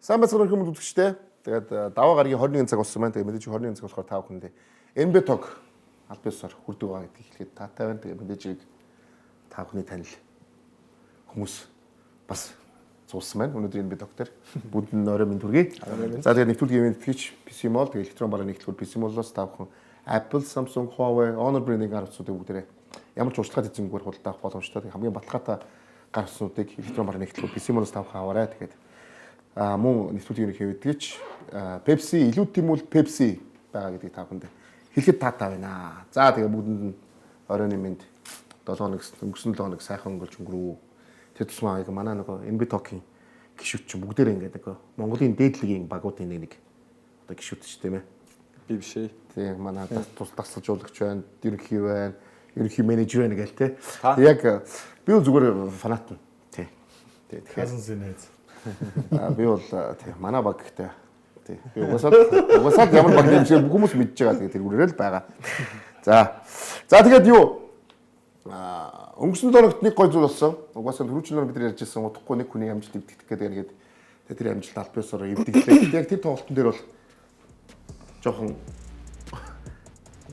Сайн байцгаана уу хүмүүс үзэгчдээ. Тэгээд даваа гарагийн 21 цаг болсон байна. Тэгээд мэдээж 21 цаг болохоор та бүхэндээ NBA Talk аль биесээр хүрдэг байгаа гэдгийг хэлэхэд таатай байна. Тэгээд мэдээж хэрэг та бүхний танил хүмүүс бас цуулсан байна. Өнөөдөр NBA Talk дээр бүгд нь орой минь төргий. За тэгээд нэвтрүүлгийн ивент тэтгэгч PC Mall, тэгээд электрон бараа нэгтлгүүр PC Mall-оос та бүхэн Apple, Samsung, Huawei, Honor брендийн гар утсуудыг бүгдээрээ ямар ч урьдчилгаа эзэмгүйгээр худалдаа авах боломжтой. Тэгээд хамгийн баталгаатай гар утснуудыг электрон бараа нэгтлгүүр PC Mall-оос та бүхэн аваарай. Тэгээд мөн нэвтрүүлгийн ерөнхий хэвдэгч Pepsi илүү тэмүүл Pepsi байгаа гэдгийг та бүхэнд хэлэхэд таатай байна. За тэгээ бүгдэнд нь оройн мэнд 7 хоног өнгөрсөн 7 хоног сайхан өнгөрч өнгөрөв. Тэр тусмаа яг манай нөгөө NB Talk-ийн гишүүд чинь бүгдээрээ ингээд нөгөө Монголын дээдлэгийн багуудын нэг одоо гишүүд ч тийм ээ. Би биш ээ. Тийм манай тус дасгалжуулагч байна, ерөнхий байна, ерөнхий менежер байна гээл те. Яг би бол зүгээр фанат нь. Тий. Тий. Тэгэхээр Cousins-ийн найз. Би бол тий манай баг гэхдээ тий би угаасаа ямар баг дэмжих бүх хүмүүс мэдж байгаа, тэгээд тэргүүрээр л байгаа. За. За тэгээд юу өнгөрсөн дөрөгт нэг гой зүйл болсон. Угаасаа түрүүчнээр бид нар ярьж ирсэн удахгүй нэг хүний амжилт эвдэгдэх гэдэг нэгэд тэр амжилт аль биесээр эвдэглээ. Яг тэр тоглолтын дээр бол жоохон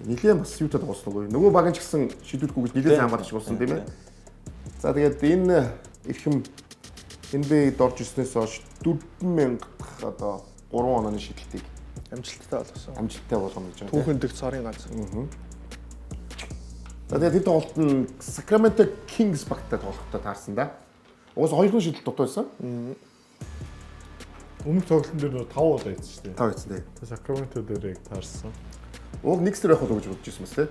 нилээн бас юутай тоглосон үгүй. Нөгөө баг нь ч гэсэн шидүүлэхгүй гэж нилээн сайн хамгаалж болсон тийм ээ. За тэгээд энэ эрхэм NBA-д орж ирснээс хойш 4000 дахь одоо 3 онооны шидэлтийг амжилттай болгосон. Амжилттай болгоно гэж байна. Түүхэн дэх цорын ганц. За тэгээд тэр тоглолт нь Sacramento Kings багтай тоглохтой таарсан да. Угаасаа хоёрхан шидэлт дутуу байсан. Өмнөх тоглолтын дээр нөгөө 5 удаа ийдсэн шүү дээ. 5 ийдсэн дээ. Sacramento дээр яг таарсан. Уг Knicks дээр байх болов уу гэж бодож ирсэн мэт те.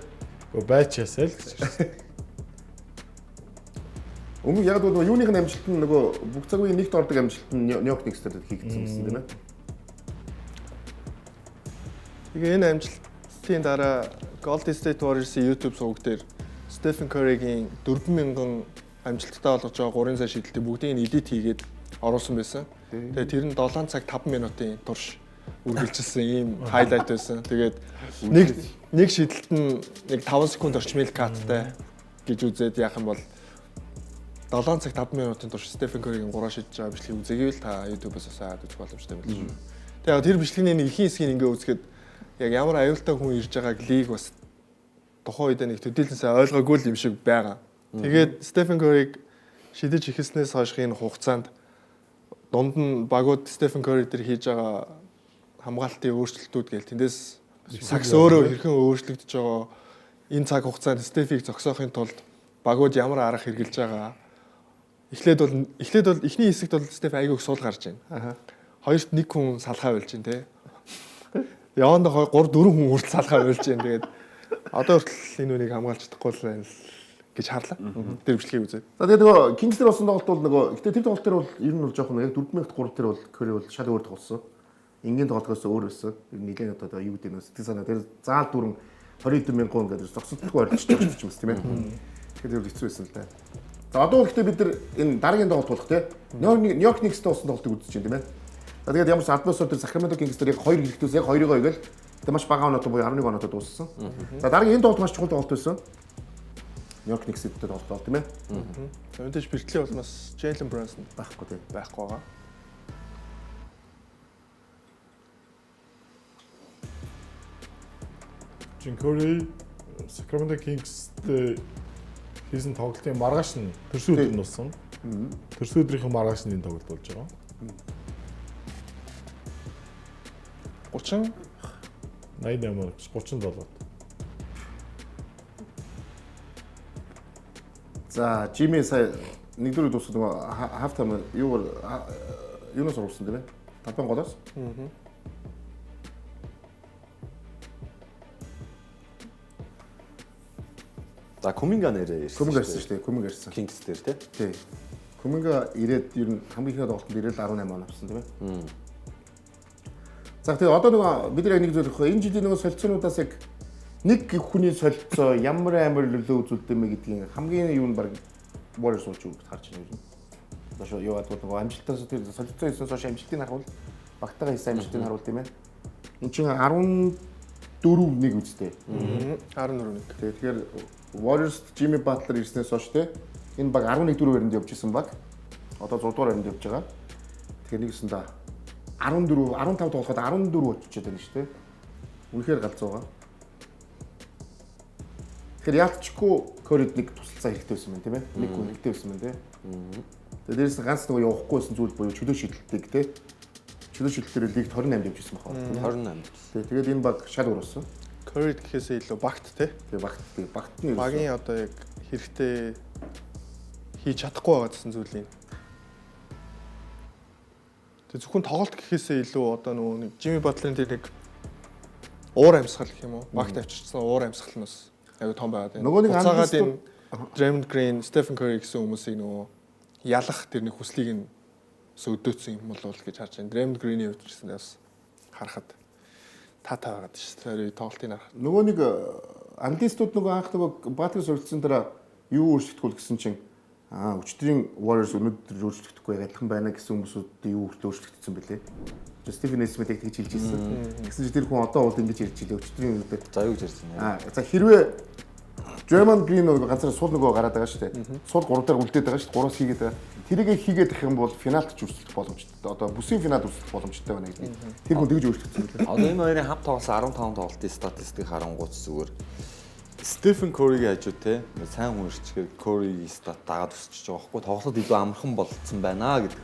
Гэхдээ байчаасаа л гэж байна. Өмнө яг нөгөө юуных нь амжилт нь нөгөө бүх цаг үеийн нэгт ордог амжилт нь New York Knicks дээр хийгдсэн гэсэн тийм ээ. Тэгээ энэ амжилтын дараа Golden State Warriors-ийн YouTube суваг дээр Stephen Curry-гийн 4000 амжилттай болгож байгаа 3 сая шидэлтийг бүгдийг нь edit хийгээд оруулсан байсан. Тэгээ тэр нь 7 цаг 5 минутын турш үргэлжилсэн ийм highlight байсан. Тэгээд нэг шидэлт нь нэг 5 секунд орчмын cut-тай гэж үзээд яах юм бол 7 цаг 5 минутын турш Стефен Curry-гийн 3 шидэж байгаа бичлэгийг үзээгүй л та YouTube-аас саад үзэх боломжтой байл шүү. Тэгээ яг тэр бичлэгийн нэг ихэнх хэсгийг ингээ үзэхэд яг ямар аюултай хүн ирж байгааг лиг бас тухайн үед нэг төдийлөн сайн ойлгоогүй л юм шиг байгаа. Тэгээд Стефен Curry-г шидэж эхэлснээс хойшх энэ хугацаанд дунд нь багууд Стефен Curry дээр хийж байгаа хамгаалтын өөрчлөлтүүд гээл тэндээс сакс өөрөө хэрхэн өөрчлөгдөж байгаа, энэ цаг хугацаанд Стефийг зогсоохын тулд багууд ямар арга хэрэглэж байгаа. Эхлээд бол эхний хэсэгт бол Стеф айгүйх суул гарч байна. Хоёрт нэг хүн салхаа болж байна те. Явандаа 3 4 хүн хүртэл салхаа болж байна. Тэгээд одоо хүртэл энэ үнийг хамгаалж чадахгүй л байна л гэж харлаа. Тэр бичлэгийг үзээд. За тэгээд нөгөө Kings дээр болсон тоглолт бол нөгөө гэтээ тэр тоглолт дээр бол ер нь бол жоохон яг 4003 дээр бол Curry бол шал өөр тоглосон. Энгийн тоглолтоос өөр байсан. Ер нь нэлээд одоо юу гэдэг нь сэтгэл санаа тэр заал дүүрэн 20 мянган гэдэг зогсолтгүй орилж байгаа юм шиг тийм ээ. Тэгэхээр тэр бол хэцүү байсан л да. За одоо гэхдээ бид нар энэ дараагийн тоглолт болох тийм Нью Йорк Knicks-тэй болсон тоглолтыг үзэж байна тийм ээ. За тэгээд ямар ч албан ёсоор тэр Sacramento Kings дээр яг хоёр хэрэгтүүс яг хоёрыгоо игээл тэгээд маш бага оноотой буюу 11 оноотой дууссан. За дараагийн энэ тоглолт маш чухал тоглолт байсан. Нью Йорк Knicks-тэй тоглолт бол тийм ээ. За мэдээж бэртлийн улмаас Jalen Brunson байхгүй тийм байхгүй байгаа. Jim Curry Sacramento Kings-тэй хийсэн тоглолтын маргааш нь төрсөн өдөр нь болсон. Төрсөн өдрийнхөө маргааш нь энэ тоглолт болж байгаа. 30 88 37. За Жими сая нэгдүгээр дуусах нөгөө half time юугаар юунаас оруулсан тийм ээ? Талбайн голоос. За Куминга нэрээ ирсэн. Куминга ирсэн шүү дээ. Куминга ирсэн. Kings дээр тий. Тий. Куминга ирээд ер нь хамгийн ихний тоглолтод ирээд 18 он авсан тийм ээ. За тэгээ одоо нөгөө бид нар яг нэг зүйл өгөх. Энэ жилийн нөгөө солилцоонуудаас яг нэг хүний солилцоо ямар амар нөлөө үзүүлдэг юм бэ гэдгийг хамгийн юу нь баг Warriors болж өгөх харж байна юм. Одоо шо юу гэдэг нөгөө амжилтаас тэр солилцоо хийснээс хойш амжилтыг харуул багтаага хийсэн амжилтыг харуул тийм ээ. Энд чинь 14 нэг үстэй. 14 нэг. Тэгэхээр Warriors Jimmy Butler ирснээс хойш те энэ баг 11 дөрөв байранд явж исэн баг. Одоо 6 дугаар байранд явж байгаа. Тэгэхээр нэгсэн да 14 15 тоглоход 14 очиж байна шүү дээ. Үнэхээр галзуу байгаа. Тэгэхээр яалтчгүй Curry-д нэг тусалцаа хэрэгтэй байсан байна, тийм ээ. Нэг хүн хэрэгтэй байсан байна, тийм. Тэгээ дээрээс нь ганц нөгөө явахгүй байсан зүйл буюу чөлөө шидэлтийг, тийм. Чөлөө шидэлтээр лигт 28 явж ирсэн баха. 28. Тэгээ тэгээд энэ баг шал өөр болсон. Curry гэхээсээ илүү багт те. Тэгээ багт, тэгээ багт нь ерөөсөө Багийн одоо яг хэрэгтэй хийж чадахгүй байгаа гэсэн зүйл юм. Тэгээ зөвхөн тоглолт гэхээсээ илүү одоо нөгөө нэг Jimmy Butler-ын тэр нэг уур амьсгал гэх юм уу? Багт авчирсан уур амьсгал нь бас аягүй том байгаад байна. Нөгөө нэг Буцаагаад аналистууд- энэ Draymond Green, Stephen Curry гэсэн хүмүүсийг нөгөө ялах тэр нэг хүслийг нь бас өдөөцсөн юм болов уу гэж харж байна. Draymond Green-ийн хувьд ч гэсэн бас харахад таатай байгаад шүү дээ. Тэр тоглолтыг харахад. Нөгөө нэг аналистууд нөгөө анх нөгөө Батлер суралцсан дараа юу өөрчлөгдөх вэ гэсэн чинь өчигдрийн Warriors өнөөдөр өөрчлөгдөхгүй яг адилхан байна гэсэн хүмүүсүүд юу хүртэл өөрчлөгдсөн бэлээ. Стивен A. Смит яг тэгж хэлж ирсэн. Тэгсэн чинь тэр хүн одоо бол ингэж ярьж илээ өчигдрийн үед. За, юу гэж ярьж байна? За, хэрвээ Draymond Green нөгөө ганцаараа сул нөгөө гараад байгаа шүү дээ. Сул 3 дээр үлдээд байгаа шүү дээ. 3-аас хийгээд байгаа. Тэрийгэ хийгээд их юм бол финалд ч өрсөлдөх боломжтой. Одоо бүсийн финалд өрсөлдөх боломжтой байна гэдэг. Тэр хүн тэгж өөрчлөгдсөн билээ. Одоо энэ хоёрын хамт тоглосон 15 тоглолтын статистик харангуут зүгээр Стефен Curry-гийн хажуу те сайн хүн ирчихээр Curry-гийн stat дагаад өсөж байгаа байхгүй, тоглоход илүү амархан болцсон байна гэдэг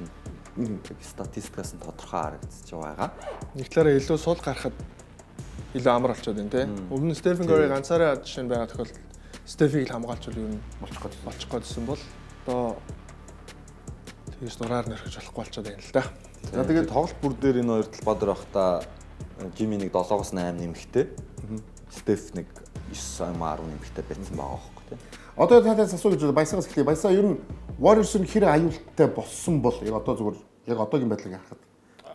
нь статистикаас нь тодорхой харагдаж байгаа. Нэг талаараа илүү сул гарахад илүү амар болчиход байна те. Өмнө нь Стефен Curry ганцаараа жишээ нь байгаа тохиолдолд Стефийг л хамгаалчвал ер нь Болчих гээд. болчих гээд бол одоо тэгж дураар нөрхөж болохгүй болчиход байна л да. За, тэгээд тоглолт бүр дээр энэ хоёр талбай дээр байхдаа Жими нэг 7-оос 8 нэмэхтэй. Стеф нэг 9 10 нэмэхтэй байсан байгаа байхгүй те. Одоо таатаас асуу гэж баясагаас эхлэе. Баясаа, ер нь Warriors нь хэр аюултай болсон бол яг одоо зүгээр яг одоогийн байдлыг харахад?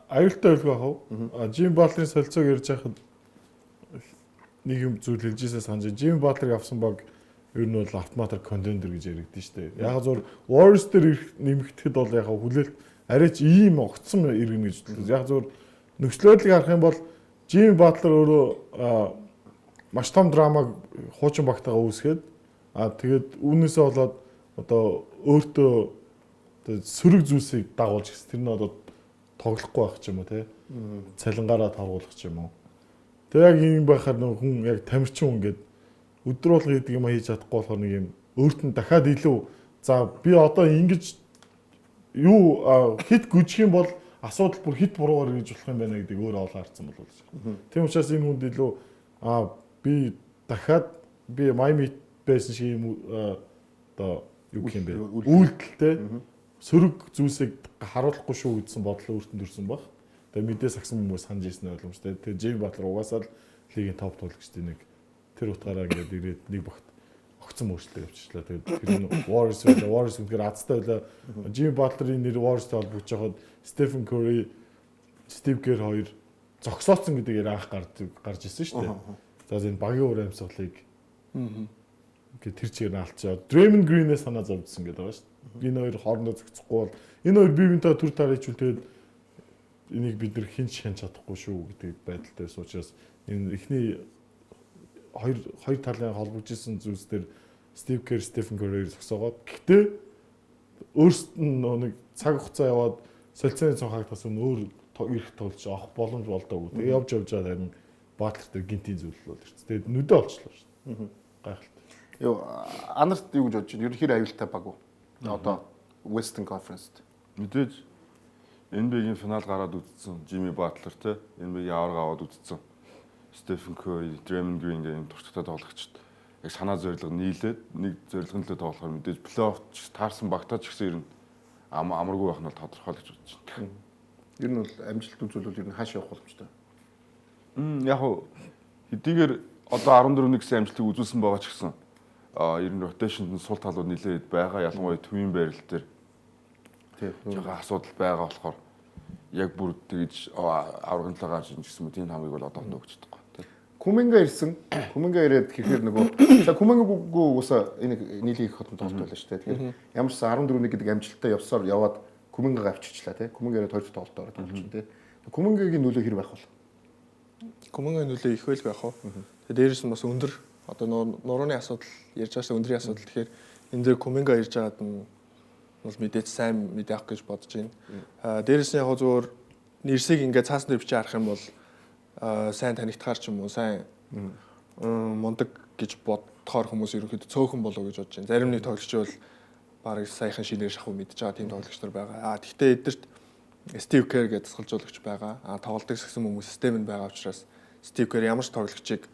Аюултай байлгүй яах вэ? Жим Батлерын солилцоог ярьж байхад нэг юм зүйл хэлжээсээ санаж, Жим Батлерыг авсан баг ер нь бол автоматар contender гэж яригдэн штэ. Яг зөв Warriors дээр ирэх нэмэгдэхэд бол яг хүлээлт арайч ийм огцсон иргэнэ гэж бодлоо. Яг зөв нөхцөл байдлыг харах юм бол Жим Батлер өөрөө маш том драмаг хуучин багтайгаа үүсгээд, тэгээд үүнээсээ болоод одоо өөртөө одоо сөрөг зүйлсийг дагуулж гисэн. Тэр нь одоо тоглохгүй байх ч юм уу те. Цалингаараа торгуулах ч юм уу. Тэгээ яг ийм байхаар нэг хүн яг тамирчин хүн гээд өдөр болго хийдэг юм хийж чадахгүй болохоор нэг юм өөрт нь дахиад илүү, за, би одоо ингэж юу хит гүжих юм бол асуудал бүр хит буруугаар гэж болох юм байна гэдэг өөр олоо харсан болов. Тийм учраас энэ хүнд илүү би дахиад би Майами байсан шиг юм одоо юу гэх юм бэ? Үйлдэлтэй сөрөг зүйлсийг харуулахгүй шүү гэдсэн бодлоо өөртөө төрсэн баг. Тэгээ мэдээ сагсан хүмүүс санаж ирсэн ойлгомжтой. Тэгээ Жими Батлер угаасаа л лигийн топ тоглогчдын нэг, тэр утгаараа ингээд ирээд нэг багт огцон өөрчлөлт явуулчихлаа. Тэгээд тэр нь Warriors байлаа. Warriors үнэхээр азтай байлаа. Жими Батлерын нэр Warriors-тай холбогдож байхад Стефен Curry, Стив Кер хоёр зогсооцсон гэдэг яриа анх гарч ирсэн шүү дээ. За, энэ багийн уур амьсгалыг ингээд тэр чигээр нь алчаа. Draymond Green-ээс санаа зовдсон гэдэг байгаа шүү дээ. Энэ хоёр хоорондоо зохицохгүй бол энэ хоёр бие биентэй төр таар ичвэл тэгээд энийг бид нар хинч хянч чадахгүй шүү гэдэг байдалтай байсан учраас энэ эхний хоёр талын холбогдож исэн зүйлс дээр Стив Кер, Стефен Curry зогсоогоод, гэхдээ өөрсдөд нь нэг цаг хугацаа яваад солилцооны цонх хаагдахаас өмнө өөр эрх тоглож авах боломж болдоогүй. Тэгээ явж явж байгаа харин Батлер дээр гинтийн зүйл бол ирсэн. Тэгээд нүдэ олчлоо шүү дээ. Гайхалтай. Юу, анарт юу гэж бодож байна? Ер нь хэр аюултай баг уу? Одоо Western Conference-д. Мэдээж NBA-гийн финал гараад үзсэн Жими Батлер те, NBA-гийн аварга аваад үзсэн Стефен Curry, Draymond Green гэх юм туршлагатай тоглогчд яг санаа зорилго нийлээд нэг зорилгын төлөө тоглохоор мэдээж плей-офф ч таарсан багтаа ч гэсэн ер нь амаргүй байх нь бол тодорхой л гэж бодож байна. Ер нь бол амжилт үзүүлвэл ер нь хааш явах боломжтой? Яг хуу хэдийгээр одоо 14-1 гэсэн амжилтыг үзүүлсэн байгаа ч гэсэн ер нь rotation-д нь сул талууд нэлээд байгаа. Ялангуяа төвийн байрал дээр жоохон асуудал байгаа болохоор яг бүр тэгж аваргын талаа гарч ийн гэсэн юм, тийм хамыг бол одоохондоо өгч чадахгүй. Куминга ирсэн. Куминга ирээд гэхээр нөгөө, за, Кумингаггүй угаасаа энэ нийлгийн их хотон тоглолт байлаа шүү дээ. Тэгэхээр ямар ч сан 14-1 гэдэг амжилттай явсаар яваад Кумингага авчирчлаа тий. Куминга ирээд хоёр дахь тоглолтод ороод тоглож байна тий. Кумингагийн нөлөө хэр байх вэ? Кумингагийн нөлөө их байлгүй яах вэ? Тэгээ дээрээс нь бас өндөр одоо нурууны асуудал ярьж байгаа шүү, өндрийн асуудал. Тэгэхээр энэ дээр Куминга ирж байгаад нь бол мэдээж сайн мэдээ авах гэж бодож байна. Дээрээс нь яг зүгээр нэрсийг ингээд цаасан дээр бичиж харах юм бол сайн танигдахаар ч юм уу сайн мундаг гэж бодохоор хүмүүс ерөнхийдөө цөөхөн болов гэж бодож байна. Зарим нэг тоглогч бол бараг саяхан шинээр шахуу мэдж байгаа тийм тоглогч нар байгаа. А тэгтээ эдгэрт Стив Кер гэж дасгалжуулагч байгаа. А тоглолтыг сгсэн хүмүүс систем нь байгаа учраас Стив Кер ямар ч тоглогчийг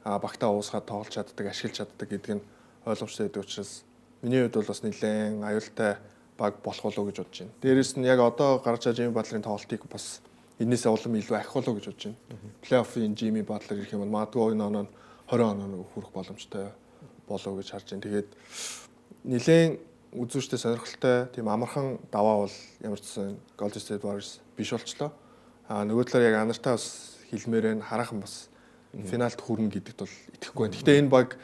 багтаа уусгаад тоглож чаддаг, ашиглаж чаддаг гэдэг нь ойлгомжтой байдаг учраас миний хувьд бол бас нэлээд аюултай баг болох болов уу гэж бодож байна. Дээрээс нь яг одоо гарч байгаа Жими Батлерын тоглолтыг бас энээсээ улам илүү ахих болов уу гэж бодож байна. Плей-оффын Жими Батлер ирэх юм бол магадгүй энэ оноо нь 20 оноо хүрэх боломжтой болов уу гэж харж байна. Тэгээд нэлээд үзүүштэй сонирхолтой тийм амархан даваа бол ямар ч гэсэн Golden State Warriors биш болчлоо. А нөгөө талаар яг анартаа бас хэлмээр байна. Хараахан бас финалд хүрнэ гэдэгт бол итгэхгүй байна. Гэхдээ энэ баг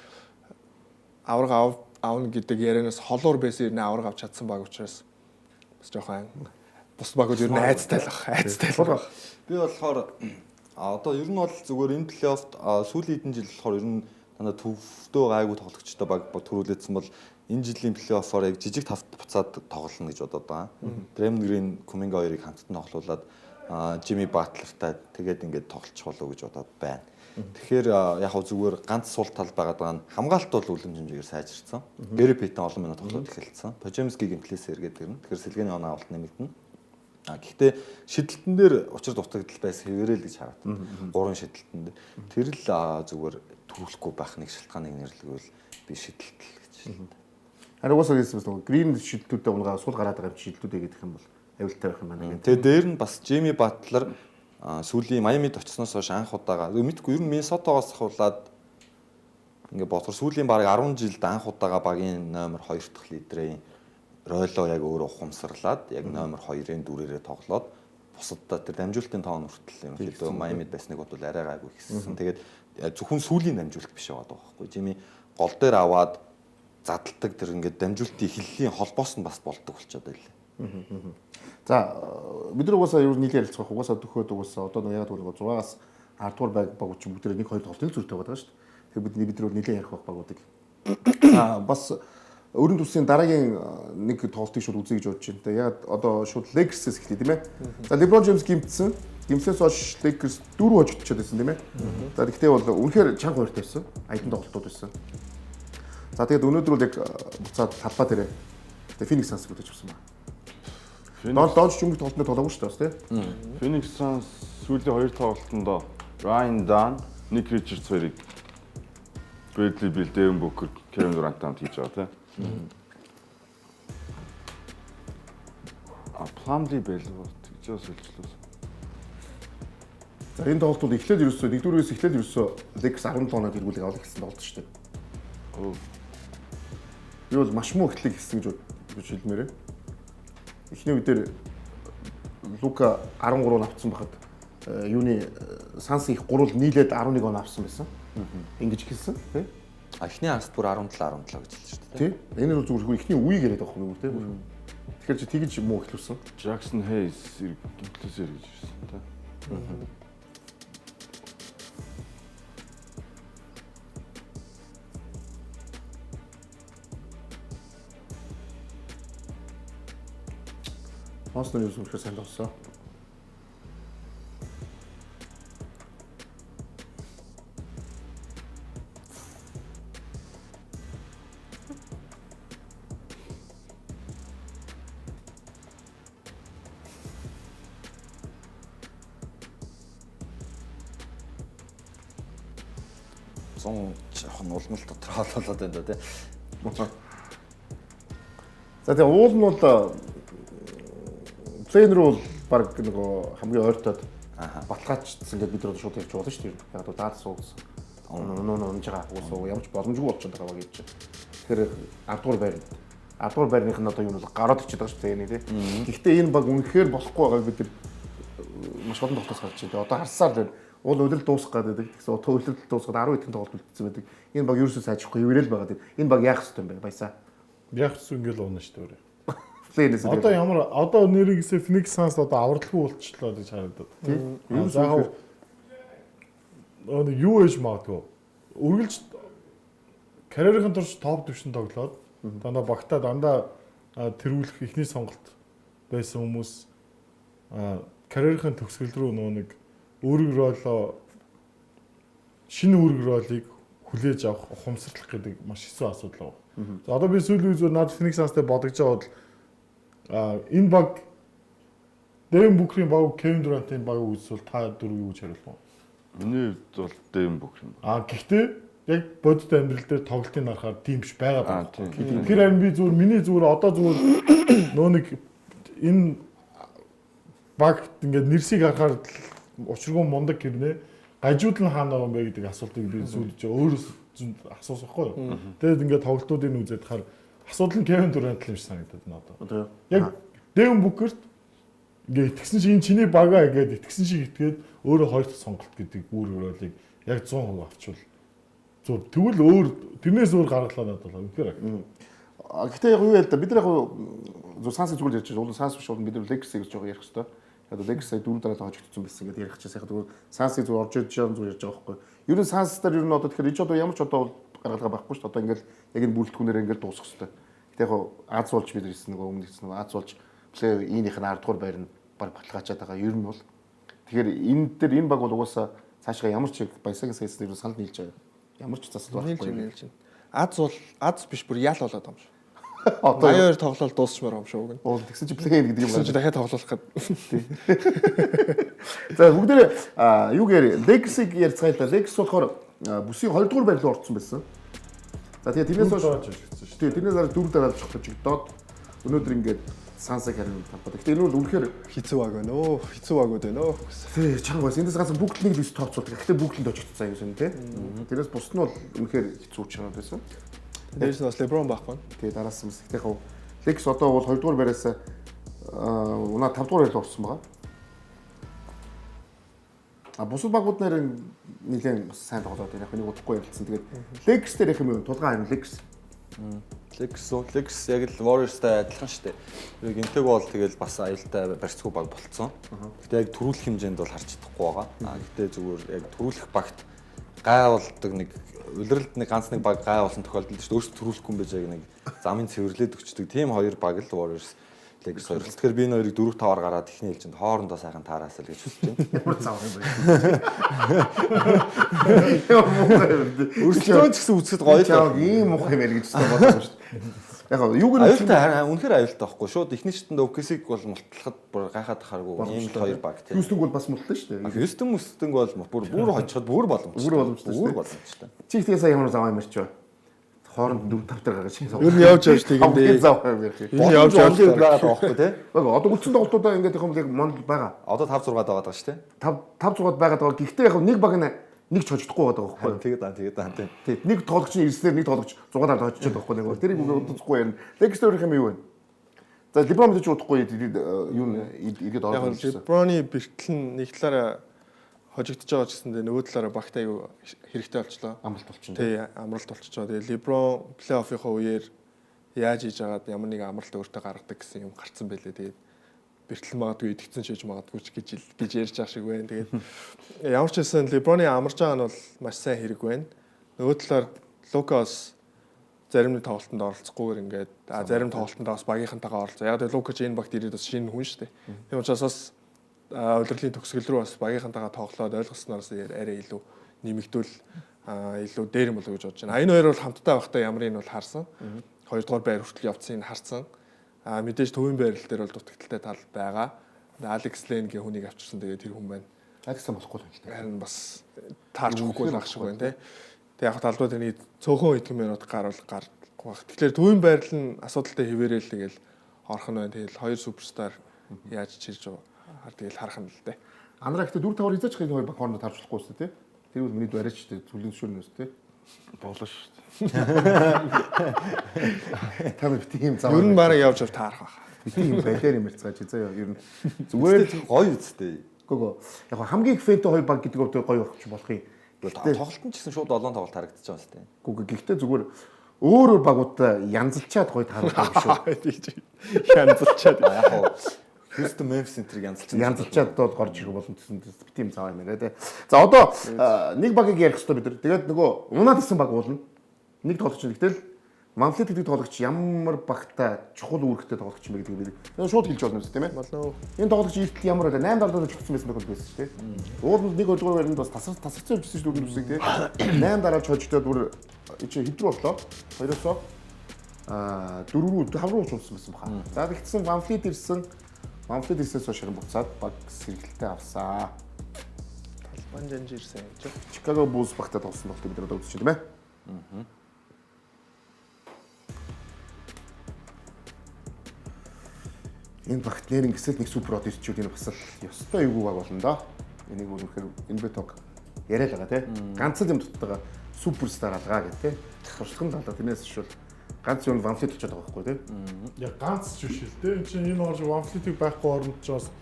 аварга авна гэдэг ярианаас холуур байсан ер нь аварга авч чадсан баг учраас бас жоохон бус багууд ер нь айцтай л баг. Айцтай л баг. Би болохоор одоо ер нь бол зүгээр энэ плей-оффт сүүлийн хэдэн жил болохоор ер нь дандаа төвдөө гайгүй тоглогчтой баг төрүүлээдсэн бол энэ жилийн плей-оффоор яг жижиг тавт буцаад тоглоно гэж бодод байгаа. Draymond Green, Kuminga хоёрыг хамтд нь тоглуулад Jimmy Butler-тай тэгээд ингээд тоглолчих болов гэж бодоод байна. Тэгэхээр яг хав зүгээр ганц сул тал байгаад байгаа нь хамгаалалт бол үлэм хэмжээгээр сайжирсан. Gary Payton олон минут тоглоод эхэлсэн. Pojemski гэмтлээс эргээд ирнэ. Тэгэхээр сэлгээний оноо авалт нэмэгдэнэ. А гэхдээ шидэлтэн дээр учир дутагдал байсан хэвээрээ л гэж хараад. Гурван шидэлтэн дээр. Тэр л зүгээр төрүүлэхгүй байх нэг шалтгааныг нэрлэгвэл би шидэлтэл гэж хэлнэ. Харин угаасаа хэлсэн бас нөгөө Green шидэлтүүдээ унгаа сул гараад байгаа юм шидэлтүүдээ гэдэг юм бол аюултай байх юм байна гэдэг. Тэгээ дээр нь бас Jimmy Butler сүүлийн Майамид очсноос хойш анх удаага мэдгүй ер нь Миннесотогоос ахуулаад ингээ бодохоор сүүлийн бараг 10 жилд анх удаага багийн номер 2 дахь лидерийн ройлоо яг өөрөө ухамсарлаад яг номер 2-ын дүрээрээ тоглоод бусаддаа тэр дамжуулалтын тоон хүртэл ерөнхийдөө Майамид байсныг бодвол арай гайгүй ихссэн. Тэгээд зөвхөн сүүлийн дамжуулалт биш байгаа байхгүй. Жими гол дээр аваад задалдаг тэр ингээд дамжуулалтын эхлэлийн холбоос нь бас болдог болчиход байлаа. За бид нар угаасаа юу нийлээ ярилцах угаасаа төхөөд угаасаа одоо нэг яг тэгвэл 6-аас 10 дугаар баг багууд чинь бүгдээ 1 2 тоглолтын зөртэй байгаа шүү дээ. Тэгэхээр бид нар нийлээ ярих байх багуудыг. Аа бас өрн төслийн дараагийн нэг тоглолтыг шууд үзье гэж бодож байна. Тэгээ яг одоо шууд Lakers-ээс эхлэе тийм ээ. За LeBron James гимтсэн. Гимтлээс хойш Lakers 4 хожигдчиход байсан тийм ээ. За тэгтээ бол үнэхээр чанга хоёрт байсан. Аятан тоглолтууд байсан. За тэгээд өнөөдөр бол яг буцаад талбай дээрээ тэгээ Phoenix Suns бүтээж авсан байна. Донч өнгө тоглолтод тоглоогүй шүү дээ бас тийм. Phoenix Suns сүүлийн хоёр тоглолтонд Ryan Dunn, Nick Richards хоёрыг Bradley Beal, Devin Booker, Kevin Durant хамт хийж байгаа тийм. А Plumlee байлгүй тэгж бас солилцлоо. За энэ тоглолт бол эхлээд ерөөсөө нэгдүгээрээс эхлээд ерөөсөө Lakers 17 оноод эргүүлэг авах гэсэн тоглолт шүү дээ. Би бол маш муу эхлэлийг хийсэн гэж хэлмээр байна. Эхний үе дээр Лука 13 он авсан байхад юуны Санс их гурвал нийлээд 11 он авсан байсан. Ингэж эхэлсэн тий. А эхний хагас бүр 17 17 гэж хэлсэн шүү дээ. Тий. Энэ бол зүгээр эхний үеийг яриад байгаа юм тий. Тэгэхээр чи тэгж муу эхлүүлсэн. Jackson Hayes гимтлээс эргэж ирсэн тий. Монстр юус үнэхээр сайн тоглосон. Зун жоохон улмал дотор холоолоод байна да тий. За тэгээ уул нь бол плейн рүү бол баг нөгөө хамгийн ойртоод баталгаажчихсан гэдээ бид нар шууд ярьж болно шүү дээ. Яг бол даалс уугсан. Нөө унж байгаа уусаа ямар ч боломжгүй болчиход байгаа гэж. Тэгэхээр 10 дугаар байранд 10 дугаар байрных нь одоо юу нь бол гараад ичээд байгаа шүү дээ энэ тий. Гэхдээ энэ баг үнэхээр болохгүй байгааг бид нар маш олон тоглолтоос харж байна. Одоо харсаар л байна. Уул удирдал дуусах гэдэг. Тэгсэн одоо удирдал дуусгаад 10 хэдэн тоглолт үлдсэн байдаг. Энэ баг ерөөсөө сайжрахгүй хэвээрэл байгаа. Энэ баг яах ёстой юм бэ? Баясаа. Яах ёстой ингээл уuna шүү дээ. Плейнээс Одоо ямар одоо нэрийгсээ Phoenix Suns одоо авралгүй болчихлоо гэж харагдаад. Тийм. За яг юу ээж магадгүй. Үргэлж карьерийн турш топ түвшин тоглоод дандаа багтаа дандаа тэргүүлэх эхний сонголт байсан хүмүүс карьерийн төгсгөл рүү нөгөө нэг үүрэг ролоо шинэ үүрэг ролыг хүлээж авах ухамсарлах гэдэг маш хэцүү асуудал байна. За одоо би сүүлийн үед зүгээр надад Phoenix Suns-тай бодож байгаа бол энэ баг Devin Booker-ийн баг, Kevin Durant-ийн баг үзвэл та дөрөв юу гэж хариулах вэ? Миний хувьд бол Devin Booker юм байна. Гэхдээ яг бодит амьдрал дээр тоглолтын харахаар тийм биш байгаа байна. Тэгэхээр харин би зүгээр миний зүгээр одоо зүгээр нөө нэг энэ багт ингээд нэрсийг харахаар учиргүй мундаг гэрнэ гажууд нь хаана байгаа юм бэ гэдэг асуултыг би сүүлж өөрөөс асуусан байхгүй юу. Тэгээд ингээд тоглолтуудыг үзээд хахаар асуудал нь Кевин Дурант юм шиг санагдаад надад. Яг Devin Booker-т ингээд итгэсэн шиг энэ чиний багаа ингээд итгэсэн шиг итгээд өөрөө хоёр дахь сонголт гэдэг үүрэг ролыг яг 100% авчвал зөв тэгвэл өөр тэрнээс өөр гаргалаа надад бол үнэхээр. Гэхдээ яг юу яа л да бид нар яг зөв Санс зүгээр ярьж байгаа. Уул Санс биш бол бид нар Lakers-ийг гэж ярих хэрэгтэй. Яг Lakers сая дөрөв дараа хожигдсон байсан гэдээ ярих чаас яг зөв Санс-ыг зөв орж ирж байгаа зүгээр ярьж байгаа байхгүй. Ер нь Санс дээр ер нь одоо тэгэхээр энэ ч одоо ямар ч одоо гаргалгаа байхгүй шүү дээ. Одоо ингээл яг энэ бүрэлдэхүүнээр ингээл дуусах хэрэгтэй. Гэтэ яг Аз болж бид нар хэлсэн нөгөө өмнө хэлсэн нөгөө Аз болж плей-инийх нь 10 дугаар байр нь баг баталгаажаад байгаа. Ер нь бол тэгэхээр энэ дээр энэ баг бол угаасаа цаашгаа ямар ч баясагийн сайс дээр санал нийлж байгаа. Ямар ч засал байхгүй. Нийлж байна. Аз бол аз биш бүр ял болоод байгаа юм шиг. Одоо 82 тоглолт дуусчмаар юм шиг уг нь. Уул тэгсэн чи плей гэдэг юм байна. Тэгсэн чи дахиад тоглох гээд. За бүгдээрээ юу гэр Lakers-ыг ярьцгаая л да. Lakers болохоор бүсийн 2 дугаар байр руу орсон байсан. За тэгээ тэрнээс хойш шүү. Тэгээ тэрнээс дараа 4 дараалж хожигдоод өнөөдөр ингээд Санс-ыг харин тавьдаг. Гэтэ энэ бол үнэхээр хэцүү баг байна өө. Хэцүү багууд байна өө. Тий, чанга байсан. Эндээс ганц Бруклинийг л тооцоолдог. Гэтэ Бруклинд хожигдсон юм шиг тий. Тэрнээс бус нь бол үнэхээр хэцүү чанга байсан. Дээрс нь бас LeBron байхгүй. Тий, дараасан мэс. Гэтэ яг Lakers одоо бол 2 дугаар байраас унаа 5 дугаар байр руу орсон байгаа. А бусад багууд нэр нэлээд бас сайн тоглоод байна. Яг нэг удахгүй ярилцсан. Тэгээд Lakers дээр их юм юу? Тулгаан харин Lakers. Lakers яг л Warriors-тай адилхан шүү дээ. Яг энтэйг бол тэгэл бас аюултай барьцгүй баг болцсон. Гэтэ яг төрүүлэх хэмжээнд бол харж чадахгүй байгаа. А гэтэ зүгээр яг төрүүлэх багт гай болдог нэг улиралд нэг ганц нэг баг гай болсон тохиолдолд шүү дээ. Өөрсдөө төрүүлэхгүй юм байж яг нэг замын цэвэрлээд өчтдөг. Тийм хоёр баг л Warriors Lakers хоёр. Тэгэхээр би энэ хоёрыг 4-5-аар гараад эхний ээлжинд хоорондоо сайхан таараасаа л гэж хүсэж байна. Ямар зав юм бэ? Ямар муухай юм бэ? Өрсөлдөөн ч гэсэн үзэхэд гоё л. Ийм муухай юм ярь гэж бодсон шүү дээ. Яг юуг нь аюултай үнэхээр аюултай байхгүй. Шууд эхний шатанд OKC-г бол мултлахад бүр гайхаад хараагүй. Ийм л хоёр баг тийм. Хьюстон бол бас мултлаа шүү дээ. Хьюстон мөстөнгө бол бүр хожиход бүр боломжтой. Бүр боломжтой. Бүр боломжтой. Чи ихтэй сая ямар зав юм ярьч вэ? Хооронд 4-5 дээр гаргаж шинэ. Ер нь явж явж тэгэндээ. Зав юм ярих. Ер нь явж явж байгаа байхгүй тий. Үгүй одоо үлдсэн тоглолтуудаа ингээд яг юм яг монд байгаа. Одоо 5-6 байгаа даа шүү дээ. 5-6 байгаад байгаа. Гэхдээ яг нэг баг нэг ч хожигдохгүй байгаа байхгүй. Тэгээд аа тэгээд аа тий. Тий. Нэг тоглогч нь ирснээр нэг тоглогч 6 дараа хожчиход байхгүй нэг. Тэрийг үгүй удахгүй ярина. Lakers өөрийнх юм юу вэ? За LeBron мэдээж удахгүй юу эргээд орох юм шиг. LeBron-ы бэртэл нь нэг талаараа хожигдож байгаа ч гэсэндээ нөгөө талаараа багт аюу хэрэгтэй болчлоо. Амралт болчихно. Тий, амралт болчихж байгаа. Тэгээ LeBron плей-оффынхоо үеэр яаж хийж байгаад ямар нэгэн амралт өөртөө гаргадаг гэсэн юм гарцсан байлээ. Тэгээд бэртэл магадгүй идэгцэн шиж магадгүй ч гэж ярьж байгаа шиг байна. Тэгээд ямар ч байсан LeBron-ы амарж байгаа нь бол маш сайн хэрэг байна. Нөгөө талаар Лукас зарим нэг тоглолтод оролцохгүйгээр ингээд зарим тоглолтод бас багийнхантайгаа оролцоо. Яг тэгээ Лука ч энэ багт ирээд бас шинэ хүн шүү дээ. Тийм учраас бас улирлын төгсгөл рүү бас багийнхантайгаа тоглоод ойлгосноос арай илүү нэмэгдүүл илүү дээр юм болов уу гэж бодож байна. Энэ хоёр бол хамтдаа байхдаа ямар энэ бол харсан. Хоёрдугаар байр хүртэл явцсан энэ харсан. Мэдээж төвийн байрал дээр бол дутагдaltaй тал байгаа. Алекс Лен гэх хүнийг авчирсан. Тэгээд тэр хүн байна. Алекс болохгүй л байна. Харин бас таарч өгөхгүй л ах шиг байна тий. Тэг яг талбай тэрний цөөхөн хэдхэн минут гарвал гарахгүй байх. Тэгэхээр төвийн байрал нь асуудалтай хэвээрэл тэгэл орох нь байна. Тэгэл хоёр суперстар яаж чирж байгаа тэгэл харах нь л дээ. Анараа гэхдээ 4-5-аар хязгаарч энэ хоёр баг хоорондоо тарж болохгүй шүү дээ тий. Тэр бол миний бариач шүү дээ. Зүлийн зөвшөөрнө үү тий. Болно шүү дээ. Та нар бити юм зав. Ер нь бараг явж таарах байх. Бити юм балиар юм ярьцгааж заяа ер нь зүгээр гоё үсттэй. Гүг. Яг хамгийн их фэнтэй хоёр баг гэдэг нь гоё байх ч болох юм. Тоглолт нь ч гэсэн шууд 7 тоглолт харагдаж байгаа үстэй. Гүг гэхдээ зүгээр өөр өөр багуудаа янзалчаад гоё таарах юм шүү. Янзалчаад яг хоо Houston Memphis энтриг янзалчаад бол горж ирэх болно гэсэн бит юм зав юм яриа те. За одоо нэг багийг ярих хэрэгтэй бид нар. Тэгээд нөгөө унаад исэн баг уулна. Нэг тоглогч нь гэтэл VanVleet гэдэг тоглогч ямар багта чухал үүрэгтэй тоглогч юм бэ гэдгийг бид шууд хэлж болно тийм ээ. Болно. Энэ тоглогч эртэл ямар байлаа 8 дараад хожигдсон байсан тохиолдол байсан шүү дээ. Уул нь 1 2 дугаар байранд бас тасарсан явжсэн шүү дээ үсэг тийм. 8 дараад хожигдоод бүр чи хэд рүү орлоо? 2-оос 4 рүү 5 руу чунсан байсан баха. За тэгсэн VanVleet ирсэн. VanVleet ирсээс хойш харин буцаад баг сэргэлтээ авсан. Талбан жанж ирсэн гэж. Chicago Bulls багтаа тоглосон тоглолтыг бид нар одоо үзэж байна тийм ээ. Энэ багт нэр ингэсэл нэг супер од ирчүүд энэ бас л ёстой эвгүй баг болно доо. Энийг үнэхээр NBA тог яриа л байгаа тий. Ганц л юм дуттайгаа суперстар алгаа гэх тий. Туршлага нь алгаа тэрнээс шил ганц юм VanVleet болчиход байгаа байхгүй тий. Яг ганц ч биш л дээ. Энд чинь энэ орж VanVleet-ийг байхгүй оронд ч бас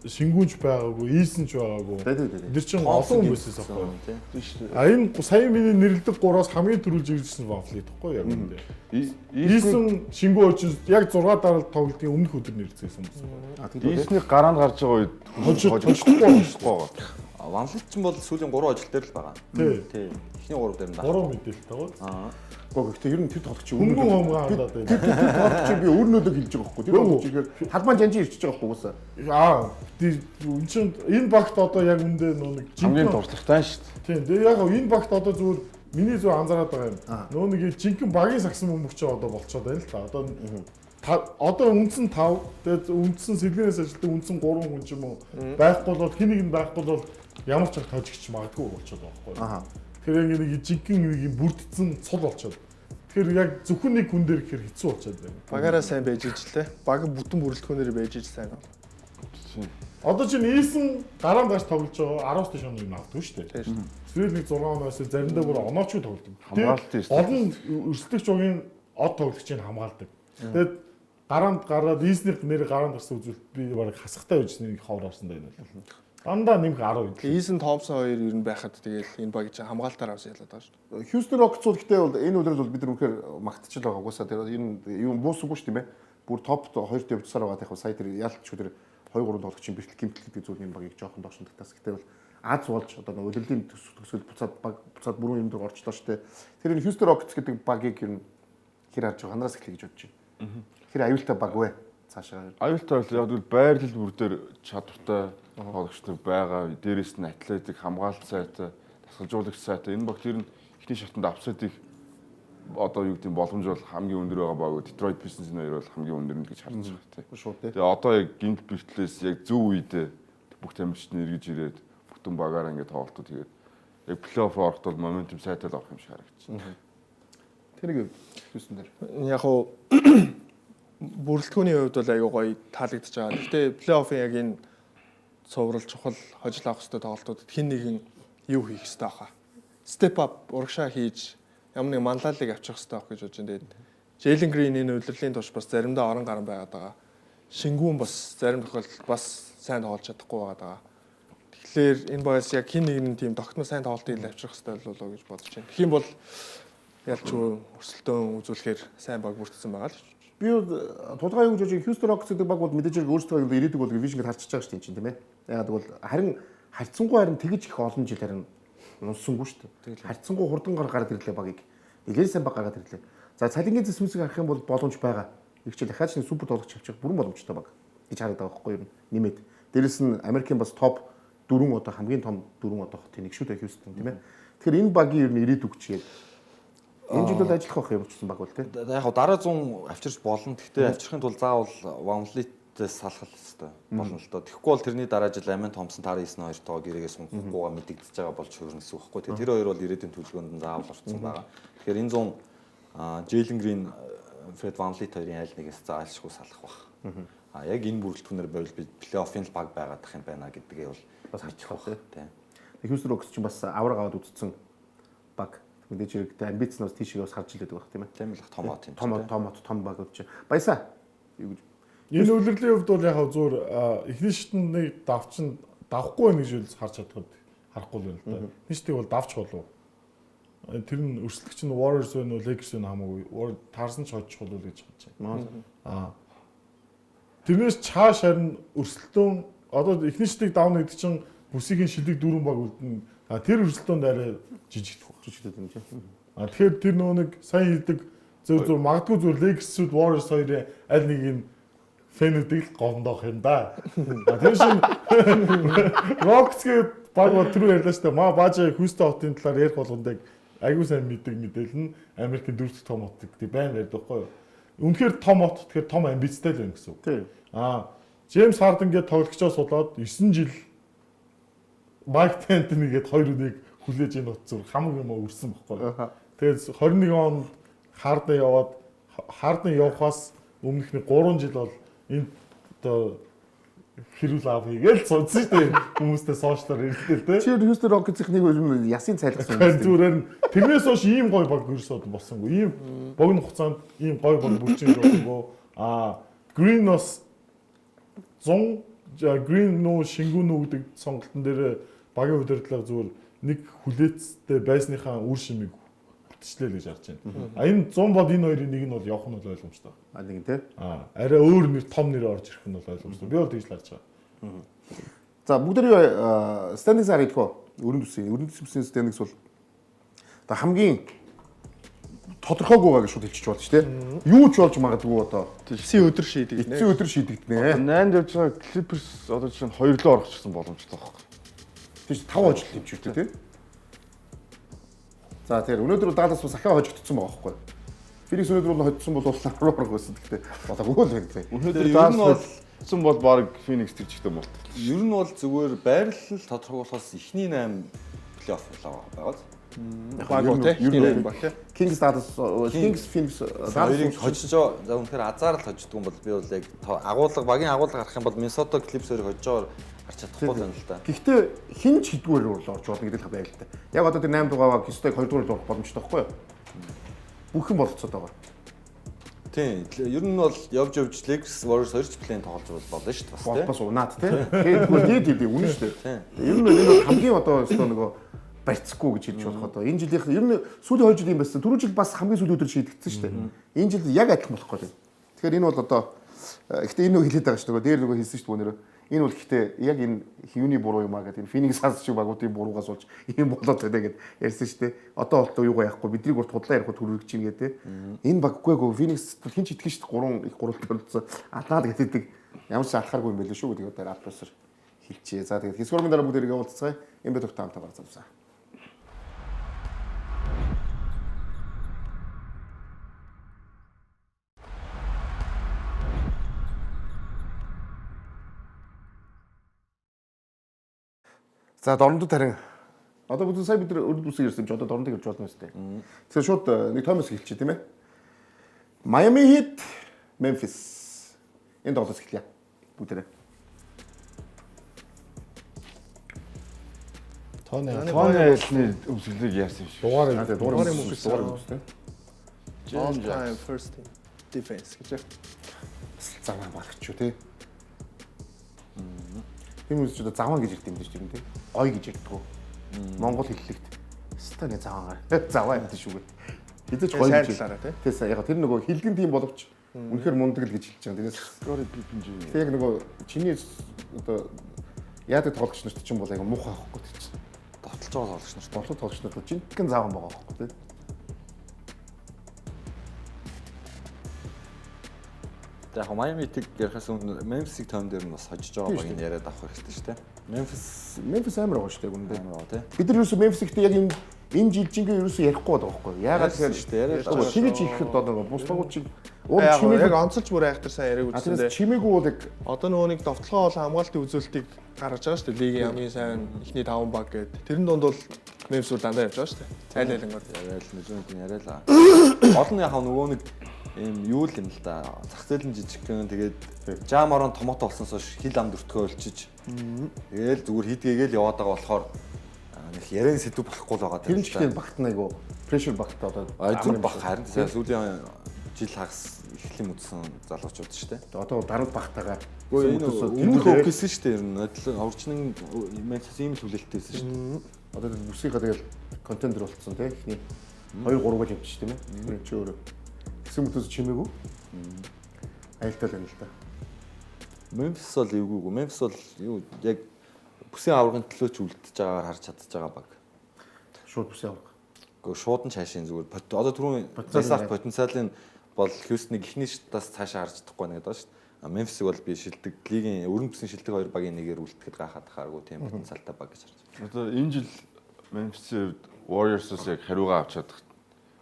Шингүүнч байгаагүй, Ийсэн ч байгаагүй. Тэр чинь олон хүмүүс байсан байхгүй. Тийм шүү дээ. А энэ сая миний нэрлэдэг гураас хамгийн түрүүлж иржсэн VanVleet байхгүй яг үндэ. Ийсэн Шингүү хоёр чинь яг 6 дараалал тоглолтын өмнөх өдөр нэрлэсэн юм байна. Ийсний гараанд гарч байгаа үед хожихгүй байгаа. VanVleet чинь бол сүүлийн 3 ажил дээр л байгаа. Тий. Эхний 3 дээр нь 3 мэдээлэлтэй байгаа. Аа. Гэхдээ ер нь тэр тоглогч өмнө хомгоо хандаад байна. Тэр тоглогч би өрнөлөг хэлж байгаа байхгүй. Тэр тоглогч ихээр талбан жанжин ирчихэж байгаа байхгүй уусаа. Аа энэ чинь энэ багт одоо яг үндэ нөө нэг хамгийн дуртлагтай шүү дээ. Тийм. Тэгээ яг энэ багт одоо зүгээр миний зүгээр анзаараад байгаа юм. Нөө нэг жинхэнэ багийн сагсан бөмбөгч одоо болцоод байна л та. Одоо одоо үндсэн 5, тэгээд үндсэн сэлгэнээс ажилтдаг үндсэн 3 хүн ч юм уу байхгүй бол хин нэг нь байхгүй бол ямар ч хожигч магадгүй болцоод байгаа байхгүй. Аа. Тэгэхээр яг нэг жинхэнэ нэг юм бүрдсэн цул болцоод. Тэгэхээр яг зөвхөн нэг хүн дээр гэхэр хэцүү болцоод байна. Багаараа сайн байж ижил те. Баг бүтэн бүрэлдэхүүнээр байж ижил сайн. Одоо чинь Ийсэн гараанд гарч тоглож байгаа 10-аас дээш оноо юм авдаг шүү дээ. Сэрэл нэг 6 оноос заримдаа бүр оноочгүй тоглодог. Хамгаалт шүү дээ. Олон өрсөлдөгч багийн од тоглогчийг хамгаалдаг. Тэгээд гараанд гараад Ийсний нэр гараанд гарсан үзүүлэлт би бараг хасахтай байжсэн нэг ховор орсон даа энэ бол. Дандаа нэмэх 10 үед. Ийсэн Томпсон хоёр ер нь байхад тэгэл энэ баг чинь хамгаалтаар авсан ялаад байгаа шүү дээ. Houston Rockets бол гэхдээ бол энэ өдрөл бол бид нар үнэхээр магтчихл байгаа. Угаасаа тэр энэ юм буусангүй шүү дээ, тийм ээ. Бүр топ 2-т явжсаар байгаа. Яг сая тэр ялч тэр 2 3 тоглогчийн бэртэл гэмтэл гэдэг зүйл энэ багийг жоохон доош нь татаас. Гэхдээ бол аз болж одоо нэг удирдлагын төсөл буцаад баг буцаад бүрэн юм дээр орчлоо шүү дээ. Тэр энэ Houston Rockets гэдэг багийг ер нь хэр харж байгаа ханраас эхлэе гэж бодож байна. Хэр аюултай баг вэ? Цаашаа. Аюултай бол яг л байрлал бүр дээр чадвартай тоглогч нар байгаа. Дээрээс нь атлетик, хамгаалалт сайтай, дасгалжуулагч сайтай. Энэ багт ер нь эхний шатанд апсетик одоо юу гэдэг нь боломж бол хамгийн өндөр байгаа баг. Detroit Pistons-ийн хоёр бол хамгийн өндөр нь гэж харж байгаа тийм. Шууд тийм. Тэгээ одоо яг гинт бэртлээс яг зөв үедээ бүх тамирчид нь эргэж ирээд бүтэн багаараа ингээд тоглолтууд тэгээд яг плей-офф ороход бол моментум сайтай л орох юм шиг харагдчихна. Тэрийг юусэн дээр. Яг уу бүрэлдэхүүний хувьд бол аюу гоё таалагдчихж байгаа. Гэхдээ плей-оффын яг энэ цуврал чухал хожил авах хэрэгтэй тоглолтуудад хэн нэгэн юу хийх хэрэгтэй баха. Step up урагшаа хийж ямар нэг манлайлыг авчих хэрэгтэй байх гэж бодож байна. Тэгээд Jalen Green-ийн удирдлагын турш бас заримдаа орон гарan байгаад байгаа. Шингүүн бас зарим тохиолдолд бас сайн тоглож чадахгүй байгаад байгаа. Тэгэхээр энэ боёс яг хэн нэгэн тийм тогтмол сайн тоглолтыг авчрах хэрэгтэй болов уу гэж бодож байна. Тэгэх юм бол ялч өрсөлдөөн үзүүлэхээр сайн баг бүрдсэн байгаа л. Би тулгаа юу гэж бодож Houston Rockets гэдэг баг бол мэдээж хэрэг өөрсдөө ирээдүг бол vision гэж харчиж байгаа шүү дээ чинь тийм ээ. Яагаад гэвэл харин харьцангуй харин тэгж их олон жил харин унсангүй шүү дээ. Харьцангуй хурдан гараад ирлээ багийг. Нилээн сайн баг гараад ирлээ. За цалингийн зэсмэсийг харах юм бол боломж байгаа. Их чи дахиад нэг супер тоглогч авчих бүрэн боломжтой баг гэж харагдаад байгаа байхгүй юу? Нэмээд. Дээрэс нь Америкийн бас топ 4 одоо хамгийн том 4 одоо хотын нэг шүү дээ Houston тийм ээ. Тэгэхээр энэ багийн ер нь ирээдүг чи яг энэ жил бол ажиллах байх юм чсэн баг бол тийм. Яг дараа 100 авчирч болно. Гэхдээ авчрахын тулд заавал VanVleet-ээс салах хэрэгтэй болно л доо. Тэгэхгүй бол тэрний дараа жил Amen Thompson, Tari Eason хоёртойгоо гэрээгээ сунгахгүйгаа мэдэгдэж байгаа болж хувирна гэсэн үг байхгүй. Тэгэхээр тэр хоёр бол ирээдүйн төлөвлөгөөнд нь заавал орцсон байгаа. Тэгэхээр энэ 100 Jalen Green, Fred VanVleet хоёрын аль нэгээс заалшгүй салах байх. А яг энэ бүрэлдэхүүнээр байвал би плей-оффын л баг байгаадах юм байна гэдгээ бол бас харчих байх тийм. Houston Rockets чинь бас авраг аваад үтцсэн баг. Мэдээж хэрэгтэй амбиц нь бас тийшээ бас харж илээд байгаа тийм ээ. Тийм л том хот юм. Том баг гэж. Баясаа. Юу гэж. Энэ үлрэлийн хувьд бол яг зүгээр эхний шатанд нэг давчин давхгүй байх гэж харж чадхад харахгүй л байна л да. Эхний шатыг бол давч болов. Тэр нь өрсөлдөгч нь Warriors байна уу, Lakers байна хамаагүй. Таарсан ч хожих болов гэж бодож байна. Аа. Тэрнээс чааш харин өрсөлдөөн одоо эхний шатыг давна гэдэг чинь бүсийн шилдэг дөрвөн баг үлдэнэ. А тэр өрсөлдөөнд арай жижигдэх жижигдэх юм чинь. А тэгэхээр тэр нөгөө нэг сайн хийдэг Зөв магадгүй зүгээр Lakers-үүд Warriors хоёрын аль нэг нь фэнүүдийг л гомдоох юм да. А тэр шин Rockets гээд баг бол түрүү ярьлаа шүү дээ. Маа Баажа Houston хотын талаар ярих болгонд яг айгүй сайн мэддэг мэдээлэл нь Америкийн дөрөв дэх том хот гэдэг байн ярьдаг байхгүй юу? Үнэхээр том хот тэгэхээр том амбицтай л байна гэсэн үг. Тийм. Аа Джеймс Харден гээд тоглогчоо сулаад 9 жил Майк Тентон гээд хоёр үнийг хүлээж энэ хот зүр хамаг юм өрсөн байхгүй юу? Тэгээд 21 онд Харден яваад Харден явахаас өмнөх нэг 3 жил бол энэ одоо хэрүүл аав хийгээл суудсан шүү дээ. Хүмүүстэй сошиалар ирэлтэл те. Чи Houston Rockets-ийн нэг юм ясын цайлгсан юм байна. Зүгээр нь тэрнээс хойш ийм гоё баг ерөөсөө болсонгүй. Ийм богино хугацаанд ийм гоё баг бүрчин болсонгүй. Аа Green бас 100 Green нүү Шингүн нүү гэдэг сонголтон дээр багийн удирдлага зүгээр нэг хүлээцтэй байсныхаа үр шимийг хүртчихлээ л гэж харж байна. А энэ 100 бод энэ хоёрын нэг нь бол явах нь бол ойлгомжтой. А нэг нь те. Аа арай өөр нэр том нэр орж ирэх нь бол ойлгомжтой. Би бол тэгж л харж байгаа. За бүгдээрээ standings харъя гэх үү? Өрөн төслийн. Өрөн төслийн standings бол одоо хамгийн тодорхойгүй байгаа гэж шууд хэлчих болно шүү дээ. Юу ч болж магадгүй одоо Эцсийн өдөр шийдэгдэнэ. эцсийн өдөр шийдэгдэнэ. 8-нд явж байгаа Clippers одоо жишээ нь 2 руу орох гэсэн боломжтой байхгүй. Тийш 5 хожигдол юм чи үү те. За тэгэхээр өнөөдөр бол Dallas бас ахиа хожигдсон байгаа байхгүй юу? Phoenix өнөөдөр бол хоцсон бол улаан руу орох байсан. Гэхдээ болоогүй л байна те. Өнөөдөр Ер нь Dallas бол- хоцсон бол баг Phoenix тэр чигтээ муулт. Ер нь бол зүгээр байрлал тодорхой болохоос эхний 8 плей-офф болоо байгаа. Баг уу те. Эхний найман баг те. Kings Dallas Kings Phoenix Хоёрыг хожиж байгаа. За үнэхээр азар л хождгүй юм бол би бол яг агуулга багийн агуулга гарах юм бол Minnesota Clippers хоёрыг хожиж байгаа харж чадахгүй л байна л да. Гэхдээ хин ч хэдгээр рүү орж болно гэдэг л байлтай. Яг одоо тэр 8 дугаар баг Houston-ыг 2 дугаар руу орох боломжтой байхгүй юу? Бүх юм болцоод байгаа. Тийм. Ер нь бол явж явж Lakers Warriors хоёр ч плей-ин тоглож бол болно шүү дээ бас тийм. Бас унаад тий. Тэгээд тийм тийм үнэн шүү дээ. Тийм. Ер нь энэ бол хамгийн одоо өстөө нөгөө барьцгүй гэж хэлж болох одоо энэ жилийнх ер нь сүүлийн 2 жил юм байсан. Түрүү жил бас хамгийн сүүлийн өдөр шийдэгдсэн шүү дээ. Энэ жил яг адилхан болох гээд байна. Тэгэхээр энэ бол одоо гэхдээ энэ нөгөө хэлээд байгаа шүү дээ. Дээр нөгөө хэлсэн шүү дээ нөрөө. Энэ бол гэхдээ яг энэ юуны буруу юм аа гэдэг энэ Phoenix Suns шиг багуудын буруугаас болж ийм болоод байна гэд ярьсан шүү дээ. Одоо болтоо юугаа яахгүй бидний гурт худлаа ярихгүй төрүүлж чинь гэдэг. Энэ баг үгүй гоо Phoenix хин ч итгэн шүү дээ. 3 их гурвалт болцсон. Алаад гэдэг. Ямар ч алхааргүй юм байлээ шүү гэдэг одоо албасар хэлчихье. За тэгээд хэсгүүрмийн дараа бүгд эргээ уулзцгаая. Энэ бэ тогтоо хамтаа барцсан. За дорнодод харин одоо бүгд сая бид нар өрөд үсэг ирсэн чи одоо дорнодыг ирж болно үстэй. Тэгэхээр шууд нэг Томас хэлчихье тийм ээ. Miami Heat Memphis энэ тоглолт эхэлье. Бүгдээрээ. Тооны Тоны айлны өмсгөлийг яасан юм шиг. дугаар Аа тэгээ дугаар Дугаар юм юм үсэг дугаар юм үстэй. All time first team defense гэж. Заван балагч юу тий. Тийм үс ч одоо заван гэж ярьд юм дээ тийм тий. Ой гэж ярьдаг. Монгол хэллэгт. Өстой нэг заван гар. Заван юмд шүү гээ. Хизээч гоё Сайн гэж. талаараа тий. Тэгээс яг тэр нөгөө хэлгэн тийм боловч үнэхээр мундаг л гэж хэлж байгаа. Тэрнээс Scottie Pippen Jr. тэг яг нөгөө чиний одоо яадаг тоглогч нарт чинь бол яг муухай авахгүй тэр чинь. Довтолж байгаа тоглогч нарт. Тоглолт тоглогч нарт бол жинхэнэ заван байгаа байхгүй тий. За яг Miami Heat-ийг ярихаас өмнө Memphis-ийг тоон дээр нь бас хожиж байгаа Тийм багийг яриад авах хэрэгтэй шүү дээ. Memphis Memphis амар байгаа шүү дээ үнэндээ. амар байгаа тий. Бид нар ерөөсөө Memphis ихтэй яг энэ энэ жилжингээ ерөөсөө ярихгүй байгаа байхгүй юу? Яагаад Ярьсан шүү дээ, яриад тэгэхээр тэгэж ихэд одоо нөгөө бус багууд чиг уул Яг чимээгүй яг онцолж бүр айхтар сайн яриаг А үзсэн тэрнээс дээ. чимээгүй бол яг Одоо нөгөө нэг довтлогоо бол хамгаалтын үзүүлэлтийг гаргаж байгаа шүү дээ. Лигийн хамгийн сайн эхний 5 баг гэдэг. Тэрэн дунд бол Memphis бол дандаа явж байгаа шүү дээ. Айл айлангаар. Яриад л мэжүүнт яриад л. Гол нь яг нөгөө нэг ийм юу л юм л да. Зах зээл нь жижигхэн тэгээд жаморон томото болсноос хойш хил амд өртгөө олчиж. Тэгээл зүгээр хийдгээгээл яваад байгаа болохоор нэг яриан сэдв болохгүй л байгаа тэр нь ч ихтэй багтна айгу прешэр багтаа одоо А зүг бах харин сүүлийн жил хагас эхлэн үзсэн залуучууд шүү дээ. одоо даруй багтаагаар Гэхдээ энэ өмнөх OKC шүү дээ ер нь адилхан орчнын Memphis ийм л хүлээлттэй байсан шүү дээ. одоо тэр бүсгийнхаа тэгэл контендер болцсон тий эхний 2 3 гол явчих тийм ээ. Тэр чи өөрөө тэгсэн мөтөөс чимээгүй. Аюултай л байна л да. Memphis бол эвгүйгүй. Memphis бол юу яг бүсийн аваргын төлөө ч үлдэж байгаагаар харж чадчих байгаа баг. Шууд бүсийн аварга. Гэхдээ шууд нь цаашийн зүгээр одоо түрүүн Потенциал потенциалын бол Хьюстоныг эхний шатаас цаашаа харж чадахгүй нэг гэдэг шүү дээ. А Мемфисыг бол би шилдэг лигийн өрн бүсийн шилдэг хоёр багийн нэгээр үлдэхэд гайхаад хааргүй тийм потенциалтай баг гэж харж байна. Одоо энэ жил Memphis-ийн хувьд Warriors-ос яг хариугаа авч чадах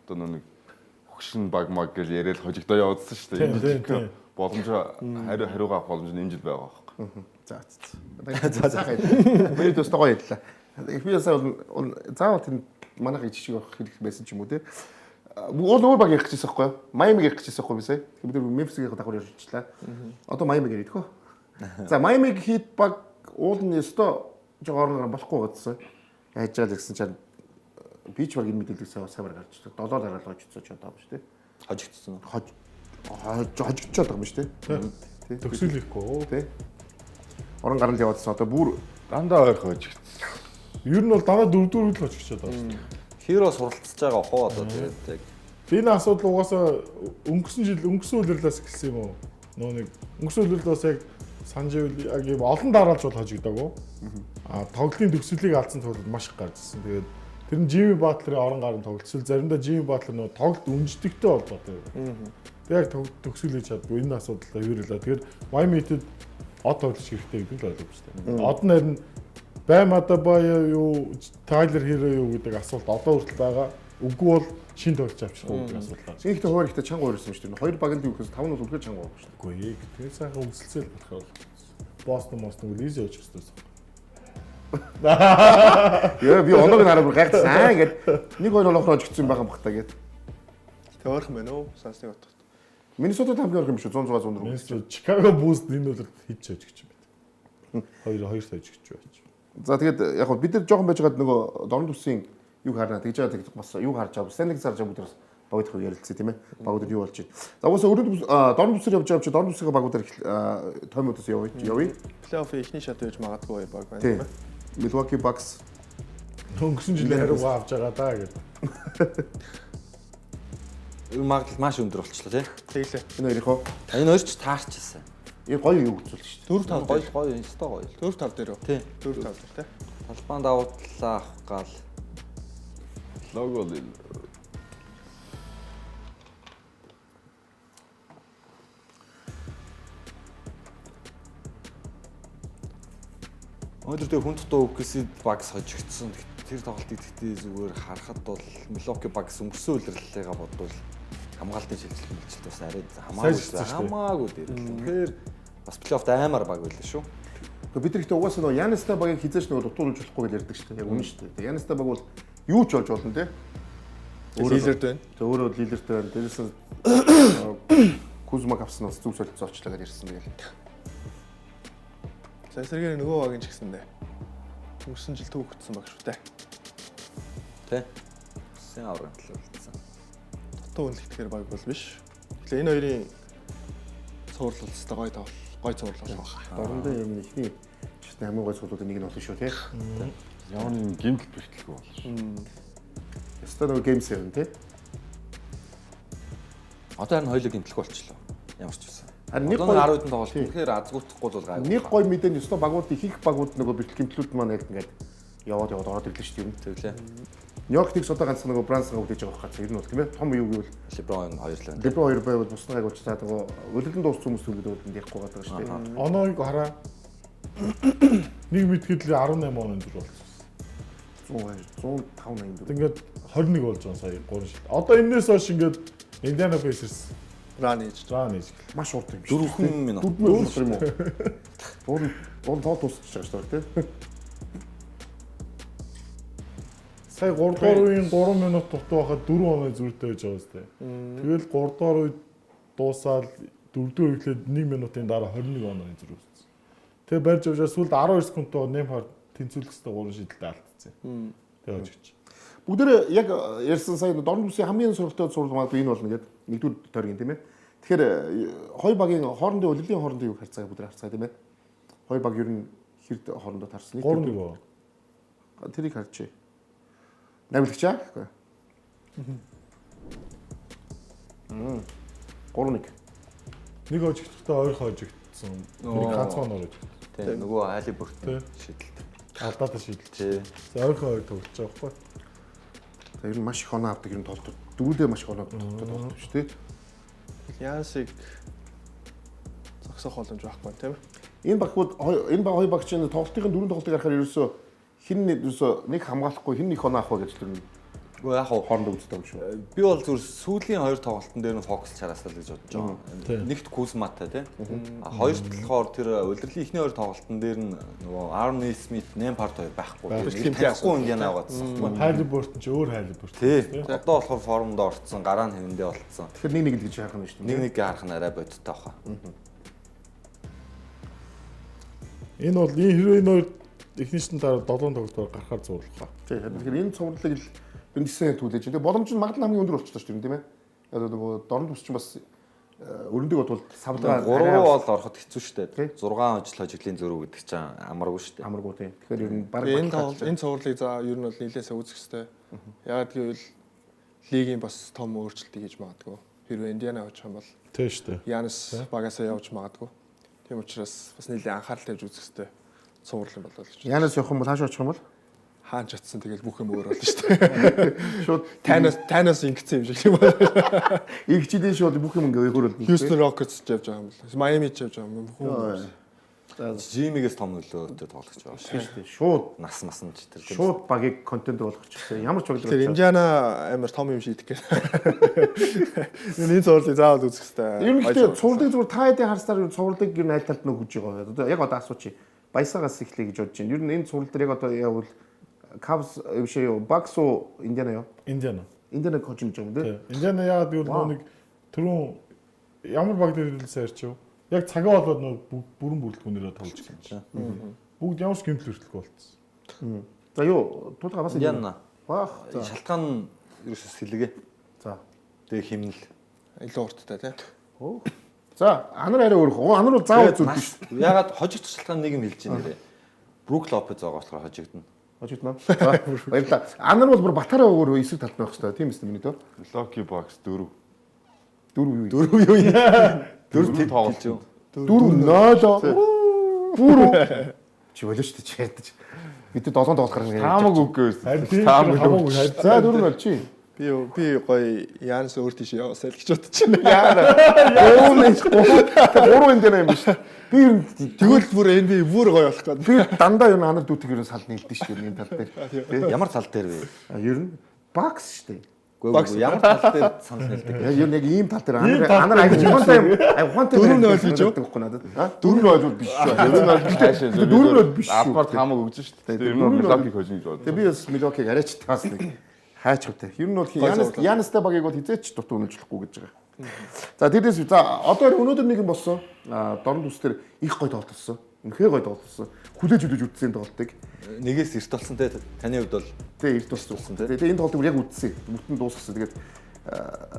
одоо нэг хөгшин баг маг гэж яриад хожигдоо явуулсан шүү дээ. Энэ жил боломж хариугаа авах боломж нь энэ жил байгаа байхгүй. За за. За. Би төстэй гоё ярьлаа. Би сая бол заавал тийм манайх ижиж явах хэрэг байсан ч юм уу те. Уул өөр баг ярих гэжсэн байхгүй юу? Майамиг ярих гэжсэн байхгүй би сая. Бид нар Мемфисийг давхар ярьчлаа. Одоо Майамиг яриад хөө. За Майамиг Хит баг уул нь өстой жоо орон гарan болохгүй гэдсэн. Яаж байгаа л гэсэн чинь би ч баг энэ мэдээллийг сайн сайн гарч ирсэн. Долоор дараал хожигдсон ч одоо юм шүү дээ. Хожигдсон уу? Хожигдчиход байгаа юм шүү дээ. Төгсөл ихгүй. Тэ. Орон гарan л яваадсан. Одоо бүр Дандаа ойрхон хожигдсон. Ер нь бол дараа 4-4 л хожигдчиход байгаа шүү дээ. Хиро суралцж байгаа хоо одоо тэгээд яг Энэ асуудал угаасаа өнгөрсөн жил өнгөрсөн улирлаас эхэлсэн юм уу? Нөө нэг өнгөрсөн улирал бас яг санаж ивэл яг ийм олон дараалж бол хожигдоогүй. А тоглолтын төгсгөлийг алдсан тохиолдол маш их гарч ирсэн. Тэгээд тэр нь Жими Батлерын орон гарын тоглолт. Эсвэл заримдаа Жими Батлер нөө тоглолт үнждэгтэй холбоотой. Тэгээд яг төгсгөл хийж чаддгүй энэ асуудал хэвэрлээ. Тэгэхээр Miami Heat-д од тоглож хэрэгтэй гэдэг л ойлгомжтой. Од нь харин Бам Адебайо юу Тайлер Хиро юу гэдэг асуулт одоо хүртэл байгаа. Үгүй бол шин тоглож авчих уу гэдэг асуудал гарч. Ихтэй хуваар ихтэй чанга уурсан юм шүү дээ. Хоёр баг нь юу гэхээс тав нь бол үнэхээр чанга уурсан шүү дээ. Үгүй ээ. Тэгээ сайхан өсөлцөл болох бол. Бостон Мостон үл изи очих хэрэгтэй. Яа би оноог нь хараа бүр гайхсан. Аа ингээд нэг хоёр олоохоор хожигдсон байгаа юм бах та гээд. Тэ ойрхон байна уу? Сансныг бодоход. Миннесота хамгийн ойрхон юм шүү 106 104. Миннесота Чикаго Булls энэ үлрэлт хэд ч хожигч юм бэ? Хоёр хоёр хожигч байж. За тэгээд яг гоо бид нар жоохон байжгаад нөгөө дорн төсийн юг харна тэгж байгаа тэгж бас юг харж байгаа. Станлиг зарж байгаа бүгд бас багууд их ярилцсан тийм ээ. Багууд юу болж байна. За угаасаа өрөөд дорн төсөр явж байгаа чи дорн төсөөгөө багуудаар тоймуудаас явъя. Явъя. Плей-офф эхний шат байж магадгүй хоёр баг байна тийм ээ. Milwaukee Bucks Өнгөрсөн жилийн хариугаа авч байгаа даа гэдэг. Магадлал маш өндөр болчихлоо тий. Тэглээ. Энэ хоёрын хоо. Энэ хоёр ч таарчихсан. Энэ гоё юу үзүүлж шүү дээ. 4-5 гоё гоё өстой гоё. 4-5 дээр үү? Тий. 4-5 дээр тий. Талбайн давуу талаа авах гал. Лого л Өнөөдөр тэгээ хүн дутуу OKC Bucks хожигдсон. Тэр тоглолтыг тэгтээ зүгээр харахад бол Milwaukee Bucks өнгөрсөн улирлалыгаа бодвол хамгаалтын шилжилт мэлжилт бас арай хамаагүй дээр л. Тэгэхээр бас плей-оффт аймаар баг байлаа шүү. Бид нар ихтэй угаасаа нөгөө Янистай багийг хизээч нөгөө дутууруулж болохгүй гэж ярьдаг шүү дээ. Яг үнэн шүү дээ. Янистай баг бол юу ч болж болно те. Лилард байна. Тэ өөрөө Лилард байна. Дээрээс нь Кузма авсан бас зүг солилцоо очлаа гэж ярьсан тэгэл. За эсрэгээр нөгөө баг нь ч гэсэндээ. Өнгөрсөн жил түүхтсэн баг шүү дээ. Тэ. Сэн аврагын төлөө үлдсэн. Дутуу үнэлэгдэхээр баг бол биш. Тэгэхээр энэ хоёрын цуврал бол өстой гоё тоглол, гоё цуврал болох байх. Дорндын юм ихний ч гэсэн хамгийн гоё цувралуудын нэг нь болно шүү те. Ямар нэгэн гэмтэл бэрхтэлгүй болно шүү. Өстой нөгөө Game 7 те. Одоо харин хоёулаа гэмтэлгүй болчихлоо. Ямар ч байсан. Харин нэг нэг гоё гоё 10 хэдэн тоглолт. Үнэхээр азгуутахгүй бол гайгүй. Нэг гоё мэдээ нь өстой багууд их их багууд нөгөө бэрхтэл гэмтлүүд маань яг ингээд яваад яваад ороод ирлээ шүү дээ. Тэглээ. Нью-Йорк Никс одоо ганц нөгөө Брансон үлдээж байгаа байхгүй. Ер нь бол тийм ээ. Том юу гэвэл LeBron хоёрлаа. LeBron хоёр байвал бусны гайг болчихлаа нөгөө улирлан дууссан хүмүүс түлхүүд бол энд ярихгүй байгаа шүү дээ. Оноог хараа. Нэг мэдхэд л 18 оны зүр болсон. 100 105 84. Ингээд 21 болж байгаа сая 3 шил. Одоо энэс хойш ингээд Indiana Pacers Ран хийж. ран хийж гэлээ. Маш урт юм шүү. 4 минут. 4 минут юм уу? Уул уул тоол дуусчих байгаа шүү дээ, тийм. Сая 3 дугаар үеийн 3 минут дутуу байхад 4 оноо зүртэй байж байгаа сте. Тэгэл 3 дугаар үе дуусаад 4 дугаар эхлээд 1 минутын дараа 21 онооны зүр үүссэн. Тэгээ барьж явжаа сүүлд 12 секунд доо Немхар тэнцвүүлэх ёстой 3 шидэлд алдсан. Тэгээ хожигч. Бүгдээрээ яг ярьсан сая дорн бүсийн хамгийн сонирхолтой цуврал магадгүй энэ болно гэдэг нэгдүгээр тойргийн тийм ээ. Тэгэхээр хоёр багийн хоорондын улирлын хоорондын юу харьцаа бүгд харьцаа тийм ээ. Хоёр баг ер нь хэрд хоорондоо тарсан. 3-1. Тэрийг харчээ. Намлагчаа гэхгүй. 3-1. Нэг хожигдохдоо ойр хожигдсон. Нэг ганцхан оноо хожигдсон. Тийм нөгөө Али Бүртэн Тий. шидэлт. Алдаатай шидэлт. Тий. За ойрхон хоёр тоглож байгаа байхгүй. За ер нь маш их оноо авдаг ер нь тоглолт. Дөрүүдээ маш их оноо авдаг тоглолт шүү дээ. Янсыг зогсоох боломж байхгүй тийм ээ. Энэ багууд энэ баг хоёр багч энэ тоглолтын дөрвөн тоглолтыг харахаар ерөөсөө хин ерөөсөө нэг хамгаалахгүй хин нэг оноо авах вэ гэж тэр нь Үгүй яг хав хоорондоо үздэг юм шүү. Би бол зүгээр сүүлийн хоёр тоглолтын дээр нь фокус чараасаа л гэж бодож байгаа. Нэгт Кузматай тий. А хоёрт болохоор тэр улирлын эхний хоёр тоглолтын дээр нь нөгөө Aaron Nesmith, Nembhard хоёр байхгүй. Тийм Танихгүй Индиана яваадсан байхгүй. Халибуртон ч өөр Халибуртон. Тий. Одоо болохоор формд орцсон, гараа нь хэвэндээ болцсон. Тэгэхээр нэг нэг л гэж харах нь шүү дээ. Нэг нэг харах нь арай бодиттой баха. Энэ бол энэ хэрвээ энэ хоёр эхний шатны дараа 7 тоглолтоор гарахаар зурлах ба. Тий. Тэгэхээр энэ цувралыг л ер нь тэсэн түлээж. Тэгээ боломж нь магадлал хамгийн өндөр болчихлоо шүү дээ тийм ээ. Одоо нөгөө дорн төс чинь бас өрөндөг бодвол савлгаа 3 руу бол ороход хэцүү шүү Тий. дээ. 6 хожил хожиглын зөрүү гэдэг чинь амаргүй шүү дээ. амаргүй тий. Тэгэхээр ер нь баг Энэ тоглолт энэ цувралыг за ер нь бол нилээсээ үзэх хэрэгтэй. Яагаад гэвэл лигийн бас том өөрчлөлтийг хийж магадгүй. Хэрвээ Индиана очих юм бол Тий шүү дээ. Янис багасаа явж магадгүй. Тийм учраас бас нэлээд анхаарал тавьж үзэх хэрэгтэй. Цуврал юм болоо л гэж. Янаас явах юм бол хаашаа очих юм бол Хаан ч очсон тэгэл бүх юм өөр болно шүү дээ. шууд Танаас ингэсэн юм шиг юм байна. игчдийн шууд бүх юм ингээ өөр болно. Houston Rockets ч явж байгаа юм бол. Miami ч явж байгаа юм. Бүх юм. Жимигээс том нөлөөтэй тоглогч байгаа шүү. Тийм шүү дээ. Шууд Нас масан ч тэр. шууд багийг контент болгочихсон. Ямар ч Тэгэхээр баглаг. Индиана амар том юм шийдэх гээд. Энэ цувралыг заавал үзэх хэрэгтэй. Ер нь гэхдээ цувралыг зүгээр та хэдийн харснаар ер нь цувралыг ер нь аль талд нь өгж байгаа. Одоо яг одоо асуучих. Баясаагаас эхлэе гэж бодож байна. Ер нь энэ цуврал дээр яг одоо явбал Cavs биш юу Bucks уу Индиана юу? Индиана. Индиана коч юм жоо Тий. тий. Индиана яагаад гэвэл нөгөө нэг түрүүн ямар баг дээр хэлсэн ярьчих юу? Яг цагаа болоод нөгөө бүрэн бүрэлдэхүүнээрээ тоглож эхэлсэн чинь. Бүгд ямар ч гэмтэл хүртэлгүй болцсон. За юу тулгаа бас Индиана. Баах. За. Шалтгаан нь ерөөсөө сэлгээ. За. Тэгээ химнэл. Илүү урттай тий. Өөх. За анар арай өөр. Оо анар бол заавал зүрх биш. Ягаад хожигдох шалтгаан нэг юм хэлж байна нэрээ. Брук Лопез байгаа болохоор хожигдно. Хожигдно. За баярлалаа. Анар бол бүр батараа өөр эсрэг талд байх хэрэгтэй. Тийм үстэй миний төө. Milwaukee Bucks 4. Дөрөв юу? Дөрөв юу юм? Дөрөв тоглолт. юу? Дөрөв 0. Бүр үү? Чи болоо шүү дээ чи ярьдаж. Бид нар 7 тоглох гарна. Таамаг үгүй байсан. Харин тийм Таамаг хамаагүй харин. За дөрөв 0 чи. Би би гоё Янис өөр тийш яваасаа л гэж бодож байна. Яана. Гурван гурван энэ юм биш. Би ер нь Тэгвэл бүр NBA бүр гоё болох гээд. би дандаа ер нь анар дүүтэг ер нь сал нийлдэж шүү дээ энэ тал дээр. Ямар тал дээр вэ? А ер нь Bucks шүү дээ. Үгүй ямар тал дээр санал нийлдэг? Яг ер нь яг ийм тал дээр Ийм анар тал анар аягүй ухаантай юм. Аягүй ухаантай Дөрөв нөл гэж юу? байхгүй надад. А? 4-0 бол биш шүү. 4-0 хайшаа. 4-0 биш шүү. Албаар таамаг өгч шүү дээ. Тэр нь Milwaukee хожно гэж Тэгээ би бодлоо. бас Milwaukee-г арайч таас нэг хайч хавтай. Ер нь бол Гой Янис зурлаа. Янистай багийг бол хизээч дутуу үнэлжлэхгүй гэж байгаа. За тэрнээс за одоо өнөөдөр нэг юм болсон. А дорн төс дээр их гой тоглолт болсон. Үнэхээр гой тоглолт болсон. Хүлээж хүлээж үзсэн тоглолтыг. Нэгээс эрт болсон те таны хувьд бол Тэ эрт болсон. Тэгээ энэ тоглолтыг бүр яг үзсэн. Бүтэн дуусгасан. Тэгээд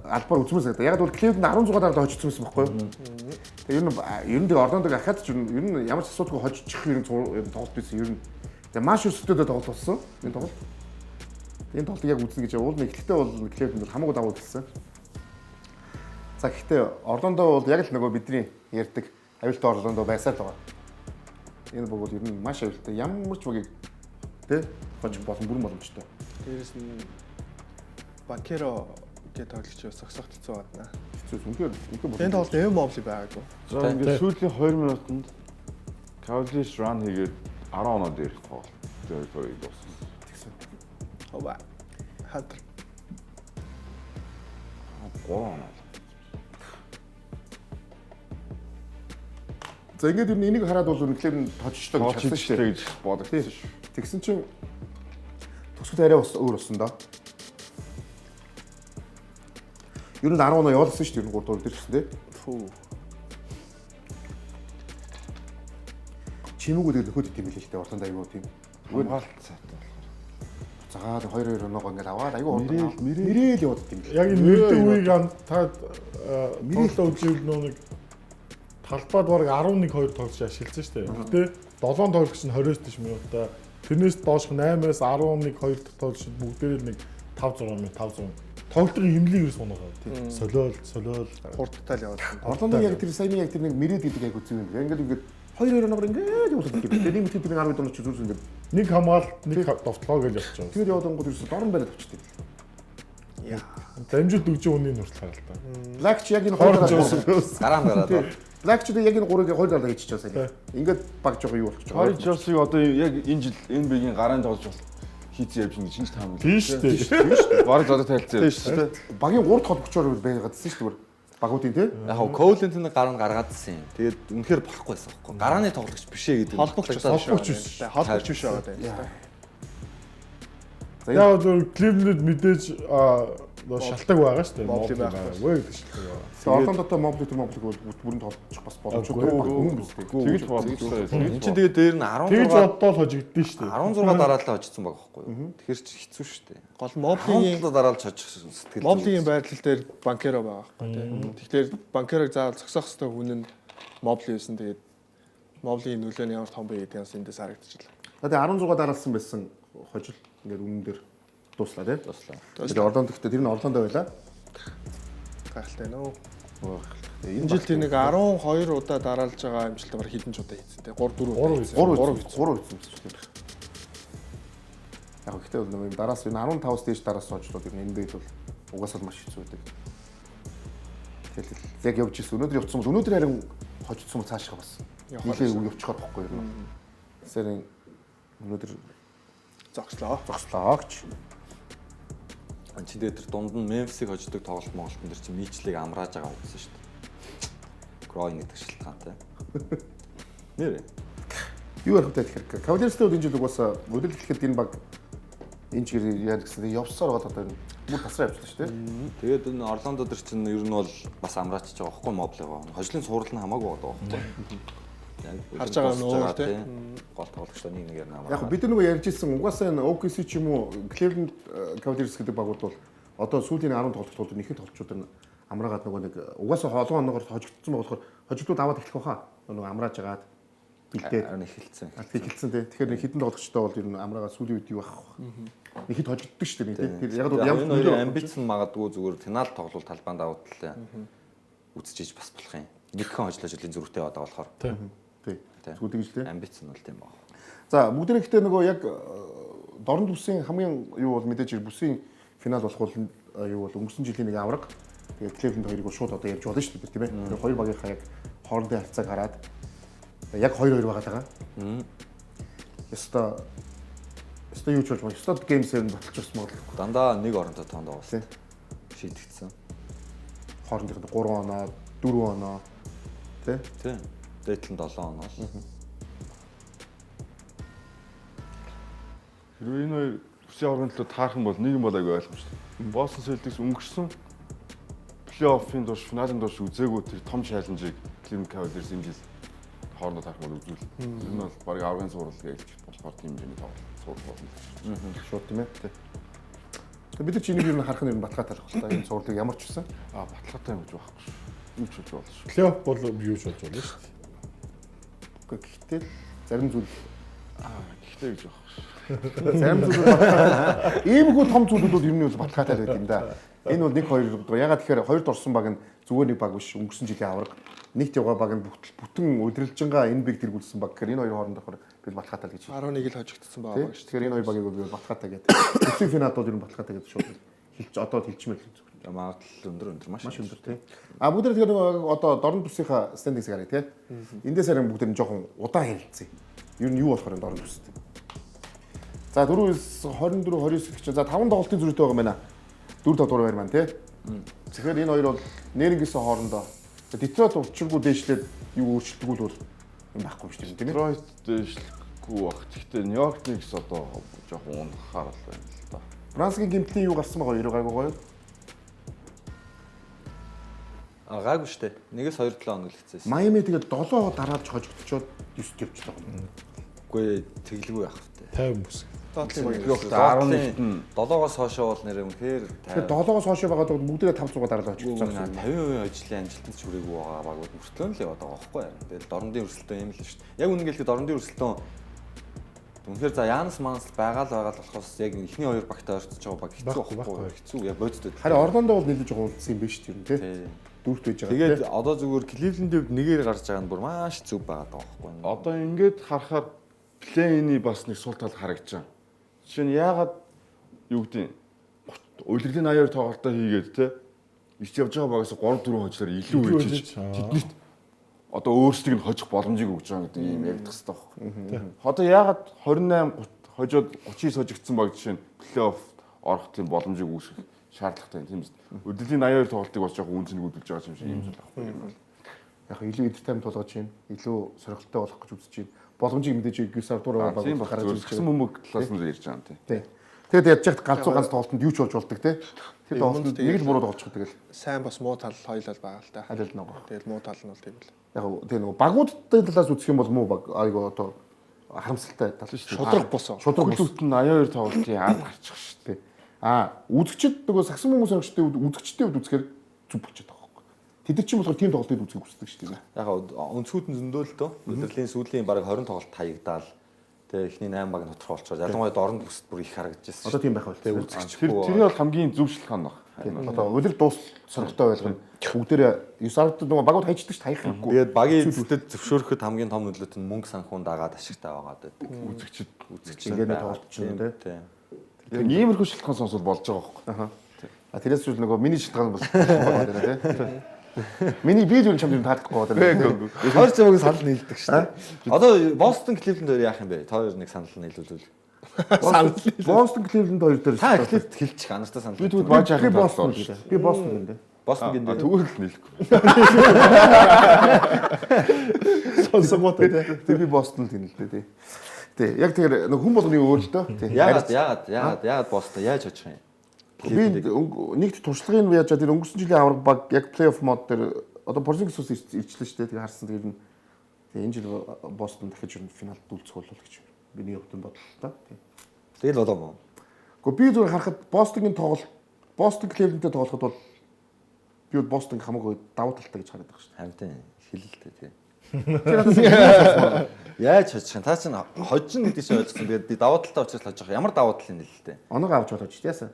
албаар үзмээр санагдаа. Яг бол Cleveland 16 дараалал хожигдсон байсан байхгүй юу? Тэгээ ер нь ер нь тэгээ Орландог ахаад ч ер нь ямар ч асуудалгүй хожчих ер нь тоглолт байсан ер нь. Тэгээ маш өсөлтөд тоглолт болсон. Энэ тоглолт. Энэ тоглолтыг яг үзнэ гэж уул нь эхлэхдээ бол Cleveland бол хамаагүй давуу гэсэн. За гэхдээ Орландо бол яг л нөгөө бидний ярьдаг аюултай Орландо байсаар л байгаа. Энэ баг бол ер нь маш аюултай. Ямар ч багийг тэ хожих болон бүрэн боломжтой. Дээрэс нь Банкеро гэдэг тоглогч зогсоох хэцүү байна. Хэцүү үнэхээр үнэхээр Энэ тоглолт Эм Мобли байгаагүй. За ингээд сүүлийн 2 минутанд Cavaliers run хийгээд 10 оноо дээр тоглолт. Territory дууссан. Тэгсэн. Хова. Хантер. 3 оноо. За ингээд ер нь энийг хараад бол үнэхээр нь тоожчлоо гэж харсан шүү дээ. гэж бодогдсон шүү. Тэгсэн чинь төгсгөл арай бас өөр болсон доо. Ер нь 10 оноо явуулсан шүү дээ. Ер нь 3 дугаар дээр ч гэсэн тий. Фүү. Чимээгүй тэгэл нөхөд идэм билээ л дээ. Орлонд аягүй тийм. Хамгаалалт сайтай болохоор. Буцаагаад 2 2 оноогоо ингээд аваад аягүй хурдан. Мэрээл, мэрээл. Мэрээл яваад идэм билээ. Яг энэ мөрдөн үеийг та тоглолоо үзвэл нөө нэг талбайд бараг 11 2 тоглож ашигласан шүү дээ. Гэтэ 7 тоглогч нь 20-с дээш минутаа. Тэрнээс доошх 8-аас 11 2 дахь тоглогч бүгдээрээ л нэг 5 6 минут 5 6. Тоглолтын хэмнэлийг ерөөс унаагаад. Солиол, солиол. Хурдтай л яваад. Орлонд яг тэр саяны яг тэр нэг мэрээл гэдэг аягүй зүг юм. Ингээд ингээд 2 2 оноогоор ингээд явуулаад идэм. Тэгээ нэг мэт тэр 10 оноо чи зүрс ингээд Нэг хамгаалт, нэг довтлогоо гэж явчих. тэгээд яваад ангууд ерөөсө дорн бариад авчихдээ. Дамжуулт өгч байгаа хүний нүртэл харал та. Блак ч яг энэ хоёр дараа Гараан гараад. Блак ч яг энэ гурыг хоёр дараа хийчих чаа сайн. Ингээд баг жоо юу болчих Кори Джонсыг одоо яг энэ жил NBA-гийн гараан тоглож бол хийцэн явж байгаа гэж таамаглаа. Тийм шүү дээ. Бараг зодог тайлцсан явж шүү дээ. Багийн 3 дахь холбогчоор байгаадсэн шүү дээ. Багуудын тий. Яг хав Коул Энтони гар нь гаргаадсэн юм. Тэгээд үнэхээр болохгүй байсан байхгүй. Гарааны тоглогч биш ээ гэдэг. Холбогч Холбогч биш. Холбогч биш байгаа даа. За Яг зөв Cleveland мэдээж шалтгаан байгаа шүү дээ. Мобли Мобли байхгүй. байгаагүй гэдэг шалтгаан байгаа. Орлондотой Мобли тэр Моблиг бол бүрэн тоглолцох бас боломжтой баг үнэн биз дээ. Тэгж бодлоо. Энд чинь тэгээд дээр нь Тэгж 16 боддоо л хожигдсон шүү дээ. 16 дараалал хожигдсан баг байхгүй юу? Тэгэхээр чи хэцүү шүү дээ. Гол Моблигийн 17 дараалал хожих сэтгэл. Моблигийн байрлал дээр Банкеро байгаа байхгүй тий. Тэгэхээр Банкерог заавал зогсоох хэрэгтэй хүн нь Мобли байсан. Тэгээд Моблигийн нөлөө нь ямар том бэ гэдгийг бас эндээс харагдчихлаа. За тэгээ 16 дараалсан байсан хожил ингээд үнэн дээр дууслаа тий. Дуслаа. Тэгээд Орлонд гэхдээ тэр нь Орлондо байлаа. Гайхалтай нөө. Энэ Энэ жил тэр нэг 12 удаа дараалж байгаа амжилтаа бар хэдэн ч удаа хийсэн тий. 3 4 Гурав хийсэн. 3 3 хийсэн юм шиг. Яг гэхдээ бол нэг юм дараас энэ 15-аас дээш дараас хожлууд ер нь NBA-д бол угаасаа л маш хэцүү байдаг. Тэгэл яг явж ирсэн. Өнөөдөр явцсан бол өнөөдөр харин хожигдсон бол цаашаа бас нилээ явчихаар байхгүй юм. Тэгэхээр өнөөдөр зогслоо. зогслоо гэж. Энд чинь тэгээд тэр дунд нь Мемфисийг хождог тоглолт Монголтон дээр чинь Мичлийг амрааж байгаа байсан шүү дээ. Гройн гэдэг шалтгаантай. Нэр. Юу ярих вэ тэгэхээр Cavaliers-тэй бол энэ жил угаасаа өдөрлөх гэхэд энэ баг энэ чигээр яа гэсэн явсаар байгаа одоо энэ бүр тасраа явчихлаа шүү дээ. Тэгээд энэ Орландо дээр чинь ер нь бол бас амраачж байгаа байхгүй Моблигоо. Хожлын сурал нь хамаагүй байгаа байхгүй. Яг Харж байгаа нь өөр, тий. Гол тоглогчдоо нэг нэгээр нь амраа. Яг бид нар нөгөө ярьж ирсэн угаасаа энэ OKC ч юм уу Cleveland Cavaliers гэдэг багууд бол одоо сүүлийн 10 тоглолт бол ихэнх тоглолчууд нь амраагаад нөгөө нэг угаасаа олон оноогоор хожигдсон байгаа болохоор хожигдууд аваад эхлэх байхаа. Нөгөө амрааж агаад бэлдээд Харин эхэлсэн. эхэлсэн тий. Тэгэхээр нэг хитэн тоглогчтой бол ер нь амраагаа сүүлийн үед юу ах вэ? Нэг хэд хожигддаг шүү дээ тий. Тэр яг бол ямар ямар энэ хоёрын амбиц нь магадгүй зүгээр финал тоглол талбанд давуу талаа үзчихэж бас болох юм. Нэгхэн хожлоо жилийн зүрхтэй яваад байгаа болохоор. тий. Тий. Зүгээр тэгж тий. Амбиц нь бол тийм баг. За бүгдээрээ гэхдээ нөгөө яг дорн бүсийн хамгийн юу бол мэдээж бүсийн финал болох бол юу бол өнгөрсөн жилийн нэг авраг. Тэгээд Cleveland хоёрыг бол шууд одоо ярьж болно шүү дээ тийм ээ. Тэр хоёр багийнхаа яг хоорондын харьцааг хараад яг 2-2 байгаа даа. Ёстой ёстой юу ч болж байна. Ёстой Game 7 баталж бас магадгүй. Дандаа нэг оронтой тоонд байгаа. Тий. Шийдэгдсэн. Хоорондынх нь 3 оноо, 4 оноо тий. Тий. Дээдл нь 7 оноо. Хэрвээ энэ хоёр бүсийн аврагын төлөө таарах юм бол нэг юм бол айгүй ойлгомжтой. Boston Celtics өнгөрсөн плей-оффын турш, финалийн турш үзээгүй тэр том чаленжийг Cleveland Cavaliers энэ жил хоорондоо таарах бол үзүүл. Тэр нь бол бараг аврагын сурал гэж болохоор тийм хэмжээний тоглолт сурал болно. Шууд тийм ээ. Тий. Тэгээд бид нар чи энийг ер нь харах нь ер нь баталгаатай л байх та. Энэ сурвалыг ямар ч байсан. Аа баталгаатай юм гэж байхгүй шүү. Юу ч болж болно шүү. Плей-офф бол юу ч болж болно шүү дээ. Үгүй гэхдээ л зарим зүйл Гэхдээ гэж байхгүй шүү. Зарим зүйлүүд баталгаатай. Иймэрхүү том зүйлүүд бол ер нь бол баталгаатай л байд юм да. Энэ бол 1 2 дугаар. Ягаад тэгэхээр хоёрд орсон баг нь зүгээр нэг баг биш. Өнгөрсөн жилийн авраг. Нэгт явгаа баг нь бүтэн удирдлагынгаа энэ биг тэргүүлсэн баг гэхээр энэ хоёр хоорондохор би бол баталгаатай л гэж. 11 л хожигдсон байгаа Тий. баг шүү. Тэгэхээр энэ хоёр багийг бол би баталгаатай гэдэг. Бүсийн финалд бол ер нь баталгаатай гэдэг шууд хэлж одоо хэлчмээр л зүгээр. Магадлал өндөр өндөр маш Маш өндөр тий. А бүгд тэгэхээр нөгөө одоо дорн бүсийнхаа стендингс гарыг тий. Эндээс харин бүгд нь жоохон удаан ярилцъя. Ер нь юу болохоор энэ дорн бүс. За 4 24 29 гэж за 5 тоглолтын зөрүүтэй байгаа юм байна. 4 5 дугаар байр маань тий. Тэгэхээр энэ хоёр бол нэрнгэсэн хоорондоо Детройт учиргүй дээшлээд юу өөрчлөлтгүй л бол юм байхгүй юм шүү дээ тийм ээ. Detroit дээшлэхгүй бах. Гэхдээ New York Knicks одоо жоохон унахаар л байна л да. Францгийн гимтлийн юу гарсан байгаа 90 гайгүй гоё. А гайгүй штэ. Нэгээс 2 7 хоног л хэцээсэн. Майами тэгээд 7 дараалж хожигдчоод 9 явчихлаа. Үгүй тэглгүй яах вэ? 50 бүс. Доотлын баг. 11-т нь 7-оос хойшоо бол нэр үнэхээр Тэгэхээр 7-оос хойш байгаа бол бүгдээрээ 5 6 дараалал хожигдсон гэсэн. 50% ажлын амжилтанд ч хүрээгүй байгаа багууд мөртлөө л яваад байгаа байхгүй юу? Тэгэл дорндын өрсөлдөөн юм л шүү дээ. Яг үнэн гэлээ дорндын өрсөлдөөн үнэхээр за Янас Манс байгаа л байгаа л болохоос яг эхний хоёр багтай ойрцож байгаа баг хэцүү Байхгүй, байхгүй юу? байхгүй. Хэцүү яг бодит байд. Харин Орландо бол нэлээд жоохон үлдсэн юм биш үү тийм тий. Тий. Дүүрт байж байгаа. Тэгээд одоо зүгээр Кливлендийн хувьд нэгээр гарч байгаа нь бүр маш зүв байгаа даа байхгүй юу? Одоо ингээд харахаар плей-ины бас нэг сул тал харагдаж байгаа. Жишээ нь яагаад юу гэдэг нь Улирлын 82 тоглолтоо хийгээд те ирч явж байгаа багаас 3 4 хожлоор илүү ижиж тэднэрт одоо өөрсдийг нь хожих боломжийг өгж байгаа гэдэг юм яригдах хэрэгтэй байхгүй. Одоо яагаад 28 хожоод 39 хожигдсан баг жишээ нь плей-офф орох тийм боломжийг үүсгэх шаардлагатай юм тийм үст. Өдөрлийн 82 тоглолтыг бас жоохон үн цэнэгүүдүүлж байгаа юм шиг юм зүйл байхгүй юм бол. Яг илүү entertainment болгож байна. Илүү сорилттой болох гэж үзэж байна. Боломжийг мэдээж 9 дугаар баг Тийм баг гаргаж ирж гэсэн байгаа. бөмбөг талаас нь ярьж байгаа юм тийм. Тий. Тэгээд ядж яхад галзуу ганц тоглолтод юу ч болж болдог тий. Тэр тоглолтод нэг л буруу тоглолцох тэгэл Сайн бас муу тал хоёулаа байгаа л та. аль аль нэг. Тэгэл муу тал нь бол тийм л. Яг тий нөгөө багуудтай талаас үзэх юм бол муу баг айгу одоо харамсалтай тал шүү дээ. Шудраг бус. Шудраг бус. Бүлүүт нь 82 тоглолтын ард гарчих шүү дээ. Тий. Аа үзэгчд нөгөө сагсан хүмүүс сонирхчдын үед үзэгчдийн үед үзэхээр зүг болчиход байгаа байхгүй. Тэд нар чинь болохоор тийм тоглолтыг үзэхийг хүсдэг шүү дээ. Яг өнцгүүд нь зөндөө л дөө. Улирлын сүүлийн бараг 20 тоглолт хаягдаал. Тэгээ эхний 8 баг нь тодорхой болчихоор ялангуяа дорн бүсэд бүр их харагдчихсан. Одоо тийм байх байл. Тэгээ Тэр үзэгчгүй. тэр бол хамгийн зөв шалтгаан баг. Одоо улир дуус сонирхтой байлгана. Бүгдээрээ 9 10-д нөгөө багууд хайчдаг шүү дээ, хаях хэрэггүй. Тэгээд багийн эзэдэд зөвшөөрөхөд хамгийн том нөлөөт нь мөнгө санхүүн дагаад ашигтай байгаад байдаг. Үзэгчд Үзэгч Ингээд нэг тоглолт чинь, тий. тий. яг иймэрхүү шалтгаан сонсвол болж байгаа байхгүй. А тэрээс зүйл нөгөө миний шалтгаан бол байна тий. Миний би зүйл чамд юм таалахгүй байна. Хоёр зэмэг санал нийлдэг шүү дээ. Одоо Бостон Кливленд хоёр яах юм бэ? Та хоёр нэг санал нийлүүлвэл. Санал. Бостон Кливленд хоёр дээр Та эхлээд хэлчих анартай санал. Би тэгвэл бааж би яхах Бостон шүү дээ. Би Бостон юм дээ. Бостон гин дээр. Тэгвэл л нийлэхгүй. Сонсонгоотой тий. Тэг би Бостон л гин л дээ тий. Тий яг тэр нэг хүн болгоны өөр л дөө. Тий. Яагаад яагаад яагаад яагаад Бостон яаж очих юм? Би нэгт туршлагын яаж тэр өнгөрсөн жилийн авраг баг яг плей-офф мод дээр одоо Porzingis ус ирчлээ шүү дээ. Тэгээ харсан тэр нь тэгээ энэ жил Бостон дахиж ер нь финалд үлдэх болов гэж миний хувьд нь бодлоо та. Тий. Тэгэл болоо мó. Гэхдээ би зүгээр харахад Бостонгийн тоглолт Бостон Кливлендтэй тоглоход бол би бол Бостон хамаагүй давуу талтай гэж хараад байгаа шүү Харин тийм хэлэлтэй тий. дээ. Тэр надад сайн Яаж хожих юм? Та чинь хожин гэдэг чинь ойлгосон. Тэгээд би давуу талтай учраас хожих. Ямар давуу тал юм нэлэлтэй? Оноогоо авч болооч яасан.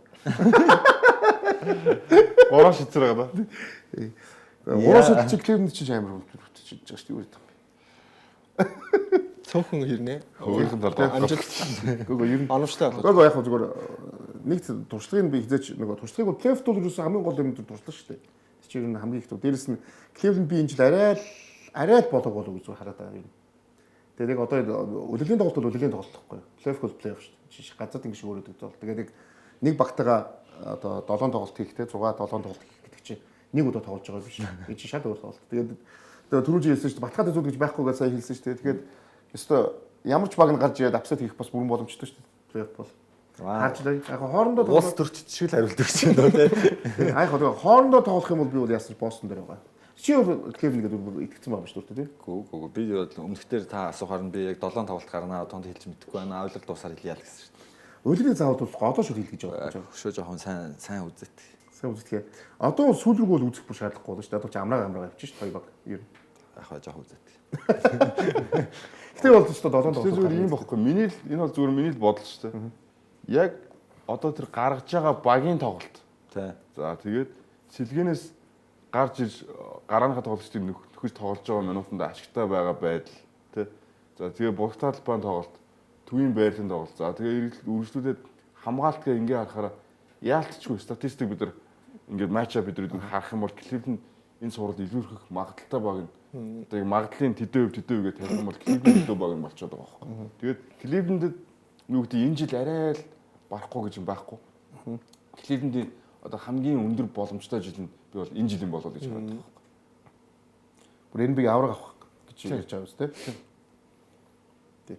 Гурван шицэр байгаа да. Гурван шид чи Кливленд чинь амар хөвтөж байгаа шүү дээ. Юу гэдэг юм бэ? Цөөхөн хэрнээ. Өөрийнх нь талд Амжилт Үгүй ер нь оновчтой болоо. Үгүй яг хөө зүгээр нэг туршлагыг би хизээч нөгөө туршлагыг бол плей-офф бол ерөөсөө хамгийн гол юм дээр туршлага шүү дээ. Тэр чинь ер нь хамгийн их төв. Дээрэс нь Кливленд би энэ жил арай л болоог болов гэж зүгээр хараад байгаа юм. Тэгээд яг одоо үлрэлийн тоглолт бол үлрэлийн тоглолт байхгүй юу? Плей-офф бол плей-офф шүү дээ. Жишээ газар ингэж өөр өгдөг тоглолт. Тэгээд яг нэг багтайгаа одоо 7 тоглолт хийхдээ 6 7 тоглолт хийх гэдэг чинь нэг удаа тоглож байгаа биш. Энэ чинь шал өөр тоглолт. Тэгээд түрүү жил хэлсэн шүү дээ. Батхаад зүйл гэж байхгүй гэж сая хэлсэн шүү дээ. Тэгээд ёстой ямар ч баг нь гарч ирээд апсет хийх бас бүрэн боломжтой шүү дээ. Плей-офф бол. Харж лээ. Яг хоорондоо Улс төрчид шиг л хариулдаг чинь дөө тий. Аа яг хоо хоорондоо тоглох юм бол би бол яасан ч Бостон дээр байгаа. Чи бол Кливленд гэдэг бүр итгэцэн байгаа юм шүү дээ тий. Гүү гүү би бол өмнөхдөр та асуухаар нь би яг 7 тоглолт гарнаа тонд хэлж мэдэхгүй байна. Авилал дуусаар хэлье л гэсэн шүү дээ. Улирыг заавал дуусах одоо шууд хэлэх гэж байгаа юм. Хөшөө жоохон сайн сайн үзэт. Сайн үзтгээ. Одоо сүүл рүү бол үзэх бүр шаардлагагүй болно шүү дээ. Одоо чи амраа амраа явчих шүү дээ хоёр баг. Ер нь. Яг хаа жоохон үзэт. Гэтэ бол ч 7 тоглолт. Тэр зүгээр ийм бохгүй. Миний л энэ бол зүгээр миний л бодол шүү дээ. Яг одоо тэр гаргаж байгаа багийн тоглолт. Тий. За тэгээд сэлгэнээс гарч ирж гарааныхаа тоглогчдыг нөхөж тоглож байгаа минутанд ашигтай байгаа байдал тий. За тэгээ булгтаа талбайн тоглолт, төвийн байрлалын тоглолт. За тэгээ үргэлжлүүлээд хамгаалтгаа ингээ харахаараа яалтчгүй статистик бид нар ингээд матч ап бид нар харах юм бол Кливленд энэ сурал илүүрхэх магадaltaй баг нь одоо яг магадлалын тэдэн хувь тэдэн хувь гэж тавих юм бол Кливленд илүү баг нь болчиход байгаа байхгүй. Тэгээд Кливлендэд юу гэдэг энэ жил арай л барахгүй гэж юм байхгүй. Кливлендийн одоо хамгийн өндөр боломжтой жил нь би бол энэ жилийн болов гэж хараад байгаа байхгүй. Бүр NBA авраг авах гэж ярьж байгаа юм тий. Тий.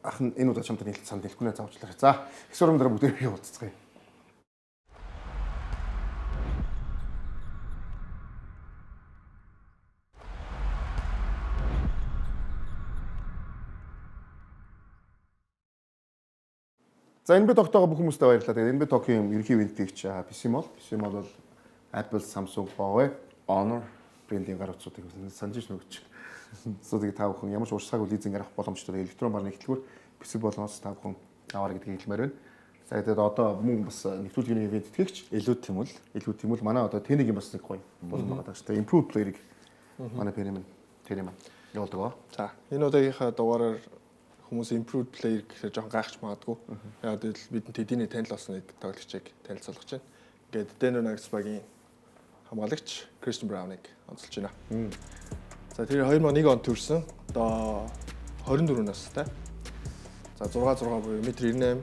Ах нь энэ удаа чамтай нийлж санд хэлэхгүй нэ заавчлаа. За, их сурам дээр бүгдээ би уулзцгаая. За NBA Talk-тойгоо бүх хүмүүстээ баярлалаа. Тэгээд NBA Talk-ийн ерөнхий ивент хийгч PC Mall. PC Mall бол Apple, Samsung, Huawei, Honor брендийн гар утсуудыг санаж нөгөөч. Утсуудыг та бүхэн ямар ч урьдчилгаагүй лизинг авах боломжтой. Электрон бар нэгтлгүүр PC болоноос та бүхэн аваарай гэдгийг хэлмээр байна. За тэгээд одоо мөн бас нэвтрүүлгийн ивент тэтгэгч Илүү тэмүүл. илүү тэмүүл манай одоо Тэнигийн бас нэг гоё болон байгаа даа шүү дээ. Improve player-ыг манай Перимэн Тэримэн явуулдаг. За энэ удаагийнхаа дугаараар Хүмүүс improved player гэхээр жоохон гайхаж магадгүй. Яг гэвэл бидэнд тэдний танил болсон нэг тоглогчийг танилцуулгаж байна. Ингээд Denver Nuggets багийн хамгаалагч Christian Braun-ыг онцолж байна. За тэр 2001 онд төрсэн. Одоо 24 настай. За 6 6 буюу 1.98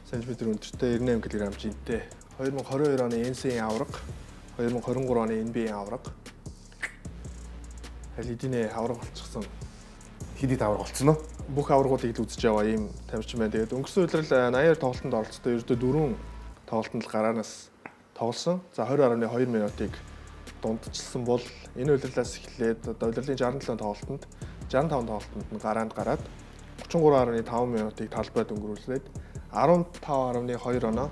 см өндөртэй 98 кг жинтэй. 2022 оны NCAA аварга, 2023 оны NBA аварга. Аль хэдийнэ аварга болчихсон. Хэд хэд аварга болцсон уу? Бүх аваргуудыг л үзэж яваа ийм тамирчин байна. Тэгээд өнгөрсөн улирал 82 тоглолтод оролцсон. Ердөө 4 тоглолтод л гараанаас тоглосон. За 20.2 минутыг дундчилсан бол энэ улирлаас эхлээд одоо улирлын 67 тоглолтод 65 тоглолтод нь гараанд гараад 33.5 минутыг талбайд өнгөрүүлээд 15.2 оноо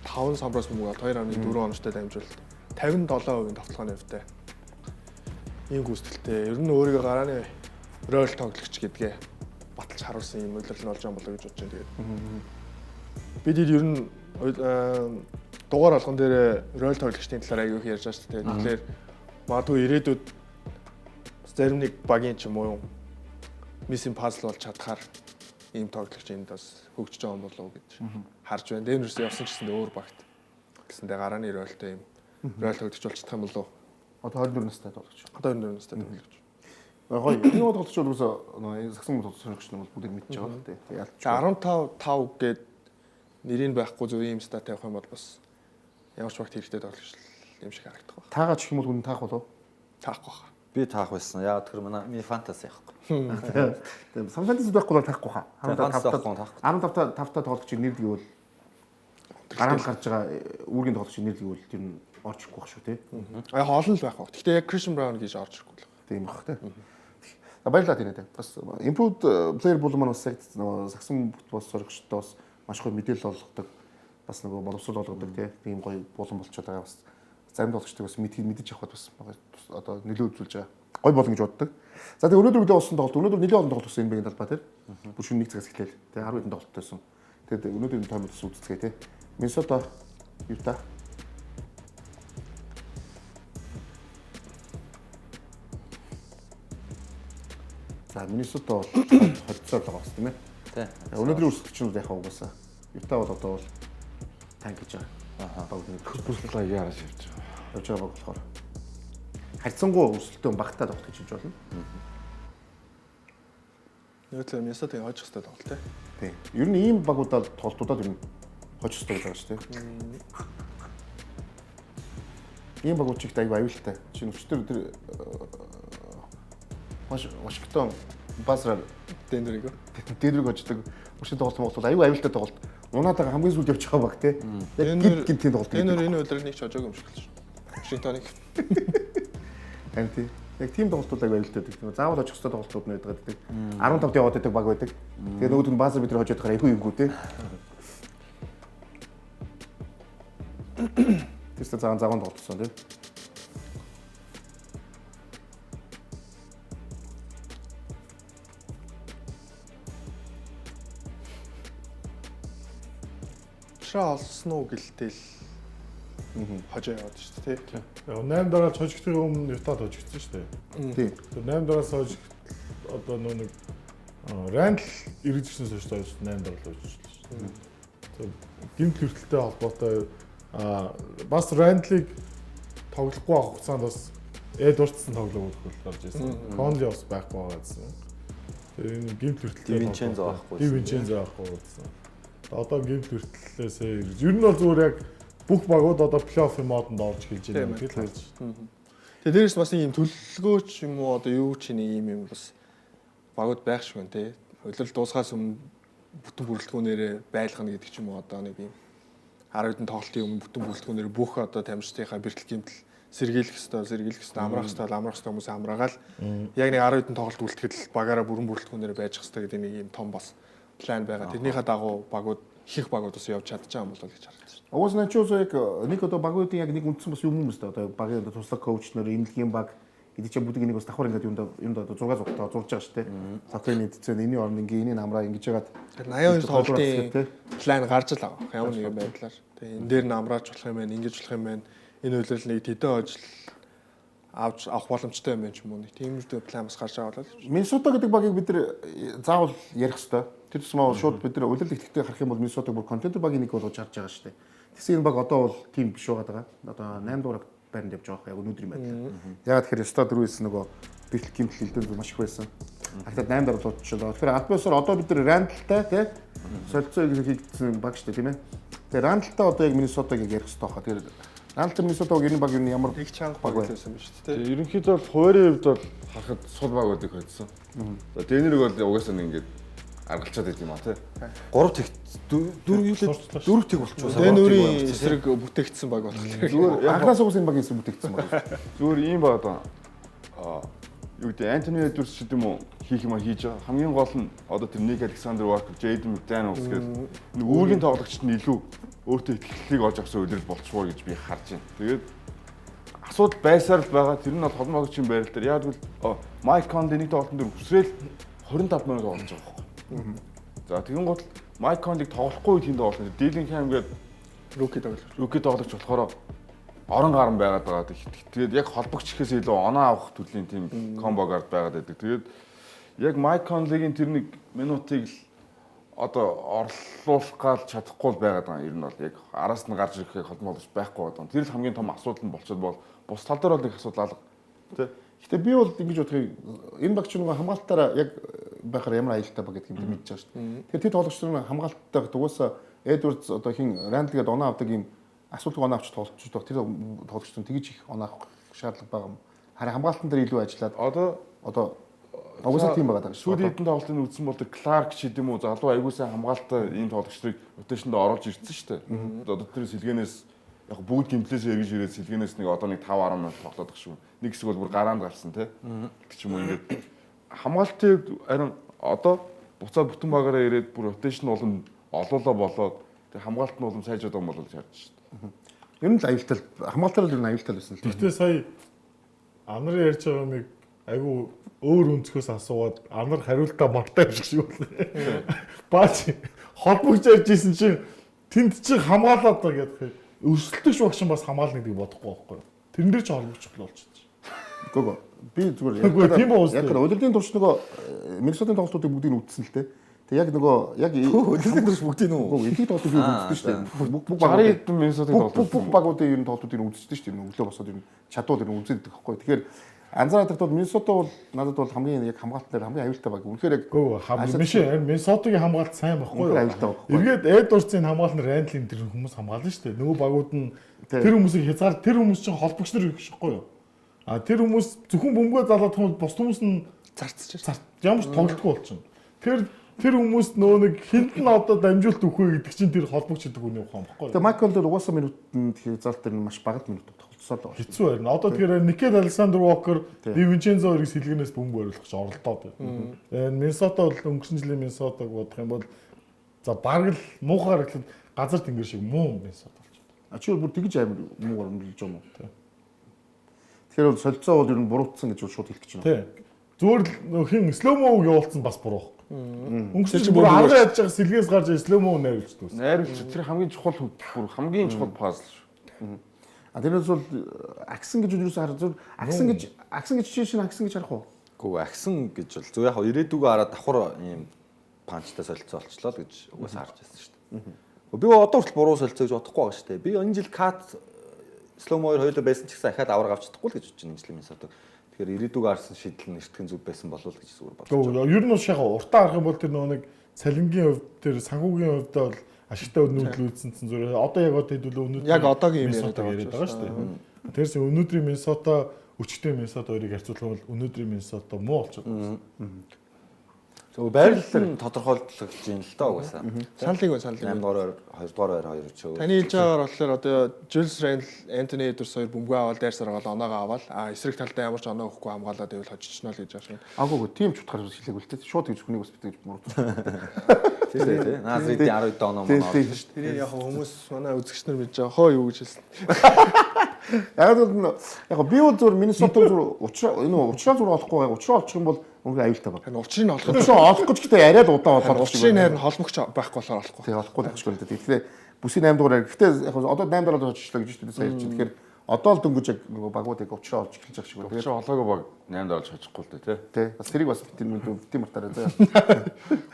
5 самбраас бөмбөг аваад 2.4 оноочтой дамжуулалт 57% товтлогооны хувьтай. Ийм гүйцэтгэлтэй. Ер нь өөрийгөө гарааны рол тоглогч гэдгээ баталж харуулсан юм улирал нь болж байгаа болоо гэж бодож байна. Тэгээд бид ер нь дугаар болгон дээр рол тоглогчдын талаар аягүй их ярьж байгаа шүү дээ. Тэгэхээр магадгүй ирээдүйд зарим нэг багийн ч юм уу missing puzzle болж чадхаар ийм тоглогч энд бас хөгжиж байгаа юм болов уу гэж харж байна. Денверс явсан ч гэсэн өөр багт гэсэндээ гарааны ролтой юм рол тоглогч болж чадах юм болов уу? Одоо 24 настай тоглогч. Одоо 24 настай тоглогч. Гоё. Энэ тоглогч бол үгүй нөө сагсан тоглогч нь бол бүгд мэдж байгаа л тий. Ялч. 15 5 гээд нэрийг байхгүй зөв ийм стат тавих юм бол бас ямар ч багт хэрэгтэй тоглогч юм шиг харагдах байна. Таагач гэх юм бол үнэн таах болов? Таахгүй хаа. Би таах байсан. Яагаад тэр миний фэнтези яахгүй. Тийм. Фэнтези байхгүй бол таахгүй хаа. 15 таахгүй. 15 5-та тоглогчийг нэрдэг гэвэл гараанд гарч байгаа үүргийн тоглогчийг нэрдэг гэвэл тэр нь орж ирэхгүй байх шүү тий. А яг олон л байх баг. Гэхдээ яг Christian Braun гэж орж ирэхгүй л. Тийм байх тий. За баярлалаа тийм ээ. Бас improved player бол маань бас яг нөгөө сагсан бүт бос сорогчтой бас маш гоё мэдээлэл олгодог. Бас нөгөө боловсрол олгодог тий. Тийм гоё булан болчиход байгаа бас зарим тоглогчдыг бас мэдэж авахд бас одоо нөлөө үзүүлж байгаа. Гоё болон гэж боддог. За тэгээ өнөөдөр өглөө болсон тоглолт. Өнөөдөр нэлээд олон тоглолт болсон энэ багийн талбай тий. Бүр шөнө 1 цагаас эхлээл. Тэгээ 10 хэдэн тоглолт байсан. Тэгээд өнөөдөр энэ тоймод бас үзцгээе тий. Миннесота, Юта. За Миннесота бол холцоо л байгаа бас тийм ээ. Тий. Өнөөдрийн өрсөлдөгч нь яг угаасаа Юта бол одоо бол танк гэж байгаа. Аа. Баг нэг Бүрсэл аяараа шивж байгаа. Явж байгаа баг болохоор харьцангуй өрсөлдөөн багтаа тоглох гэж хэлж болно. Нөгөө талаар Миннесотагийн хожих хэрэгтэй тоглолт тий. Тийм. Ер нь ийм багуудаа тоглолтуудад ер нь хожих хэрэгтэй гэж байгаа шүү дээ. Ийм багууд чигт аюу аюултай. Чинь өчтөр тэр Вашингтон Базраар Денверийг Денверийг хождог өчтөр тоглолт Монгол аюу аюултай тоглолт. Унаад байгаа хамгийн сүүлд явж байгаа баг тий. Яг гинт гинтийн тоглолт. Денвер энэ өдөр нэг ч хожоогүй юм шиг л шүү. Вашингтоныг. Харин тий. Яг тийм тоглолтууд аюу аюултай байдаг. Заавал очих ёстой тоглолтууд нь байдаг. 15-д яваад байдаг баг байдаг. Тэгээ нөгөөд нь Базар бид нар хожоод байгаа айгүй юмгүй тий. Тэрсээ цагаан цагаан тоглолтсон тий. Чраа олсон уу гэлтэл хожоо яваад шүү дээ тий. Яг 8 дараалж хожигдохын өмнө Ютад хожигдсон шүү дээ. Тий. Тэр 8 дараас хожигд одоо нөө нэг Рандл эргэж ирсэн хойш 8 дараал хожигдлаа шүү дээ. Тэр гэмт хүртэлтэй холбоотой бас Рандлыг тоглохгүй авах хугацаанд бас Эдвардсон тоглоог өгөх гарч ирсэн. Конли бас байхгүй байгаа гэсэн. Тэр энэ гэмт хүртэлтэй Дивинчензо авахгүй. Дивинчензо авахгүй гэсэн. Одоо гэмт хүртлээсээ ирж. Ер нь бол зүгээр яг бүх багууд одоо плей-оффын модонд орж эхэлж байна гэдэг л хэлж. Тэгээ дээрээс бас ийм төлөлгөөч юм уу одоо юу ч нэг ийм юм бас багууд байх шиг байна те. Улирал дуусахаас өмнө бүтэн бүрэлдэхүүнээрээ байлгана гэдэг ч юм уу одоо нэг ийм 10 хэдэн тоглолтын өмнө бүтэн бүрэлдэхүүнээр бүх одоо тамирчдынхаа бэртэл гэмтэл сэргийлэх ёстой, сэргийлэх ёстой, амраах ёстой, амраах ёстой хүмүүс амраагаал яг нэг 10 хэдэн тоглолт үлдэхэд л багаараа бүрэн бүрэлдэхүүнээрээ байж ёстой гэдэг нэг ийм том бас план байгаа. Тэрнийхээ дагуу багууд их багууд бас явж чадчих юм болоо гэж харагдаж байна. Угаас нь ч яг нэг одоо багуудын яг нэг үндсэн бас юм юм өстэй одоо багийн одоо туслах коуч нар, эмнэлгийн баг гэдэг чинь бүгдийг нэг бас давхар ингээд юунд юунд одоо 6 зургатаа зурж байгаа шүү дээ. Латын эдцэн энэний орн ингээ энэний намраа ингэж яагаад 82 тоглолтын план гарч л байгаа. Ямар нэгэн байдлаар. Тэгээ энэ дээр намрааж болох юм байна, ингэж болох юм байна. Энэ үйлрэл нэг тэдэн ажил авч авах боломжтой юм байна ч юм уу. Нэг тиймэрхүү план бас гарч байгаа болол. Миннесота гэдэг багийг бид нар заавал ярих хэрэгтэй. Тэр тусмаа шууд бид нар улирал ихтэй харах юм бол Миннесотаг бүр contender багийн нэг болгож харж байгаа шүү дээ. Тэгсэн энэ баг одоо бол тийм биш байгаа даа. Одоо 8 дугаар байранд явж байгаа яг өнөөдрийн байдлаар. Ягаад тэгэхээр ёстой дөрвөөс нөгөө бэртэл гимтэл элдэн маш их байсан. Хагтад 8 дараа болчихлоо. Тэгэхээр аль биесээр одоо бид нар Рандалтай тий солилцоо хийгдсэн баг шүү дээ, тийм ээ. Тэгээ Рандалтай одоо яг Миннесотаг яг ярих хэрэгтэй хаа. Тэгэхээр Рандалтай Миннесотаг энэ баг юу ямар Их чанга баг байсан биш үү тий. Ерөнхийдөө бол хуваарийн хувьд бол харахад сул багуудыг хоцсон. За Дэнерийг бол угаасаа нэг ингээд аргалчаад байт юм а тий. 3 тэг 4 юу лээ 4 тэг болчихсон. Дэнүрийн эсрэг бүтээгдсэн баг болохоор. Зүгээр яг анханаас угсаа энэ багийн эсрэг бүтээгдсэн баг. зүгээр ийм баг даа. А юу гэдэг Антони Эдвардс ч гэдэм үү хийх юм а хийж байгаа. Хамгийн гол нь одоо тэр Ник Александр Уокер, Джейден МcДaniels гэдэг нэг үүргийн тоглогчд нь илүү өөртөө итгэлийг олж авсан үлрэл болчихвоо гэж би харж байна. Тэгээд асуудал байсаар л байгаа. Тэр нь бол холбоо тоглогчийн байрал дээр. Яг гэвэл Майк Конли нэг тоглолтын дээр үсрээл 25 минут тоглож байгаа байхгүй. За тэгэн гол Майк Конлиг тоглохгүй үед хин тоглоно. Дилинgham гэдэг Rookie тоглогч. rookie тоглогч болохоор орон гарan байгаад байгаа. Тэгээд яг холбогч гэхээс илүү оноо авах төрлийн тийм combo guard байгаад байдаг. Тэгээд яг Майк Конлигийн тэр нэг минутыг л одоо орлуулах гал чадахгүй л байгаад байгаа. Ер нь бол яг араас нь гарч ирэхийг холбоо болж байхгүй байгаа. Тэр л хамгийн том асуудал нь болчиход бол бус тал дээр бол нэг асуудал алга. Тэ. Гэтэ би бол ингэж бодохыг энэ багч нөгөө хамгаалтаараа яг байхаар ямар аюултай баг гэдгийг би мэдж байгаа шүү дээ. Тэгэхээр тэд тоглогч нар хамгаалттай угаасаа Эдвардс одоо хин Рандл гэдэг оноо авдаг юм асуудалгүй оноо авч тоглож байгаа. Тэр тоглогч нар тэгж их оноо авах шаардлага байгаа юм. Харин хамгаалтан дээр илүү ажиллаад Одоо одоо угаасаа тийм байгаа даа шүү. Сүүлийн хэдэн тоглолтыг үзсэн бол тэр Кларк ч гэдэм үү залуу аягүй сайн хамгаалалттай ийм тоглогчдыг rotation-д оруулж ирсэн шүү дээ. Одоо тэр сэлгэнээс яг бүгд гимтлээс эргэж ирээд сэлгэнээс нэг одоо нэг 5 10 минут тоглоод байгаа шүү. Нэг хэсэг бол бүр гараанд гарсан тий. Тэг ч юм уу ингээд хамгаалтын хувьд харин одоо буцаа бүтэн багаараа ирээд бүр rotation болон олоолаа болоод тэр хамгаалт нь болон сайжраад байгаа юм бол харж шүү дээ. Ер нь л аюултай хамгаалтаар л ер нь аюултай байсан л дээ. Гэхдээ сая Анарын ярьж байгаа юмыг айгүй өөр өнцгөөс асуугаад Анар хариултаа мартаа явчих шиг боллоо. Баач холбогч ярьж исэн чинь тэнд чинь хамгаалаад байгаа гэдэг. Өрсөлдөгч багш нь бас хамгаална гэдгийг бодохгүй байхгүй юу? Тэрэн дээр ч холбогч чухал болчихсон. Гөө гөө. Би зүгээр Үгүй, тийм ба үстэй. Яг улирлын турш нөгөө Миннесотын тоглолтуудыг бүгдийг нь үзсэн л дээ. Тэг яг нөгөө яг Улирлын турш бүгдийг нь үү? Үгүй, ихэнх тоглолтыг би үзсэн шүү дээ. Бүх бүх 60 багуудын хэдэн Миннесотын бүх тоглолт. бүх багуудын ер нь тоглолтуудыг нь үзчихсэн шүү дээ. Өглөө босоод ер нь чадвал ер нь үзээд идэх байхгүй. Тэгэхээр анзаараад тахад Миннесота бол надад бол хамгийн яг хамгаалт дээр хамгийн аюултай баг. Үнэхээр яг Гөө хам биш ээ. Миннесотагийн хамгаалт сайн байхгүй Үнэхээр юу? аюултай байхгүй. Эргээд Эдвардсын хамгаалт нь Рандлийн тэр хүмүүс хамгаална шүү дээ. Нөгөө багууд нь Тийм. тэр хүмүүсийг хязгаар тэр хүмүүс чинь холбогч нар их шихгүй юу? А тэр хүмүүс зөвхөн бөмбөгөө залаад хүмүүс бус хүмүүс нь Зарцж. цар ямар ч тоглолтгүй болчихно. Тэр тэр хүмүүс нөө нэг хинт нь одоо дамжуулт өгөх вэ гэдэг чинь тэр холбогч гэдэг хүний ухаан байхгүй Тэгээ юу? Майкл бол угаасаа минутанд хязгаарлалт дээр нь маш бага минут тоглолцсон л байгаа. Хэцүү байна. Одоо тэгэхээр Никел Александр Уокер, Тийм. Дивинчензо хоёрыг сэлгэнээс бөмбөг бариулах гэж оролдоод байна. Тэгээд Миннесота бол өнгөрсөн жилийн Миннесотаг бодох юм бол за бараг л муухай харагдаад газар тэнгэр шиг муу Миннесота болчиход. А чи бүр тэгж амар муугар өмлөж байгаа юм уу? Тэгэхээр бол солилцоо бол ер нь буруутсан гэж шууд хэлэх гэж байна. Тий. Зүгээр л нөө хин слоумоуг явуулсан бас буруу байхгүй. Өнгөрсөн Тэр жил чинь бүр бүр арга яаж байгаа сэлгээс гарч слоумоу найруулж дүүс. Найруулагч тэр хамгийн чухал бүр хамгийн чухал пазл шүү. А тэрнээс бол агсан гэж юусаа харах зүгээр агсан гэж агсан гэж чи шинэ агсан гэж харах уу? Гүү агсан гэж бол зөв яг ирээдүгөө хараад давхар ийм панчтай солилцоо болчлоо л гэж угаасаа харж байсан шүү дээ. Би одоо хүртэл буруу солилцоо гэж бодохгүй байгаа шүү дээ. Би энэ жил Кат Сломо хоёр хоёулаа байсан ч гэсэн ахаад авраг авч чадахгүй л гэж бодож байна энэ жилийн Миннесота. Тэгэхээр ирээдүгөө харсан шийдэл нь эртгэн зүг байсан болов уу гэж зүгээр бодож байна. Гэхдээ ер нь шахаа уртаа харах юм бол тэр нөгөө нэг цалингийн хувьд тэр санхүүгийн хувьд бол ашигтай нүүдэл үйлсэн чинь зүгээр одоо яг одоо хэдүүлээ өнөөдөр Яг одоогийн юм яриад Миннесотаг байгаа яриад байгаа шүү дээ. Тэрс өнөөдрийн Миннесота өчигдрийн Миннесота хоёрыг харьцуулах юм бол өнөөдрийн Миннесота муу болчиход байна. Зөв байрлал нь тодорхойлогдож байна л доо угаасаа. Саналыг байна, саналыг. 8 дугаар байр, 2 дугаар байр хоёр өчөө. Таны хэлж байгаагаар болохоор одоо Julius Randle, Anthony Edwards хоёр бөмбөгөө аваад дайрсаар гол оноогоо аваад а эсрэг талдаа ямар ч оноо өгөхгүй хамгаалаад байвал хожчихно л гэж байгаа шин. Агуу гоо тийм ч утгаар хэлээгүй л дээ. Шууд гэж хүнийг бас битгий муурдсан. Тийм тий. Наазрын 12 оноо Тийм мөн тийм. орж шүү дээ. Тэрийг яг хүмүүс манай үзэгч нар мэдж байгаа хоо юу гэж хэлсэн. Яг л яг би бол зүгээр Миннесота зүгээр учраа энэ учраа зүгээр олохгүй байгаа. Учраа олчих юм бол үнэхээр аюултай баг. Харин учрыг нь олох. Учраа олох гэж гэтээ арай л удаан болоод Учрыг нь харин холбогч байхгүй болохоор олохгүй. Тэг олохгүй л байх шиг байна. Тэгэхээр бүсийн 8 дугаар. Гэтээ яг одоо 8 дугаар оччлоо гэж шүү дээ сая ярьж. Тэгэхээр Одоо л дөнгөж яг нөгөө багууд яг учраа олж эхэлж байгаа шиг байна. Тэгээд олоогүй баг 8-д олж хожихгүй л дээ тий. Тий. Бас тэрийг бас битэн битэн мартаарай заяа.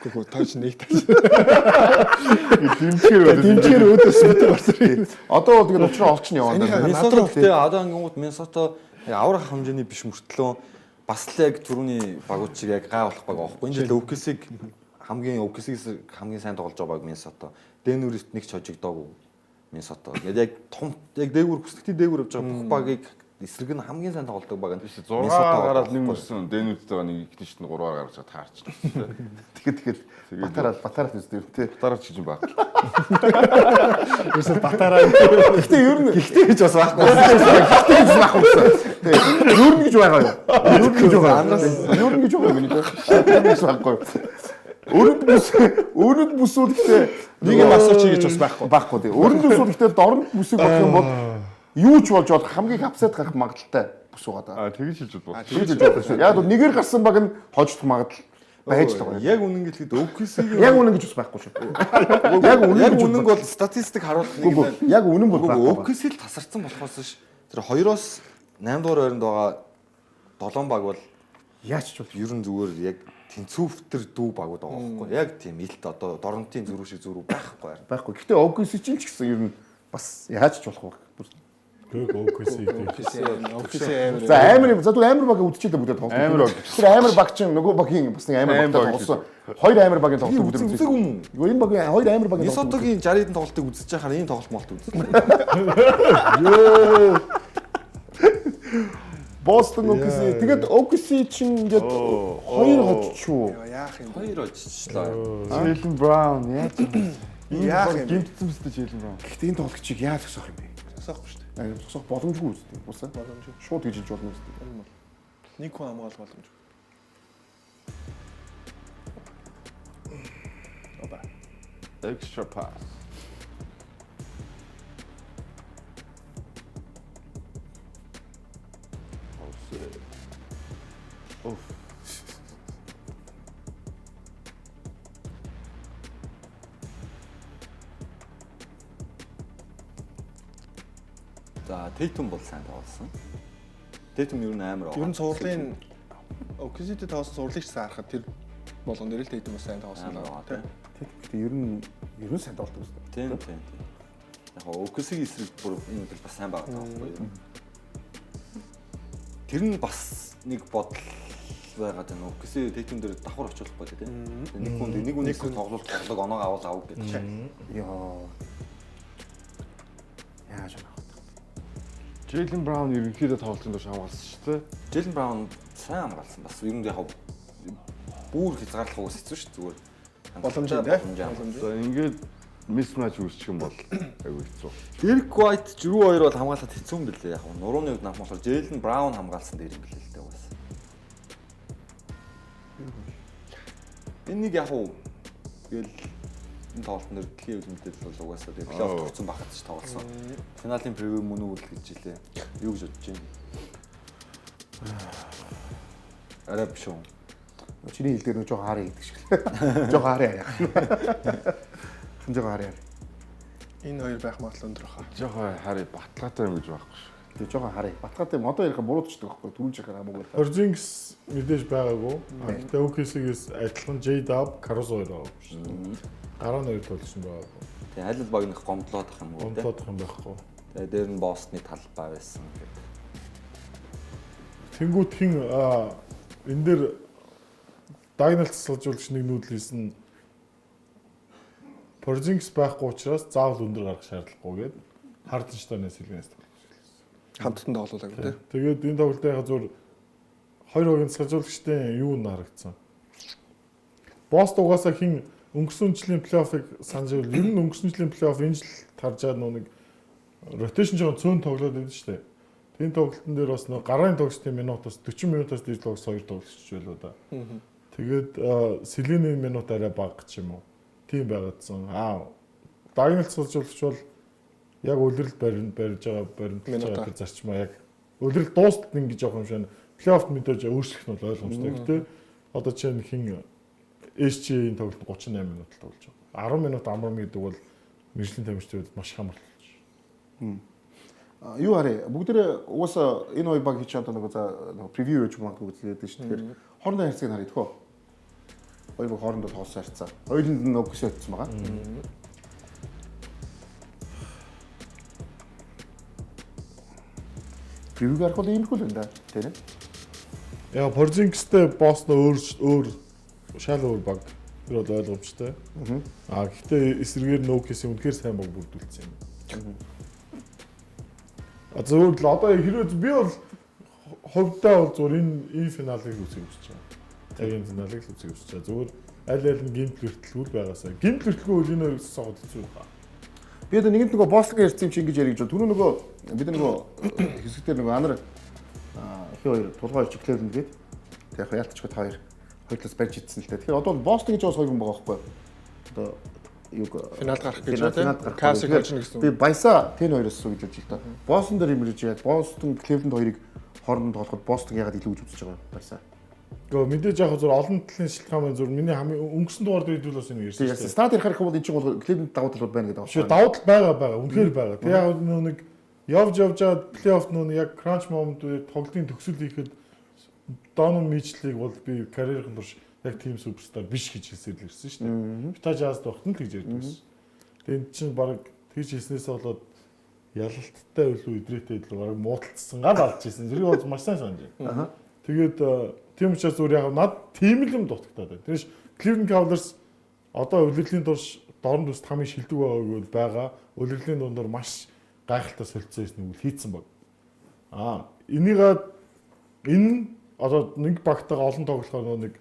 Үгүй тооч нэг тал. Дэмжгээр байна. Дэмжгээр өөдөөс битэн мартаарай. Одоо бол тэгээд учраа олчихно яваа. Миннесота гэхдээ одоо ангингууд Миннесота аврах хэмжээний биш мөртлөө бас л яг түрүүний багууд шиг яг гай болох баг аахгүй. Энэ жил OKC-г хамгийн OKC-г хамгийн сайн тоглож байгаа баг Миннесота. Денверт нэг ч хожигдоогүй Миннесота. Ингээд яг том яг дээгүүр хүснэгтийн дээгүүр явж байгаа бүх багийг эсрэг нь хамгийн сайн тоглодог баг нь 6 гараад нэг мөрсөн Денвертэйгээ нэг ихтэй шин 3-аар гарч таарч. Тэгэхээр батараа батараа үстэй тий. Батараа ч гэж юм баг. Ерөөсөө батараа. Гэхдээ ер нь Гэхдээ гэж бас байхгүй. Гэхдээ гэж байхгүй. Тий. Ер нь гэж байгаа юу? Ер нь гэж байгаа. Ер нь гэж байгаа юм миний. Ер нь гэж байхгүй. Өрөнд бүс өрөнд бүсүүд гэхдээ нэг юм асууч гэж бас байхгүй. Байхгүй тий. Өрөнд бүсүүд гэхдээ дорнд бүсийг бодох юм бол юу ч болж болох хамгийн апсайд гарах магадлалтай бүс байгаа даа. Аа тэгж хэлж болох. Тэгж хэлж болох шүү. Яг бол нэгээр гарсан баг нь хожигдох магадлал байж л байгаа. Яг үнэн гэлэхэд OKC-г яг үнэн гэж бас байхгүй шүү. Яг үнэн яг үнэн бол статистик харуулах нэг юм байна. Яг үнэн бол байхгүй. OKC л тасарсан болохоос ш тэр 2-оос 8 дугаар байранд байгаа 7 баг бол яаж ч бол ер нь зүгээр яг тэнцвүүвтер дүү багууд байгаа байхгүй. Яг тийм илт одоо доронтын зөрүү шиг зөрүү байхгүй. Байхгүй. Гэхдээ OKC чинь ч гэсэн ер нь бас яаж ч болох баг. OKC OKC амар. За амар юм. За түр амар баг үдчихлээ бүгдээ тоглолт. Амар баг. Тэр амар баг чинь нөгөө багийн бас нэг амар багтай тоглосон. Хоёр амар багийн тоглолт бүгдээ үзег юм уу? Юу энэ багийн хоёр амар багийн тоглолт. Миннесотагийн 60 хэдэн тоглолтыг үзэж байхаар ийм тоглолт молт үзсэн. Йоо. Бостон OKC. Тэгээд OKC чинь ингээд хоёр хожчихв. Яах юм? Хоёр хожчихлоо. Джейлен Браун яаж яах юм? Гимтсэн мэт Джейлен Браун. Гэхдээ энэ тоглогчийг яаж зогсоох юм бэ? Зогсоохгүй шүү дээ. Зогсоох боломжгүй үстэй. Усаа. Боломжгүй. Шууд гэж хэлж болно үстэй. Нэг хүн хамгаалах боломжгүй. Оба. Extra pass. Оф. За, Tatum бол сайн тоглосон. Tatum ер нь амар Ер нь цувралын OKC-тэй тоглосон цувралыг ч сайн харахад тэр болгон дээр л Tatum бас сайн тоглосон л байгаа тийм. Гэхдээ ер нь сайн тоглодог үстэй. Тийм тийм тийм. Яг OKC-ийн эсрэг бүр энэ өдөр бас сайн байгаа байхгүй юу? Тэр нь бас нэг бодол байгаад байна. OKC Tatum дээр давхар очиулахгүй тийм. Нэг хүнд нэг хүнээс тоглол тоглог оноог авал ав гэдэг чинь. Йоо. Яаж юм бэ? Джейлен Браун ерөнхийдөө тоглолтын турш хамгаалсан шүү дээ. Джейлен Браун сайн хамгаалсан. Бас ер нь яг бүр хязгаарлах уус хэцүү шүү зүгээр. Боломжтой тийм. За ингээд мисмач үүсчих юм бол айгүй хэцүү. Дерек Уайт Жрүү хоёр бол хамгаалахад хэцүү юм билээ. Яг нурууны хувьд нам болохоор Джейлен Браун хамгаалсан дээр юм билээ л дээ уус. Энэ нэг яг уу тэгэл энэ тоглолтын дээр дэлхийн хэвлэл мэдээлэл бол угаасаа тэгээ плей-офф тогтсон байхад ч тоглосон. Финалийн превью мөн үү л гэж хэлээ. Юу гэж бодож байна? Арай биш үү? Чиний хэл дээр нэг жоохон харъя гэдэг шиг л. Жоохон харъя яах. Жоохон харъя. Энэ хоёр байх магадлал өндөр хаа. Жоохон харъя баталгаатай юм гэж байхгүй шүү. Тэгээ жоохон харъя. Баталгаатай юм одоо ярих буруудчихдаг байхгүй түрүүн чихэр хамаагүй. Porzingis мэдээж байгаагүй. Гэхдээ OKC-гээс адилхан J-Dub, Caruso хоёр байгаа шүү. Гараа нь хоёр тоглосон байгаагүй. Тэгээ аль аль баг нэг гомдлоод ах юм уу те. Гомдлоод ах юм байхгүй. Тэгээ дээр нь Бостны талбай байсан гэдэг. Тэнгүүт хин энэ дээр дагнал цэцэлжуулагч нэг нүүдэл хийсэн Porzingis байхгүй учраас заавал өндөр гарах шаардлагагүй гээд Hardenstein-ы сэлгэнээс тоглох. Хамттан тоглоулаагүй тий. Тэгээд энэ тоглолтынхаа зүр хоёр багийн цэцэлжуулагчдын юу нь харагдсан. Бостон угаасаа хин өнгөрсөн жилийн плей-оффыг санаж байвал ер нь өнгөрсөн жилийн плей-офф энэ жил таржаад нэг ротейшн жоохон цөөн тоглоод байдаг шүү дээ. Тийм тоглолтын дээр бас нэг гарын тоглолтын минутаас 40 минутаас дээш тоглос хоёр тоглогч байлоо да. Тэгээд Селений минут арай бага ч юм уу. Тийм байгаадсан. Дагнал цэцэлжуулагч бол яг үлрэлт барьж байгаа баримтлаж байгаа тэр зарчмаа яг үлрэлт дуустал ингэж явах юм шиг плей-офф мэдээж өөрчлөх нь бол ойлгомжтой. Гэтэ одоо чинь хин SG-ийн тоглолт 38 минут л тоглож байгаа. 10 минут амарна гэдэг бол мэргэжлийн тамирчдын хувьд маш их амар болж байна. Юу харъя? Бүгдээрээ угаасаа энэ хоёр баг хийж одоо нөгөө за нөгөө превью хийж магадгүй гэж хэлээд шүү дээ. Тэгэхээр хоорондоо харьцааг харъя тхөө. Хоёр баг хоорондоо тоглосон харьцаа. Хоёуланд нь OKC очсон байгаа. Превью гарах бол иймэрхүү л байна да. Тийм ээ. Яа, Porzingis-тэй Boston өөр өөр шал өөр баг. Тэр бол ойлгомжтой. Аа гэхдээ эсрэгээр Nuggets үнэхээр сайн баг бүрдүүлсэн юм. А зөвхөн л одоо хэрвээ би бол хувьдаа бол зүгээр энэ финалыг үзэх хүсэж байгаа. Яг энэ финалыг л үзэх хүсэж байгаа. Зүгээр аль аль нь гимтэл хүртэлгүй л байгаасаа. Гимтэл хүртэлгүй бол энэ хоёрыг сонгоод хэцүү байна. Би одоо нэгэнт нөгөө Бостонгийн ярьсан юм чи ингэж ярих гэж байна. Түрүү нөгөө бид нөгөө хэсэг дээр нөгөө анар хий хоёр тулгай хоёр Cleveland гээд тэг яг яалтчгүй та хоёр хоёр талаас барьж идсэн л дээ. Тэгэхээр одоо Бостон гэж бас хоёр хүн байгаа байхгүй юу? Одоо юг Финалд гарах гэж байна, финалд тийм? гарах. Cavs-ыг Тэгэхээр хожно гэсэн үг. Би баясаа тэн хоёроос суу гэж бодож л та. Бостон дээр юм ярьж яад Бостон Cleveland хоёрыг хооронд тоглоход Бостон ягаад илүү гэж үзэж байгаа юм баясаа. Гэхдээ мэдээж яг зөв олон талын шалтгаан байна. Зөв миний хамгийн өнгөрсөн дугаар дээр хэдүүл бас энэ ярьсан Тийм шүү дээ. стат ярих юм бол энэ чинь бол Cleveland давуу талууд байна гэдэг Шүү давуу тал байгаа байгаа. Үнэхээр байгаа. Тэг яг нөө нэг явж явж аваад плей-офф нөө нэг яг crunch moment дээр тоглолтын төгсөл хийхэд Donovan Mitchell-ийг бол би карьерийн турш яг team superstar биш гэж хэлсээр л ирсэн шүү дээ. Utah Jazz-д багт нь л гэж ярьдаг байсан. Тэг энэ чинь баг тэгж хэлснээсээ болоод ялалттай үлүү идрээтэй илүү баг муудалцсан гал алж ирсэн. Зэрэг бол маш сайн санаж байна. Тэгээд тийм учраас зүгээр яг над тийм л юм дутагдаад байна. Тэрш Cleveland Cavaliers одоо улирлын турш дорн төс хамгийн шилдэг байгааг бол байгаа. Улирлын дундор маш гайхалтай солилцоо хийсэн үйл хийцэн баг. Аа энийгээ энэ одоо нэг багтайгаа олон тоглохоор нөгөө нэг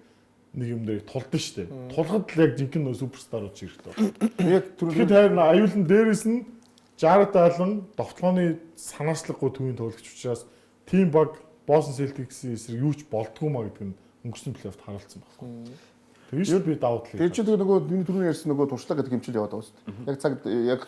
нэг юм дээр тулдан штэ. Тулгад л яг жинхэнэ нөгөө суперстарууд шиг хэрэгтэй байна. Яг түрүү Тэгэхэд харин аюулан дээрээс нь Jared Allen довтлооны санаачлаггүй төвийн тоглогч учраас тийм баг Boston Celtics-ийн эсрэг юу ч болдгоо маа гэдэг нь өнгөрсөн плей-оффт харуулсан байна. Тэр шүү би давуу талыг. Тэр чинь тэгээ нөгөө миний түрүүний ярьсан нөгөө туршлага гэдэг юм чинь яваад байгаа шүү дээ. Яг цаг яг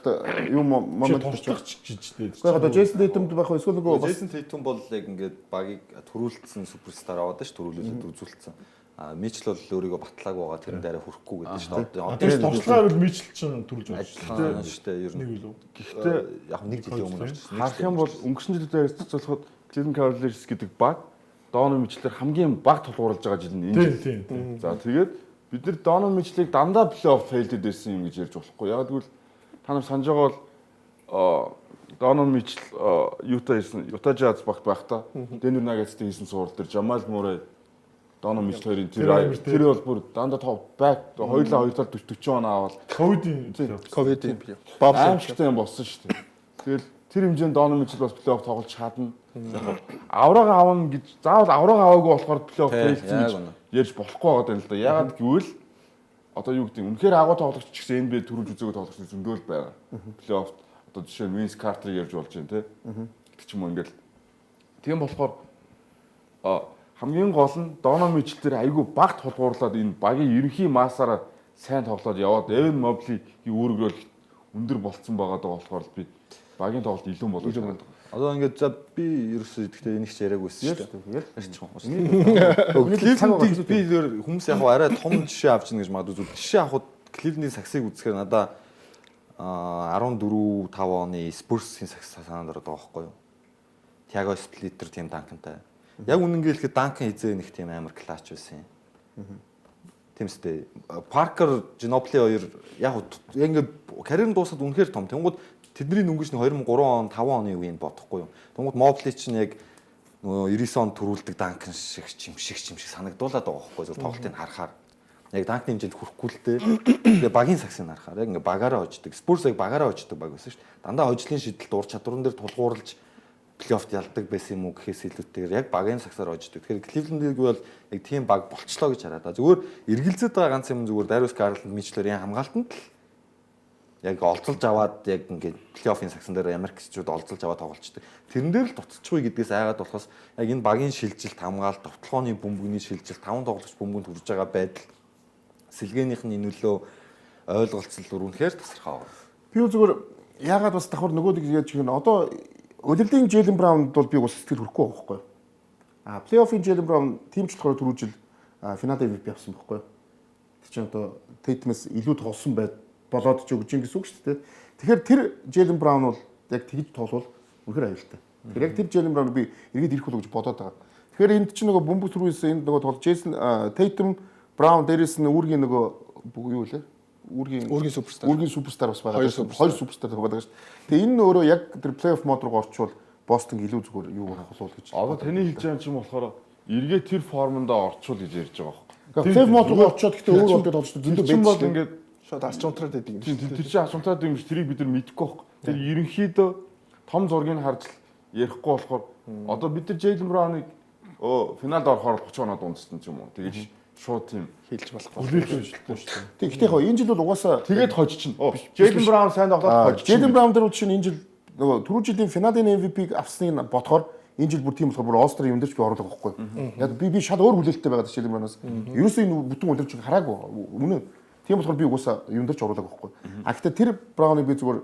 юм момент туршлагач гэж дээ. Гэхдээ одоо Джейсон Тейтумд байх уу эсвэл нөгөө бас Джейсон Тейтум бол яг ингээд багийг төрүүлсэн суперстар аваад ш төрүүлүүлээд үзүүлсэн. А Мичл бол өөрийгөө батлаагүй байгаа тэрэн дээр хүрэхгүй гэдэг ш. Одоо Тэр туршлагаар бол Мичл чинь төрүүлж байна шүү адилхан шүү дээ ер дээ. Нэг нь. үлээ. Гэхдээ Яг нэг жилийн өмнө орчихсон. харах юм бол өнгөрсөн жилүүдээ харьцуулахад Cleveland Cavaliers гэдэг баг Donovan Mitchell-ээр хамгийн бага тулгуурлаж байгаа жил нь энэ Тийм жил. тийм тийм. За тэгээд бид нар Donovan Mitchell-ийг дандаа плей-офф failed байсан юм гэж ярьж болохгүй. Яг гэвэл та нар санаж байгаа бол Donovan Mitchell Utah хийсэн Utah Jazz багт байхдаа Denver Nuggets-тэй хийсэн сурал дээр Jamal Murray Donovan Mitchell хоёрын тэр Тэр амар тэр бол бүр дандаа топ back хоёулаа хоёр тал 40 40 оноо аваад Ковидын плей-офф. Ковидын плей. Бабл аимшигтай юм болсон шүү дээ. Тэгэл тэр хэмжээнд Donovan Mitchell бас плей-офф тоглож чадна. Яг авраага авна гэж заавал авраага аваагүй болохоор плей-офф Тий, фейлсэн яг гэж үнэ. ярьж болохгүй байгаа юм л да. Яагаад гэвэл одоо юу гэдэг нь үнэхээр агуу тоглогч ч гэсэн NBA төрүүлж үзээгүй тоглогч зөндөө л байгаа. Плей-офф одоо жишээ нь Vince Carter-ыг ярьж болж байна те. Гэдэг ч юм уу ингээл. Тийм болохоор хамгийн гол нь Donovan Mitchell дээр айгүй баг тулгуурлаад энэ багийн ерөнхий массаараа сайн тоглоод яваад Evan Mobley-ийн үүрэг рол өндөр болцсон байгаа даа болохоор л би багийн тоглолт илүү болож байна. Одоо ингээд за би ерөөсөө гэхдээ энийг ч яриаг байсан шүү дээ. Яар. Ярьчих юм. Миний цаг байгаа Cleveland-ийг би зүгээр хүмүүс яг арай том жишээ авч ийн гэж магадгүй зүйл. Жишээ авахд Cleveland-ийн саксыг үзэхээр надаа 14 5 оны Spurs-ийн сакс санаанд ороод байгаа байхгүй юу? Thiago Splitter тийм Duncan-тай. Яг үнэнгээ хэлэхэд Duncan хизээ нэг тийм амар клач байсан юм. Тийм үстэй. Parker, Ginobili хоёр яг яг ингээд карьер нь дуусаад үнэхээр том. Тэнгууд тэдний өнгөрч нь 2003 он 5 оны үеийг бодохгүй юу. Тэнгууд Mobley чинь яг нөгөө 99 онд төрүүлдэг Duncan шиг чимшиг чимшиг санагдуулаад байгаа байхгүй юу. Тоглолтыг харахаар. Яг Duncan хэмжээнд хүрэхгүй л дээ. Тэгээ багийн саксыг харахаар яг ингээд багаараа хождог. Spurs яг багаараа хождог баг байсан шүү дээ. Дандаа хожлын шидэлт ур чадварн дээр тулгуурлаж плей-оффт ялдаг байсан юм уу гэхээс илүүтэйгээр яг багийн сагсаар хождог. Тэгэхээр Cleveland-ийг бол яг тийм баг болчлоо гэж хараа. Зүгээр эргэлзээд байгаа ганц юм зүгээр Darius Garland, Mitchell-ийн хамгаалтанд л яг олзолж аваад яг ингээд плей-оффын сагсан дээр Америкчууд олзолж аваад тоглолцдог. Тэрэн дээр л дутцчихгүй гэдгээс айгаад болохоос яг энэ багийн шилжилт, хамгаалт, довтлооны бөмбөгний шилжилт, таван тоглогч бөмбөнд хүрж байгаа байдал, сэлгээнийх нь нөлөө ойлголцол үнэхээр тасархай байгаа. Би зүгээр яагаад бас давхар нөгөө нэг яаж гэх нь одоо улирлын Джейлен Браунд бол би бас сэтгэл хүрэхгүй байгаа байхгүй юу? А плей-оффын Джейлен Браун тийм ч болохоор түрүү жил финал MVP авсан байхгүй юу? Тэр чинь одоо Тейтмээс илүү тоглосон байд болоод ч өгж гин гэсэн үг шүү дээ. Тэгэхээр тэр Джейлен Браун бол яг тэгж тоглол Үнэхээр аюултай. Тэгэхээр яг тэр Jalen Brown би эргээд ирэх болов гэж бодоод байгаа. Тэгэхээр энд чинь нөгөө бөмбөг түрүүс энд нөгөө тоглож Jason Tatum, Brown дээрээс нь үүргийн нөгөө юу лээ? Үүргийн Үүргийн суперстар. Үүргийн суперстар бас байгаа. Хоёр суперстар байгаа шүү дээ. Тэгээ энэ нь өөрөө яг тэр плей-офф мод руу орчвол Бостон илүү зүгээр юу авах болов гэж. Одоо таны хэлж байгаа юм чинь болохоор эргээ тэр формондоо орчвол гэж ярьж байгаа байхгүй. Плей-офф мод руу очиод гэхдээ өөр болдог тоглож зөндөө Тэр чинь бол байдаг шүү дээ. ингээд Шууд алч унтраад байдаг юм тийм шиг. тэр чинь асуунтаад юм биш тэрийг бид нар мэдэхгүй байхгүй. Тэр ерөнхийдөө том зургийг харж л ярихгүй болохоор одоо бид нар Jalen Brown-ыг финалд орохоор 30 оноо дундсан ч юм уу. Тэгэж шууд тийм Хэлж болохгүй. Хүлээлт үйлчлэхгүй шүү дээ. Тийм гэхдээ яг энэ жил бол угаасаа тэгээд хожчихно. Jalen Brown сайн тоглоод хожчихно. Jalen Brown дээр чинь энэ жил нөгөө түрүү жилийн финалын MVP-г авсныг бодохоор энэ жил бүр тийм болохоор бүр All-Star юм дээр ч би оруулах байхгүй. Яг би шал өөр хүлээлттэй байгаа Jalen Brown-аас. Ерөөсөө энэ бүтэн үлрэж хараагүй. Үнэн. Тийм болохоор би угаасаа юм дээр ч оруулах байхгүй. А гэхдээ тэр Brown-ыг би зүгээр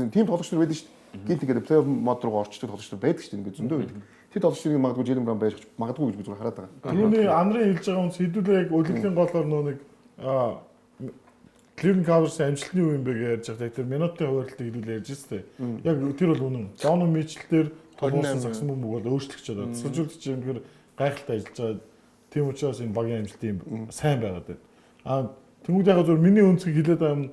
тийм тоглогч нар байдаг шүү дээ. Гинт ингээд плей-офф мод руу орчдөг тоглогч нар байдаг шүү дээ. Ингээд зөндөө байдаг. Тэр тоглогч нарыг магадгүй Jalen Brown байж магадгүй гэж би зүгээр хараад байгаа. Түүний анрын хэлж байгаа үнс хэдүүлээ яг үлгэлийн голоор нөө нэг Cleveland Cavaliers-ийн амжилтны үе юм бэ гэж ярьж байгаа. Тэр минутын хуваарлтыг хэдүүлээ ярьж штэ. Яг тэр бол үнэн. Donovan Mitchell дээр тоглосон сагсан бөмбөг бол өөрчлөгч байгаа. Тасалжуулагч юм тэгэхээр гайхалтай ажиллаж байгаа. Тийм учраас энэ багийн амжилт юм сайн байгаад байна. Аа тэнгууд яг зөв миний өнцгийг хэлээд байгаа юм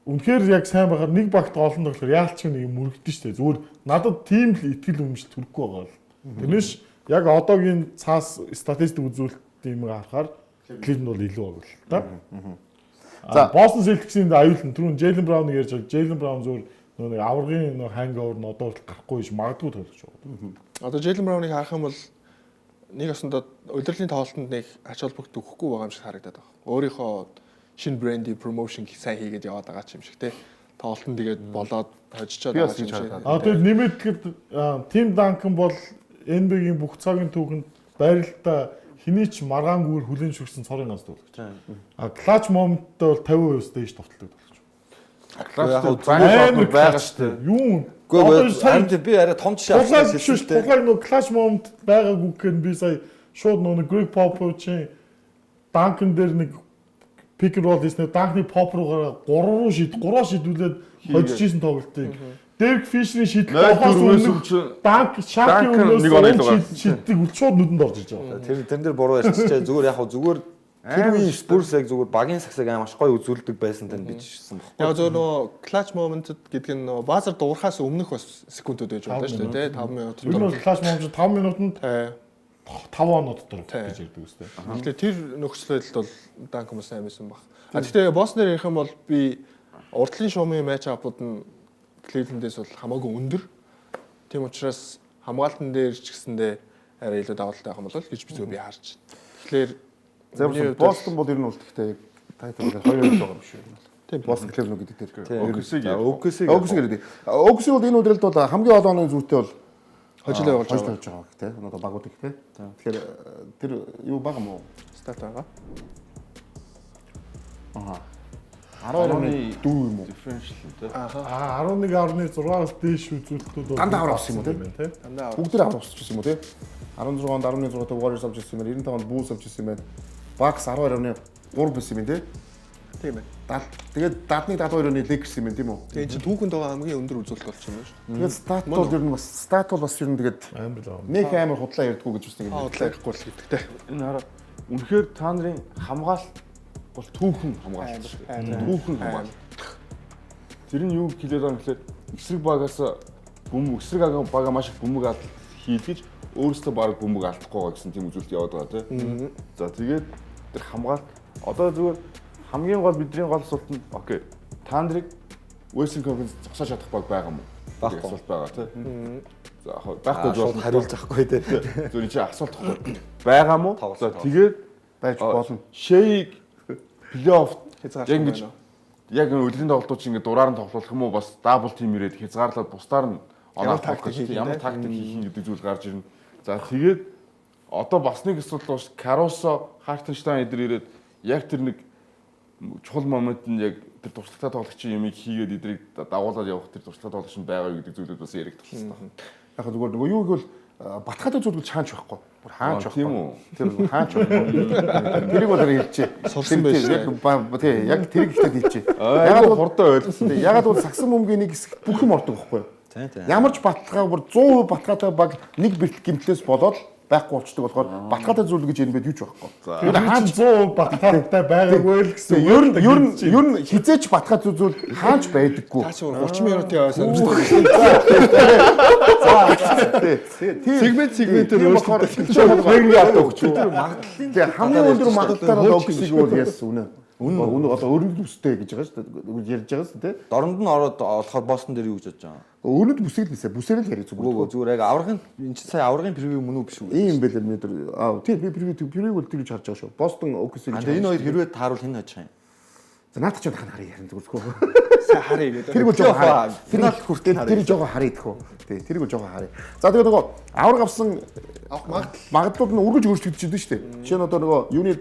үнэхээр яг сайн байхаар нэг багт олон тоглохоор яалч нэг юм мөрөгдөн штэ. Зүгээр надад тийм л итгэл үнэмшил төрөхгүй байгаа л. Тэрнээс яг одоогийн цаас статистик үзүүлэлт юм харахаар Cleveland бол илүү баг л та. За Boston Celtics-ийн аюул нь түрүүн Jalen Brown-ыг ярьж байгаа. Jalen Brown зүгээр нөгөө нэг аваргын нөгөө hangover нь одоо хүртэл гарахгүй биш магадгүй тоглож байгаа. Одоо Jalen Brown-ыг харах юм бол нэг осондоо удирдлагын тоглолтод нэг ач холбогдол өгөхгүй байгаа юм шиг харагдаад байна. Өөрийнхөө шинэ брендийн промошн сайн хийгээд яваад байгаа ч юм шиг те. Тоглолтод тэгээд болоод хожичоод Би байгаа бас ч юм ингэж шиг. харагдаад А тэгээд нэмээд Tim Duncan бол NBA-гийн бүх цагийн түүхэнд байралтаа хэний ч маргаангүйгээр хүлээн зөвшөөрсөн цорын ганц тоглогч. А clutch moment-д бол 50% дээш товтлдог тоглогч. Амар байгаа шүү дээ. Юу? Үгүй харин тийм би арай том жишээ Тулааг авчихсан биш шүү дээ. тулааг нөгөө clutch moment байгаагүй гэхээр би сая шууд нөгөө Greg Popovich-ийн Duncan дээр нэг pick and roll хийснээр Duncan-ы Pop руугаа 3 руу шид 3 шидүүлээд хожиж исэн тоглолтыг Derek Fisher-ийн шийдэл 0-4-өөс өмнөх өмнө Dunk Shaq-ийн Duncan өмнөөс нэг оноо илүү гарсан. шиддэг үл шууд нүдэнд орж иж байгаа. Тэр тэрэн дээр буруу ярьчихжээ. Зүгээр яг хав зүгээр тэр үеийн Spurs яг зүгээр багийн сагсаг амар маш гоё үзүүлдэг байсан тань би жишсэн баг. Яг зөв нөгөө clutch moment гэдэг нь нөгөө базар дуурхаас өмнөх бас секундүүд байж байна шүү дээ те 5 минут Ер нь бол clutch moment 5 минутанд Тэ. 5 оноо дотор Тий. гэж ярьдаг үстэй. Тэгэхээр тэр нөхцөл байдалд бол Данкан бас сайн байсан баг. А гэхдээ Бостоноор ярих юм бол би урдлын шуумын матч апууд нь Cleveland-ээс бол хамаагүй өндөр. Тийм учраас хамгаалтан дээр ч гэсэндээ арай илүү давуу талтай байх юм бол гэж би зөв би харж байна. Тэгэхээр За миний хувьд бол- Бостон бол ер нь бол гэхдээ яг тайтал 2-2 байгаа юм шиг юм бол. Тийм. Бостон Cleveland гэдэг тэр. OKC-г OKC-г OKC гэдэг. OKC бол энэ удирдалд бол хамгийн олон онооны зүйтэй бол хожил явуулж хожил байгаа. явуулж байгаа гэх тээ. Одоо багууд их тээ. Тэгэхээр тэр юу бага мó? Стат байгаа. Аха. 12.4 юм уу? Differential те. А 11.6-аас дээш үзүүлэлтүүд бол Дандаа аваар авсан юм уу, тий? тий? Дандаа аваар. Бүгд тэр аваар авчихсан юм уу тий? 16 онд 11.6-тай Warriors авч ирсэн юм байна. 95 онд Bulls авч ирсэн юм байна. Bucks 12.3 байсан юм тий? Тийм ээ. 70 тэгээд 71 72 оны Lakers юм байна тийм үү? Тэгээ эн чинь түүхэнд байгаа хамгийн өндөр үзүүлэлт болчих юм байна шүү. Тэгээд стат бол ер нь бас стат бол бас ер нь тэгээд Амар л аа. нэг амар худлаа ярьдгүү гэж бас нэг юм. Аа худлаа ярихгүй л гэдэг те. Энэ хараа үнэхээр та нарын хамгаалт бол түүхэн хамгаалт шүү дээ. Түүхэн хамгаалт. Тэр нь юу хэлээд байгаа юм гэхээр эсрэг багаас бөмбөг эсрэг бага маш их бөмбөг алдалт хийлгэж өөрөөсөө баг бөмбөг алдахгүй байгаа гэсэн тийм үзүүлэлт яваад байгаа тийм. За тэгээд тэр хамгаалт одоо зүгээр хамгийн гол бидний гол асуулт нь окей. Та нарыг Western Conference зогсоож чадах баг байгаа юм уу? Байхгүй. Асуулт байгаа тийм. За яг байхгүй Шууд жоо хариулж авахгүй тий. Зүгээр чи асуулт байхгүй. Байгаа мó? Тоглолт, За тэгээд Байж болно. Шэйг плей-офф Хязгаарлах яг ингэж юм байна яг энэ өдрийн тоглолтууд чинь ингээд дураар нь тоглох юм уу бас дабл тим ирээд хязгаарлаад бусдаар нь оноо Ямар тактик хийх юм, ямар те? тактик хийх юм гэдэг зүйл гарч ирнэ. За тэгээд одоо бас нэг асуудал болж Карусо, Хартенштайн эдэр ирээд яг тэр нэг чухал момент нь яг тэр туршлагатай тоглогчийн юмыг хийгээд эдрийг дагуулад явах тэр туршлагатай тоглогч нь байгаа юу гэдэг зүйлүүд бас яригдах хэрэгтэй. Яг зүгээр нөгөө юу гэвэл батхаатай зүйл чаанч байхгүй. Бүр хаач Аа, байхгүй. тийм үү? Тэр хаач байхгүй. Тэрийг бол хэлчихэ. Сурсан байж Яг тий, яг тэрийг ихтэй хэлчихэ. Ягаад Ягаад бол хурдан ойлгосон. тий, ягаад бол сагсан бөмбөгийн нэг хэсэгт бүх юм ордог байхгүй юу? Тийм, тийм. Ямар ч баталгаа бүр 100% баталгаатай баг нэг бэртэл гимтлээс болоод байхгүй болчдөг болохоор баталгаатай зүйл гэж NBA-д юу ч байхгүй. Тэр хаач 100% баталгаатай байгаагүй л гэсэн. Ер нь ер нь ер нь хизээч баталгаатай зүйл хаач байдаггүй. Та чи 30 минутын яваа сонирхолтой. Тийм. Сегмент сегментээр Тийм болохоор нэг алдаа өгч. Тэр магадлалын Тэгээ хамгийн өндөр магадлалаар OKC-г бол яасан үнэ. Үнэ үнэ одоо өрнөд бүстэй гэж байгаа шүү дээ. Ярьж байгаа шүү дээ. доронд нь ороод болохоор Бостон дээр юу гэж бодож байгаа. Өрнөд бүсийг л бисээ. Бүсээр л ярих Үгүй зүгээр. үгүй зүгээр яг аврагын энэ чинь сая аврагын превью мөн үү биш үү? Ийм юм байлээ миний тэр. Аа тийм би превью бол тэр гэж харж байгаа шүү. Бостон OKC А гэж. тэгээ энэ хоёр хэрвээ тааруул хэн хожих юм? За наадах ч хань харъя ярин зүгээр. Сайн харъя гэдэг. Тэрийг бол жоохон харъя. Финал хүртэл харъя. Тэр жоохон харъя гэх үү. Тий, тэрийг бол жоохон харъя. За тэгээ нөгөө авраг авсан Авах магадлал магадлал нь үргэлж өөрчлөгдөж идэв шүү дээ. Жишээ нь одоо нөгөө юуны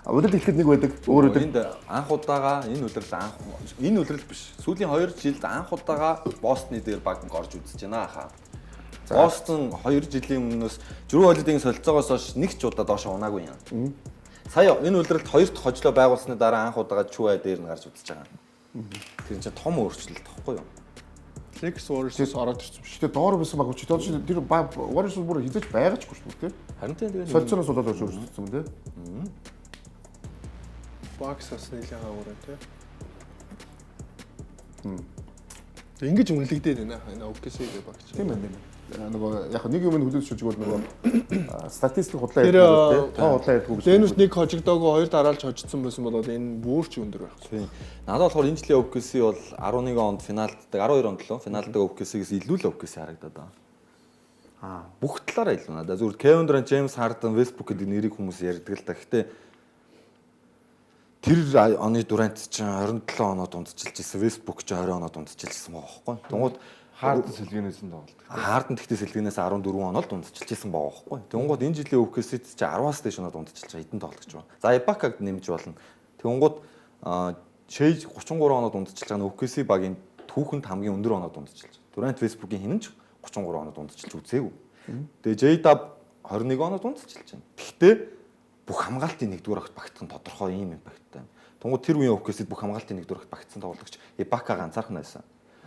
удирдал эхлэхэд нэг байдаг, өөр өдөр. Энд анх удаага энэ удирдал анх энэ удирдал биш. Сүүлийн 2 жилд анх удаага Бостны дээр баг орж үзэж байна хаа. Бостон 2 жилийн өмнөөс Drew Holiday-ийн солилцоогоос хойш нэг ч удаа доош унаагүй юм. Сая энэ удирдалд хоёр дахь хожлоо байгуулсны дараа анх удаага Чуа дээр нь гарч үзэж байгаа. Тэр чинь том өөрчлөлт тахгүй юу? Lakers Warriors-ос ороод ирсэн биш. Гэтэ доор байсан баг чи тэр Warriors бүр хизээч байгаач шүү дээ. Харин тийм тэгээ Солилцооноос болоод өөрчлөгдсөн юм тий. Bucks бас нэлээд хаагур байна тий. Тэг ингэж үнэлэгдээд байна. Энэ OKC гэх баг чинь. Тийм байна тийм байна. Нөгөө яг нэг юм нь хүлээж шүжиг бол нөгөө статистик худлаа Тэр, ярьдаг тий. Тоо худлаа ярьдаг гэж. Дэнүс нэг хожигдоогүй хоёр дараалж хожигдсон байсан бол энэ бүр ч өндөр байх. Тийм. Надад болохоор энэ жилийн OKC бол 11 онд финалддаг, 12 онд лөө финалддаг OKC-гээс илүү л OKC харагдаад байгаа. Аа. Бүх талаараа илүү надад. Зүгээр Kevin Durant, James Harden, Westbrook гэдэг нэрийг хүмүүс ярьдаг л да. Гэтэ тэр оны Durant чинь 27 оноо дундчилж ирсэн, Westbrook чинь 20 оноо дундчилж ирсэн байгаа байхгүй. Тэнгууд Харден сэлгэнээс нь тоглолт. Harden тэгтээ сэлгэнээс 14 оноо л дундчилж ирсэн байгаа байхгүй. Тэнгууд энэ жилийн OKC чинь 10-аас дээш оноо дундчилж байгаа хэдэн тоглогч байна. За Ibaka-г нэмж болно. Тэнгууд Shea 33 оноо дундчилж байгаа нь OKC багийн түүхэнд хамгийн өндөр оноо дундчилж. Durant Westbrook-ийн хинэн ч 33 оноо дундчилж үзээгүй. Тэгээ J-Dub 21 оноо дундчилж байна. Тэгтээ бүх хамгаалтын нэгдүгээр огт багтах нь тодорхой ийм импакттай. Тэнгууд тэр үеийн OKC-д бүх хамгаалтын нэгдүгээр огт багтсан тоглогч Ibaka ганцаархан байсан.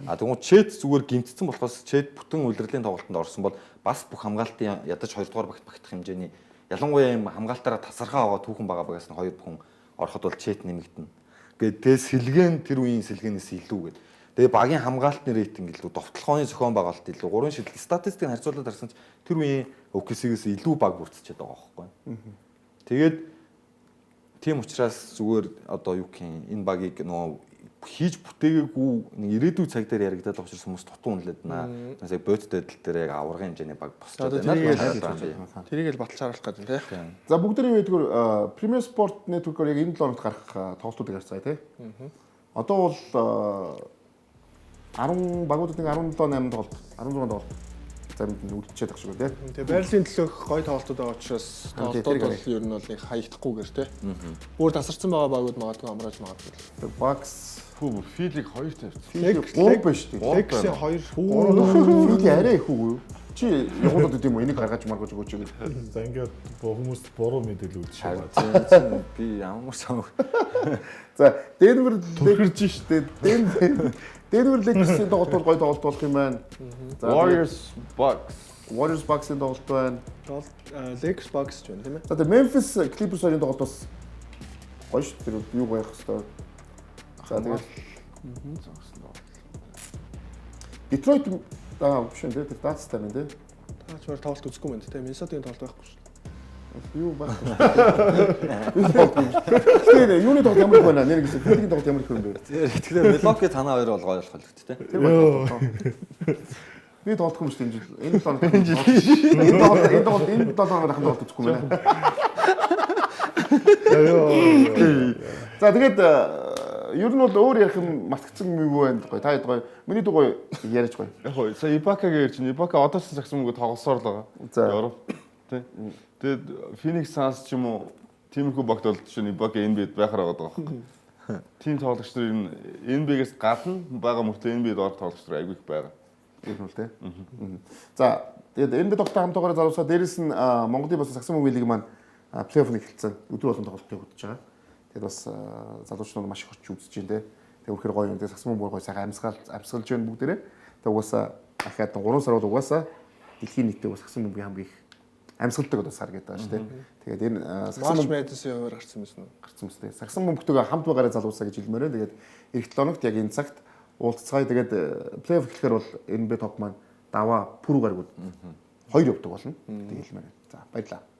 А тэгвэл Чет зүгээр гимтсэн болохоос Чет бүтэн улирлын тоглолтод орсон бол бас бүх хамгаалтын ядаж хоёрдугаар багт багтах хэмжээний ялангуяа ийм хамгаалтаараа тасархаа байгаа түүхэн байгаа багаас нь хоёр бүхэн ороход бол Чет нэмэгдэнэ. Тэгээд тэгээ сэлгэн тэр үеийн сэлгэнээс илүү гээд. Тэгээ багийн хамгаалтны рейтинг илүү, довтлогооны зохион байгуулалт илүү, гурван шидэл статистикийг харьцуулаад харсан ч тэр үеийн OKC-гээс илүү баг бүрдчихэд байгаа байхгүй. Тэгээд тийм учраас зүгээр одоо юу гэх юм энэ багийг нөгөө хийж бүтээгээгүй нэг ирээдүйн цаг дээр яригадаад байгаа учраас хүмүүс дутуу үнэлээд наа. Тэгээс бодит байдал дээр яг аваргын хэмжээний баг босч Одоо байна. тэрийг л тэрийг л баталж харуулах гэдэг тий. За бүгдээрээ мэдгүүр Premier Sport Network-оор яг энэ 7 хоногт гарах тоглолтуудыг харцгаая тий. Одоо бол 10 багуудын 17 8 тоглолт, 16 тоглолт заримд нь үлдчихэд байгаа шиг тий. Тэгээ байрлалын төлөөх гой тоглолтууд байгаа учраас Харин тий, тоглолтууд тэрийг бол ер нь бол нэг хаягдахгүйгээр тий. Бүр тасарсан байгаа багууд магадгүй амрааж магадгүй. Bucks Хүү бүр Филиг хоёр тавьчихсан. Фили 3 байна шүү дээ. Lakers-ийн 2 3 Фили арай их үү? Чи явуулаад идэм үү? Энийг гаргаж маргаж өгөөч гэж. За ингээд хүмүүст буруу мэдээлэл өгч Харин байгаа. тийм би ямар ч юм. За Denver Түлхэрж Lakers Denver Denver Lakers-ийн тоглолт бол гоё тоглолт болох юм байна. За Warriors Bucks. Warriors Bucks-ийн тоглолт байна. Lakers Bucks ч байна тийм ээ. За тэгээ Memphis Clippers хоёрын тоглолт бас гоё шүү дээ. Тэр юу гоё явах хэвээр. За тэгээд Detroit аа биш үү тэр Dallas-тай байна тий. Та ч мөр тоглолт үзэхгүй юм байна тийм. Minnesota-гийн тоглолт байхгүй шүү. Юу байхгүй. Тэр юуны тоглолт ямар их байна? Нэр гэсэн Филигийн тоглолт ямар их юм бэ? Тэгэхээр Milwaukee танаа хоёр бол гоё болох л гэдэг тийм. Тэр гоё. Би тоглохгүй юм шүү дээ энэ жил. Энэ 7 хоногт. Энэ жил. Энэ тоглолт энэ тоглолт энэ 7 хоногт тоглолт үзэхгүй юм байна. За тэгээд ер нь бол өөр ярих юм мартагдсан юм юу байна гоё. Та хэд гоё. Миний дүү гоё яриач гоё. Яг хоо сая Ибакагийн ярьж байна. Ибака одоо ч сагсан мөнгө тоглосоор л байгаа. За. Европ. Тэ. Тэгээд Phoenix Suns ч юм уу тиймэрхүү багт бол жишээ нь Ибака NBA-д байхаар байгаа байхгүй. Тим тоглогч нар ер нь NBA-гээс гадна байгаа мөртлөө NBA-д орох тоглогч нар айгүй их байгаа. Ер нь бол тий. За тэгээд NBA тоглолттой хамтаагаараа залуусаа дээрэс нь Монголын бас сагсан мөнгөний лиг маань плей-офф нь эхэлсэн. Өдөр болгон тоглолтыг хөтөж байгаа. Тэгээд бас залуучууд маш их очиж үзэж байна тий. Тэгээд үнэхээр гоё юм. Тэгээд сагсан мөнгө бүр гоё сайхан амьсгаал амьсгалж байна бүгдээрээ. Тэгээд угаасаа Дахиад 3 сар бол угаасаа дэлхийн нийтээ сагсан бөмбөгийн хамгийн их амьсгалдаг одоо сар гэдэг байгаа шүү дээ. Тэгээд энэ сагсан March бөмбөг Madness-ийн хуваар гарсан байсан уу? гарсан мэт. Сагсан бөмбөгтэйгээ хамт байгаараа залуусаа гэж хэлмээр байна. Тэгээд эх 7 хоногт яг энэ цагт уулзцгаая. Тэгээд плей-офф эхлэхээр бол NBA топ маань даваа пүрүү гаргууд хоёр явдаг болно. Тэгээд хэлмээр байна. За баярлалаа.